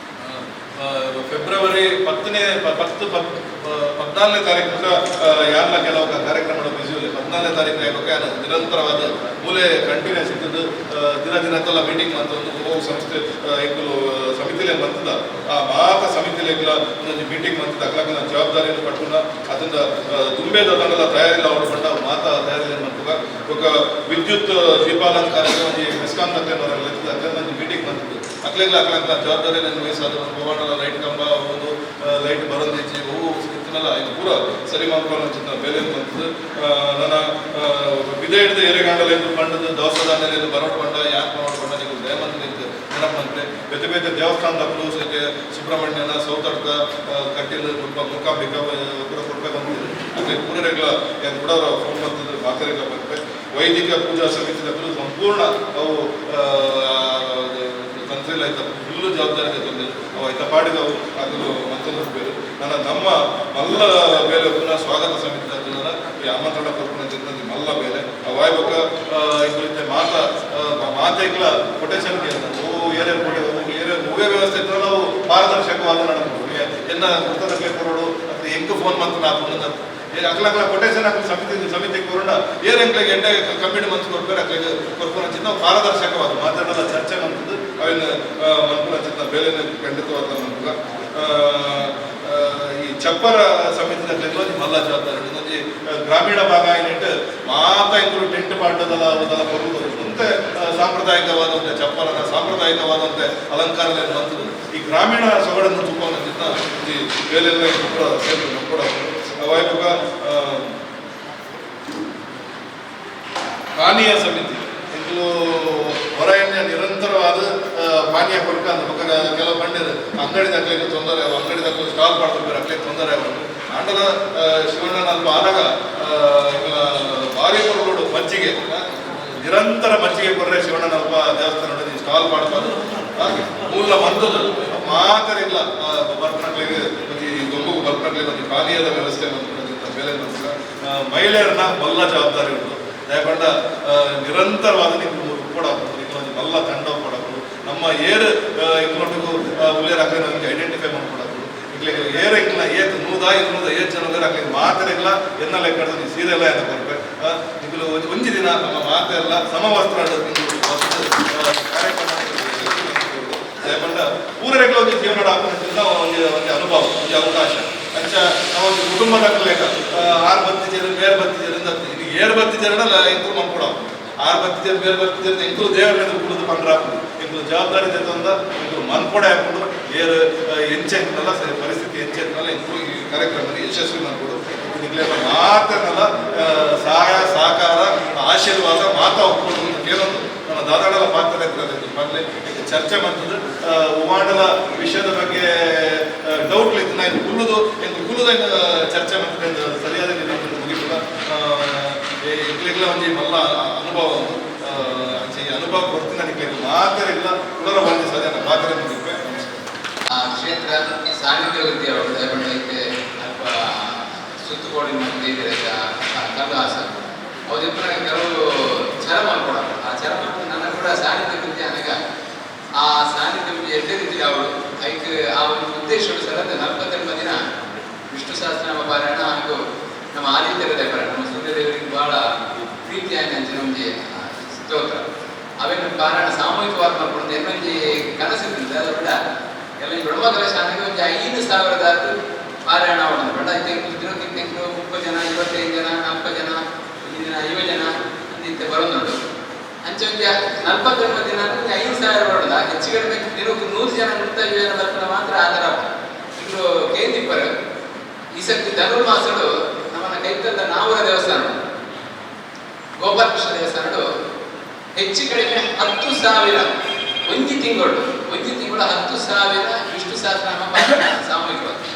ಫೆಬ್ರವರಿ ಪತ್ತನೇ ಪತ್ತು 14ನೇ ತಾರೀಕು ಯಾರ್ಲ ಕೆಲವು ಕಾರ್ಯಕ್ರಮಗಳು ಬಿಸಿ. 14ನೇ ತಾರೀಕು ಯಾಕೆ ನಿರಂತರವಾದ ಮೂಲೆ ಕಂಟಿನ್ಯೂಸ್ ಇದ್ದದ್ದು. ದಿನ ದಿನಕ್ಕೆಲ್ಲ ಮೀಟಿಂಗ್ ಅಂತ ಒಂದು ಹೋಗು ಸಂಸ್ಥೆ ಎಂಕುಲು ಸಮಿತಿಲೇ ಬಂತದ. ಆ ಮಾತ ಸಮಿತಿಲೆಗ್ಲ ಒಂದೊಂದು ಮೀಟಿಂಗ್ ಬಂತದ. ಅಕ್ಲಕ್ಕ ಜವಾಬ್ದಾರಿಯನ್ನು ಪಟ್ಕೊಂಡ ಅದನ್ನ ದುಂಬೇದ ತಂಡದ ತಯಾರಿಲ್ಲ ಅವರು ಪಂಡ ಮಾತ ತಯಾರಿ ಮನ್ಪುಗ. ಬೊಕ್ಕ ವಿದ್ಯುತ್ ದೀಪಾಲಂಕಾರ ಒಂಜಿ ಮೆಸ್ಕಾಂ ಅಕ್ಲೆ ಒಂಜಿ ಮೀಟಿಂಗ್ ಬಂತಿದ್ದು. ಅಕ್ಲೆಗ್ಲ ಅಕ್ಲಂತ ಜವಾಬ್ದಾರಿಯನ್ನು ವಹಿಸೋದು. ಒಂದು ಲೈಟ್ ಕಂಬ, ಒಂದು ಲೈಟ್ ಬರೋದಿಜ್ಜಿ, ಹೂವು ಇತ್ತನಲ್ಲ, ಇದು ಪೂರ ಸರಿ ಮಾಡ್ಕೊಂಡು ಚಿಂತ ಬೇಲೆ ಬಂತದ್ದು. ನನ್ನ ಬಿದೆ ಹಿಡಿದು ಏರೆಗಾಂಡಲ ಪಂಡದ ದವಸ ಧಾನ್ಯ ಬರೋಡ್ ಬಂಡ ಯಾಕೆ ಮಾಡೋದು ಬಂಡ ನೀವು ದಯಮಂತ ನಿಂತು ನೆನಪು ಮಂತ್ರೆ ಬೇತೆ. ಬೇತೆ ದೇವಸ್ಥಾನದ ಸುಬ್ರಹ್ಮಣ್ಯನ ಸೌತಡ್ಕ ಕಟೀಲು ಮುಲ್ಪ ಮೂಕಾಂಬಿಕಾ ಪೂರ ಕೊಡ್ಬೇಕು ಅಂತಿದ್ರು. ಅದೇ ಪೂರರೆಗ್ಲ ಏನು ಕೂಡ ಫೋನ್ ಬಂತಿದ್ರು ಮಾತೆರೆಗ್ಲ ಬರ್ಪೆ. ವೈದಿಕ ಪೂಜಾ ಸಮಿತಿದಕ್ಕಲು ಸಂಪೂರ್ಣ ಅವು ತಂತ್ರಿಲ ಐತ ಫುಲ್ಲು ಜವಾಬ್ದಾರಿ ತಂದಿದ್ರು. ಅವು ಐತ ಪಾಡಿಗೆ ಅವು ಅದು ಮತ್ತೊಂದು ಬೇರೆ ನನ್ನ ನಮ್ಮ ಮಲ್ಲ ಬೇಲೆ ಪುನಃ ಸ್ವಾಗತ ಸಮಿತಿ ಈ ಆಮಂತ್ರಣ ಕೊರ್ಪುನ ಚಿಂತನೆ ಮಲ್ಲ ಬೇಲೆ ಅವು ಆಯ್ಬೊಕ್ಕ ಇಂಗ್ಲಿತೆ ಮಾತ ಮಾತೆಗ್ಲ ಕೊಟೇಶನ್ ಓ ಏರಿಯಾ ಕೊಡೆ ಏರಿಯಾ ಹೂವೇ ವ್ಯವಸ್ಥೆ ಇದ್ರೆ ನಾವು ಪಾರದರ್ಶಕವಾದ ನಡಪು ಎನ್ನ ಗುರ್ತದಕ್ಕೆ ಕೊರೋಡು ಅಥವಾ ಹೆಂಗ್ ಫೋನ್ ಮಂತ್ ಹಾಕೊಂಡು ಅಕ್ಲ ಅಕ್ಲ ಕೊಟೇಶನ್ ಹಾಕಿ ಸಮಿತಿ ಸಮಿತಿ ಕೊರೋಣ ಏರ್ ಎಂಕ್ಲೆಗ್ ಎಡ್ಡೆ ಕಮ್ಮಿಡಿ ಮನ್ಸು ಕೊರ್ಪೇರು ಅಕ್ಲೆಗ್ ಕೊರ್ಪುನ ಚಿಂತ ಪಾರದರ್ಶಕವಾದ ಮಾತಾಡಲ್ಲ ಚರ್ಚೆ ಮಂತದ್ದು ಅವಿನ ಮನ್ಪುನ ಚಿಂತ ಬೇಲೆನ ಖಂಡಿತವಾದ ಮನ್ಪುಗ. ಈ ಚಪ್ಪರ ಸಮಿತಿದ ಒಂಜಿ ಮಲ್ಲ ಜವಾಬ್ದಾರಿ ಒಂಜಿ ಗ್ರಾಮೀಣ ಭಾಗ ಏನಿಟ್ಟು ಮಾತ ಇಂದ್ರು ಟೆಂಟ್ ಪಾಡ್ಡದಲ್ಲ ಅವದೆಲ್ಲ ಬರುವುದು ಮುಂತೆ ಸಾಂಪ್ರದಾಯಿಕವಾದಂತೆ ಚಪ್ಪರನ ಸಾಂಪ್ರದಾಯಿಕವಾದಂತೆ ಅಲಂಕಾರದ ಬಂತದ್ದು ಈ ಗ್ರಾಮೀಣ ಸೊಗಡನ್ನು ತುಂಬ ಈ ಬೇಲೆಲ್ಲ ಕೂಡ ಸೇರಿ ಕೂಡ ಅವಾಯ್ಬೊಕ್ಕ ಪಾನೀಯ ಸಮಿತಿ ಇಂಕ್ಲು ಹೊರಎಣ್ಣೆ ನಿರಂತರವಾದ ಪಾನೀಯ ಕೊಡ್ಕ ಅಂತ ಬೊಕ್ಕ ಕೆಲವು ಪಂಡಿರು ಅಂಗಡಿ ದಕ್ಲೆಗ್ ತೊಂದರೆ ಅವು ಅಂಗಡಿ ದಕ್ಲು ಸ್ಟಾಲ್ ಪಾಡ್ದಿರ್ಪೆರ್ ಅಕ್ಲೆಗ್ ತೊಂದರೆ ಅವು ಆಂಡಲ ಶಿವಣ್ಣನ ಅಲ್ಪ ಆನಗ ಇಂಕ್ಲ ಭಾರಿ ಕೊರ್ಲುಡು ಮಜ್ಜಿಗೆ ನಿರಂತರ ಮಜ್ಜಿಗೆ ಕೊರ್ರೆ ಶಿವಣ್ಣನ ಅಲ್ಪ ದೇವಸ್ಥಾನ ಸ್ಟಾಲ್ ಪಾಡ್ಪಾದು ಮೂಲ ಮಂತದ್ದು ಮಾತ್ರ ಇಲ್ಲ ಬರ್ಪನಕ್ಲೆಗ್ ಒಂಜಿ ದೊಂಬುಗು ಬರ್ಪನಕ್ಲೆಗ್ ಒಂಜಿ ಪಾನೀಯದ ವ್ಯವಸ್ಥೆ ಮಲ್ಪುನಂಚಿನ ಬೇಲೆ ಮಲ್ಪುಗ. ಮಹಿಳೆಯರನ್ನ ಮಲ್ಲ ಜವಾಬ್ದಾರಿ ಉಂಟು ದಯಪಂಡ ನಿರಂತರವಾದ ನಿಂಗೆ ಕೊಡಾಕು ನಿಂಗೆ ಒಂಜಿ ಮಲ್ಲ ತಂಡ ಕೊಡಾಕು ನಮ್ಮ ಏರ್ ಇಂಗ್ಲೊಟ್ಟಿಗೂ ಉಲ್ಲೇರ್ ಹಾಕಿ ನಮಗೆ ಐಡೆಂಟಿಫೈ ಮಾಡ್ಕೊಡಾಕು ಇಕ್ಲೆಗ್ ಏರ್ ಎಂಕ್ಲ ಏತ್ ನೂದ ಇನ್ನೂದ ಏತ್ ಜನ ಉಲ್ಲೇರ್ ಹಾಕಿ ಮಾತೆರೆಗ್ಲ ಎನ್ನ ಲೆಕ್ಕ ನೀ ಸೀರೆ ಎಲ್ಲ ಎನ್ನ ಕೊರ್ಪೆ ನಿಂಗ್ಲು ಒಂಜಿ ದಿನ ನಮ್ಮ ಮಾತೆಲ್ಲ ಸಮವಸ್ತ್ರ ಕಾರ್ಯಕ್ರಮ ದಯಪಂಡ ಪೂರರೆಗ್ಲ ಒಂಜಿ ಜೀವನ ಹಾಕುವಂತಿಲ್ಲ ಒಂಜಿ ಒಂಜಿ ಅನುಭವ ಒಂಜಿ ಅವಕಾಶ ಅಂಚ ನಾವು ಒಂದು ಕುಟುಂಬದ ಲೆಕ್ಕ ಆರು ಬತ್ತಿ ಜನ ಬೇರೆ ಬತ್ತಿ ಜನ ಇದು ಏರು ಬತ್ತಿ ಜನಲ್ಲ ಎಂಕುಲು ಮನ್ಕೊಡ ಆರು ಬತ್ತಿ ಜನ ಬೇರೆ ಬತ್ತಿ ಜನ ಎಂಕುಲು ದೇವರ ಕುಡಿದು ಪಂಡ್ರ ಎಂಕುಲು ಜವಾಬ್ದಾರಿ ತಂದ ಎಂಕುಲು ಮನ್ಕೊಡೆ ಹಾಕೊಂಡು ಏರು ಎಂಚೆಂಕಲ್ಲ ಪರಿಸ್ಥಿತಿ ಎಂಚೆಂಕಲ್ಲ ಎಂಕುಲು ಈ ಕಾರ್ಯಕ್ರಮ ಯಶಸ್ವಿ ಮನ್ಕೊಡು ನಿಗ್ಲೇನ ಮಾತನ್ನೆಲ್ಲ ಸಹಾಯ ಸಹಕಾರ ಆಶೀರ್ವಾದ ಮಾತಾ ಒಪ್ಕೊಂಡು ಕೇಳೊಂದು ನನ್ನ ದಾದಾಡಲ ಪಾತ್ರ ಮೊದಲೇ ಚರ್ಚೆ ಬಂತದ್ದು ಉವಾಂಡಲ ವಿಷಯದ ಬಗ್ಗೆ ಡೌಟ್ ಇತ್ತು ನಾನು ಕುಲ್ಲುದು ಎಂದು ಕುಲ್ಲುದ ಚರ್ಚೆ ಮಾಡ್ತದೆ ಸರಿಯಾದ ಮುಗಿಪುಗ ಎಂಕ್ಲೆಗ್ಲ ಒಂಜಿ ಮಲ್ಲ ಅನುಭವ ಒಂದು ಅಂಚೆ ಈ ಅನುಭವ ಕೊಡ್ತೀನಿ ನನಗೆ ಮಾತ್ರ ಇಲ್ಲ ಕುಡರ ಒಂಜಿ ಸರಿಯಾದ ಪಾತ್ರ ಮುಗಿಪೆ. ಆ ಕ್ಷೇತ್ರ ಸಾನ್ನಿಧ್ಯ ವೃದ್ಧಿ ಅವರು ದಯಪಂಡಕ್ಕೆ ಅಲ್ಪ ಸುತ್ತುಕೋಡಿನ ಕಲ್ಲಾಸ ಅವ್ರಿಬ್ಬರ ಕೆಲವು ಚರಮ ಕೂಡ ಆ ಚರಮ ನನ್ನ ಕೂಡ ಸಾನ್ನಿಧ್ಯ ವೃದ್ಧಿ ಅನಗ ಆ ಸಾನ್ನಿಧ್ಯ ವೃದ್ಧಿ ಎಡ್ಡೆ ರೀತಿ ಅವರು ಐಕ್ ಆ ಒಂದು ಉದ್ದೇಶ ಸಲದ 49 ದಿನ ವಿಷ್ಣು ಸಹಸ್ರನಾಮ ಪಾರಾಯಣ ಹಾಗೂ ನಮ್ಮ ಆದಿತ್ಯರ ದೇವರ ನಮ್ಮ ಸೂರ್ಯದೇವರಿಗೆ ಬಹಳ ಪ್ರೀತಿಯಾದ ಅಂಚಿನ ಒಂಜಿ ಸ್ತೋತ್ರ ಅವೇನು ಪಾರಾಯಣ ಸಾಮೂಹಿಕವಾಗಿ ಮಾಡ್ಕೊಂಡು ಎನ್ನೊಂಜಿ ಕನಸಿದ್ದಿಲ್ಲ ಅದರ ಎಲ್ಲ ಬ್ರಹ್ಮಕಲಶ ಅನ್ನೋದು ಒಂದು 5,000 ಪಾರಾಯಣ ಮಾಡೋದು ಬಡ ತಿಂಗಳು ದಿನಕ್ಕೆ ತಿಂಗಳು 30 ಜನ 25 ಜನ 40 ಜನ ಒಂದಿನ 50 ಜನ ಇಂತ ಬರೋದುಂಟು ಅಂಚೆ ಒಂಜಿ 49 ದಿನ ಅಂದ್ರೆ 5,000 ಬರೋದ ಹೆಚ್ಚು ಕಡಿಮೆ ದಿನಕ್ಕೆ 100 ಜನ 150 ಜನ ಬರ್ತಾರೆ ಮಾತ್ರ ಆಧಾರ. ಇವರು ಕೇಂದಿಪ್ಪರು ಈ ಸರ್ತಿ ಧನುರ್ಮಾಸಡು ನಮ್ಮನ್ನ ಕೈತಂದ ನಾವರ ದೇವಸ್ಥಾನ ಗೋಪಾಲಕೃಷ್ಣ ದೇವಸ್ಥಾನಡು ಹೆಚ್ಚು ಕಡಿಮೆ 10,000 ಒಂಜಿ ತಿಂಗಳು 10,000 ವಿಷ್ಣು ಸಹಸ್ರನಾಮ ಪಾರಾಯಣ ಸಾಮೂಹಿಕವಾಗಿ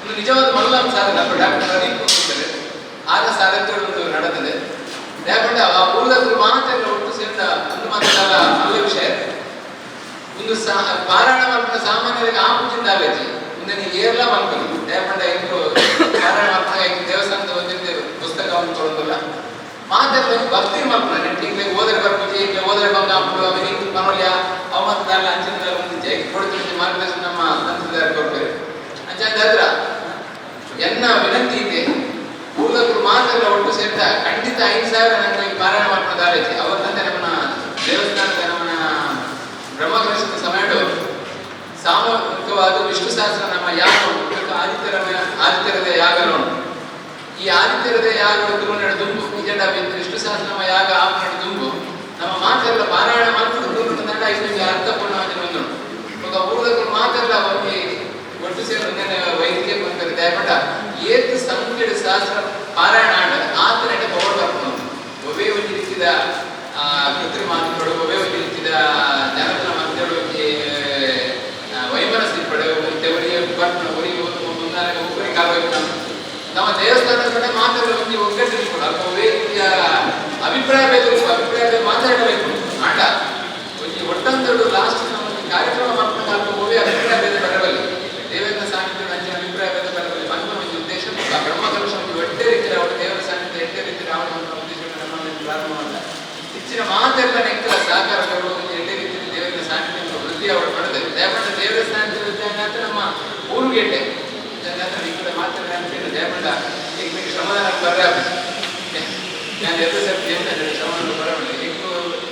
ಒಂದು ನಿಜವಾದ ಮಲ್ಲ ಸಾಧನೆ. ನಮ್ಮ ಡಾಕ್ಟರ್ ಪ್ರದೀಪ್ ಹೋಗ್ತಾರೆ ಆಗ ಸಾಧನೆ ಒಂದು ನಡೆದಿದೆ. ಯಾಕಂದ್ರೆ ಆ ಊರದ್ರು ಮಾತೆಲ್ಲ ಒಟ್ಟು ಸೇರಿದ ಒಂದು ಮಾತ್ರ ಮಲ್ಲ ವಿಷಯ ಒಂದು ಪಾರಾಯಣ ಮಾಡ್ಕೊಂಡ ಸಾಮಾನ್ಯರಿಗೆ ಆ ಪೂಜಿಂದ ಆಲೋಚನೆ ಮುಂದೆ ನೀವು ಏರ್ಲ ಮಾಡ್ಕೊಂಡು ಯಾಕಂದ್ರೆ ಇಂದು ಪಾರಾಯಣ ಮಾಡ್ಕೊಂಡ ದೇವಸ್ಥಾನದ ಒಂದಿನ ಪುಸ್ತಕವನ್ನು ತೊಗೊಂಡಲ್ಲ ಮಾತೆಲ್ಲ ಭಕ್ತಿ ಮಾಡ್ಕೊಂಡು ಹಿಂಗೆ ಹೋದರೆ ಬರ್ಪೂಜೆ ಹಿಂಗೆ ಹೋದರೆ ಬಂಗ ಹಾಕ್ಬಿಡು ಆಮೇಲೆ ಹಿಂಗೆ ಮನೋಲ್ಯ ಅವ ಮತ್ತೆ ಅಲ್ಲ ಅಂಚಿನ ಒಂದು ಜೈ ಕೊಡ್ತೀವಿ ಮಾರ್ಗದರ್ಶನ ನಮ್ಮ ತಂತ್ರದಾರ ಕೊಡ್ತಾರೆ ಅಂಚೆ ಹತ್ರ ಎನ್ನ ವಿನಂತಿ ಇದೆ ಊರದವರು ಮಾತೆಲ್ಲ ಒಟ್ಟು ಸೇರಿದ ಖಂಡಿತ 5,000 ನನ್ನ ಪಾರಾಯಣ ಮಾಡ್ಕೊಂಡು ಆಲೋಚನೆ ಅವತ್ತಂತೆ ನಮ್ಮನ್ನ ದೇವಸ್ಥಾನದ ನಮ್ಮನ್ನ ಬ್ರಹ್ಮಕಲಶದ ಸಮಯ ಸಾಮೂಹಿಕವಾದ ವಿಷ್ಣು ಸಹಸ್ರನಾಮ ಯಾಗ ಆದಿತ್ಯರದ ಯಾಗಲು ಈ ಆದಿತ್ಯರದ ಯಾಗ ತುಳುನಾಡು ದುಂಬು ನಿಜ ವಿಷ್ಣು ಸಹಸ್ರನಾಮ ಯಾಗ ಆಪನಾಡು ದುಂಬು ನಮ್ಮ ಮಾತೆಲ್ಲ ಪಾರಾಯಣ ಮಾಡ್ಕೊಂಡು ದಂಡ ಇದು ಅರ್ಥಪೂರ್ಣವಾಗಿ ಒಂದು ఒక ಊರದವರು ಮಾತೆಲ್ಲ ಒಂದು ಒಟ್ಟು ಸೇರಿ ಒಂದೇನೆ ವೈದ್ಯಕೀಯ ಬಂದರೆ ದಯಪಟ್ಟ ಏತು ಸಂಖ್ಯೆ ಸಹಸ್ರ ಪಾರಾಯಣ ಆಡ ಆತನೆಟ ಪವರ್ ಬರ್ಕೊಂಡು ಒಬ್ಬೇ ಒಂದು ರೀತಿಯ ಕೃತ್ರಿಮ ಅಂತೇಳು ಒಬ್ಬೇ ಒಂದು ರೀತಿಯ ಜನತನ ಅಂತೇಳು ಒಂಜಿ ದೇವಸ್ಥಾನದ ಕಡೆ ಮಾತ್ರ ಒಂಜಿ ಒಗ್ಗಟ್ಟು ಇರ್ಬೋದು. ಅಲ್ಪ ಒವ್ವೇ ರೀತಿಯ ಅಭಿಪ್ರಾಯ ಭೇದ ಇರ್ಬೋದು, ಅಭಿಪ್ರಾಯ ಭೇದ ಮಾತಾಡಬೇಕು. ಆಂಡ ಒಂಜಿ ಒಟ್ಟಂತಡು ಲಾಸ್ಟ್ ನಮ್ಮ ಒಂಜಿ ಕಾರ್ಯಕ್ರಮ ಮಾಡ್ಕೊಂಡು ಅಲ್ಪ ಒವ್ವೇ ಅಭಿಪ್ರಾಯ ಭೇದ ಬರಬಲ್ಲಿ, ದೇವರ ಸಾನ್ನಿಧ್ಯ ಅಂಚಿನ ಅಭಿಪ್ರಾಯ ಭೇದ ಬರಬಲ್ಲಿ ಪನ್ಪುನ ಒಂಜಿ ಉದ್ದೇಶ. ಬೊಕ್ಕ ಬ್ರಹ್ಮಕಲಶ ಒಂಜಿ ಒಡ್ಡೆ ರೀತಿಯ ಅವಳು ದೇವರ ಸಾನ್ನಿಧ್ಯ ಎಡ್ಡೆ ರೀತಿಯ ರಾವಣ ಉದ್ದೇಶ ನಮ್ಮ ಪ್ರಾರಂಭ ಮಾಡ್ದ. ಹೆಚ್ಚಿನ ಮಾತೆಲ್ಲ ನೆಕ್ಕಲ ಸಹಕಾರ ಕೊಡುವ ಒಂದು ಎಡ್ಡೆ ರೀತಿಯಲ್ಲಿ ದೇವರ ಸಾನ್ನಿಧ್ಯ ವೃದ್ಧಿ ಅವಳು ಪಡೆದ. ದಯಪಂಡ ದೇವರ ಸಾನ್ನಿಧ್ಯ ವೃದ್ಧಿ ಅಂತ ನಮ್ಮ ಊರಿಗೆ ಎಡ್ಡೆ ಈ ಕಡೆ ಮಾತ್ರ ದಯಪಂಡ ಈಗ ನಿಮಗೆ ಶ್ರಮದಾನ ಬರ್ರೆ ನಾನು ಎರಡು ಸರ್ತಿ ಎಂತ ಶ್ರಮದಾನ ಬರಬಲ್ಲ ಈಗ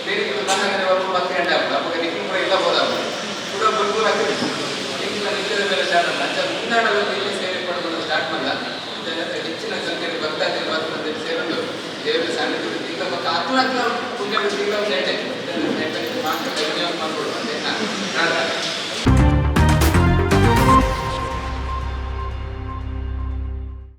ಬೇರೆ ಬಂದಾಗ 10 ಗಂಟೆ ಆಗ್ತದೆ. ಅವಾಗ ನಿಕ್ಕು ಕೂಡ ಇಲ್ಲ ಹೋದಾಗ ಕೂಡ ಬರ್ಬೋದು ಆಗ್ತದೆ. ಈಗ ನಿತ್ಯದ ಮೇಲೆ ಸ್ಟಾರ್ಟ್ ಮಾಡಲ್ಲ ಅಂಚ ಮುಂದಾಡಲು ಇಲ್ಲಿ ಸೇವೆ ಪಡೆದು ಸ್ಟಾರ್ಟ್ ಮಾಡಲ್ಲ. ಹೆಚ್ಚಿನ ಸಂಖ್ಯೆಯಲ್ಲಿ ಭಕ್ತಾದಿಗಳು ಬಂದು ಸೇರಲು ದೇವರ ಸಾನ್ನಿಧ್ಯ ತಿಂಗಳ ಪಕ್ಕ ಹತ್ತು ಲಕ್ಷ ಪುಣ್ಯ ತಿಂಗಳ ಎಡ್ಡೆ ಮಾತ್ರ.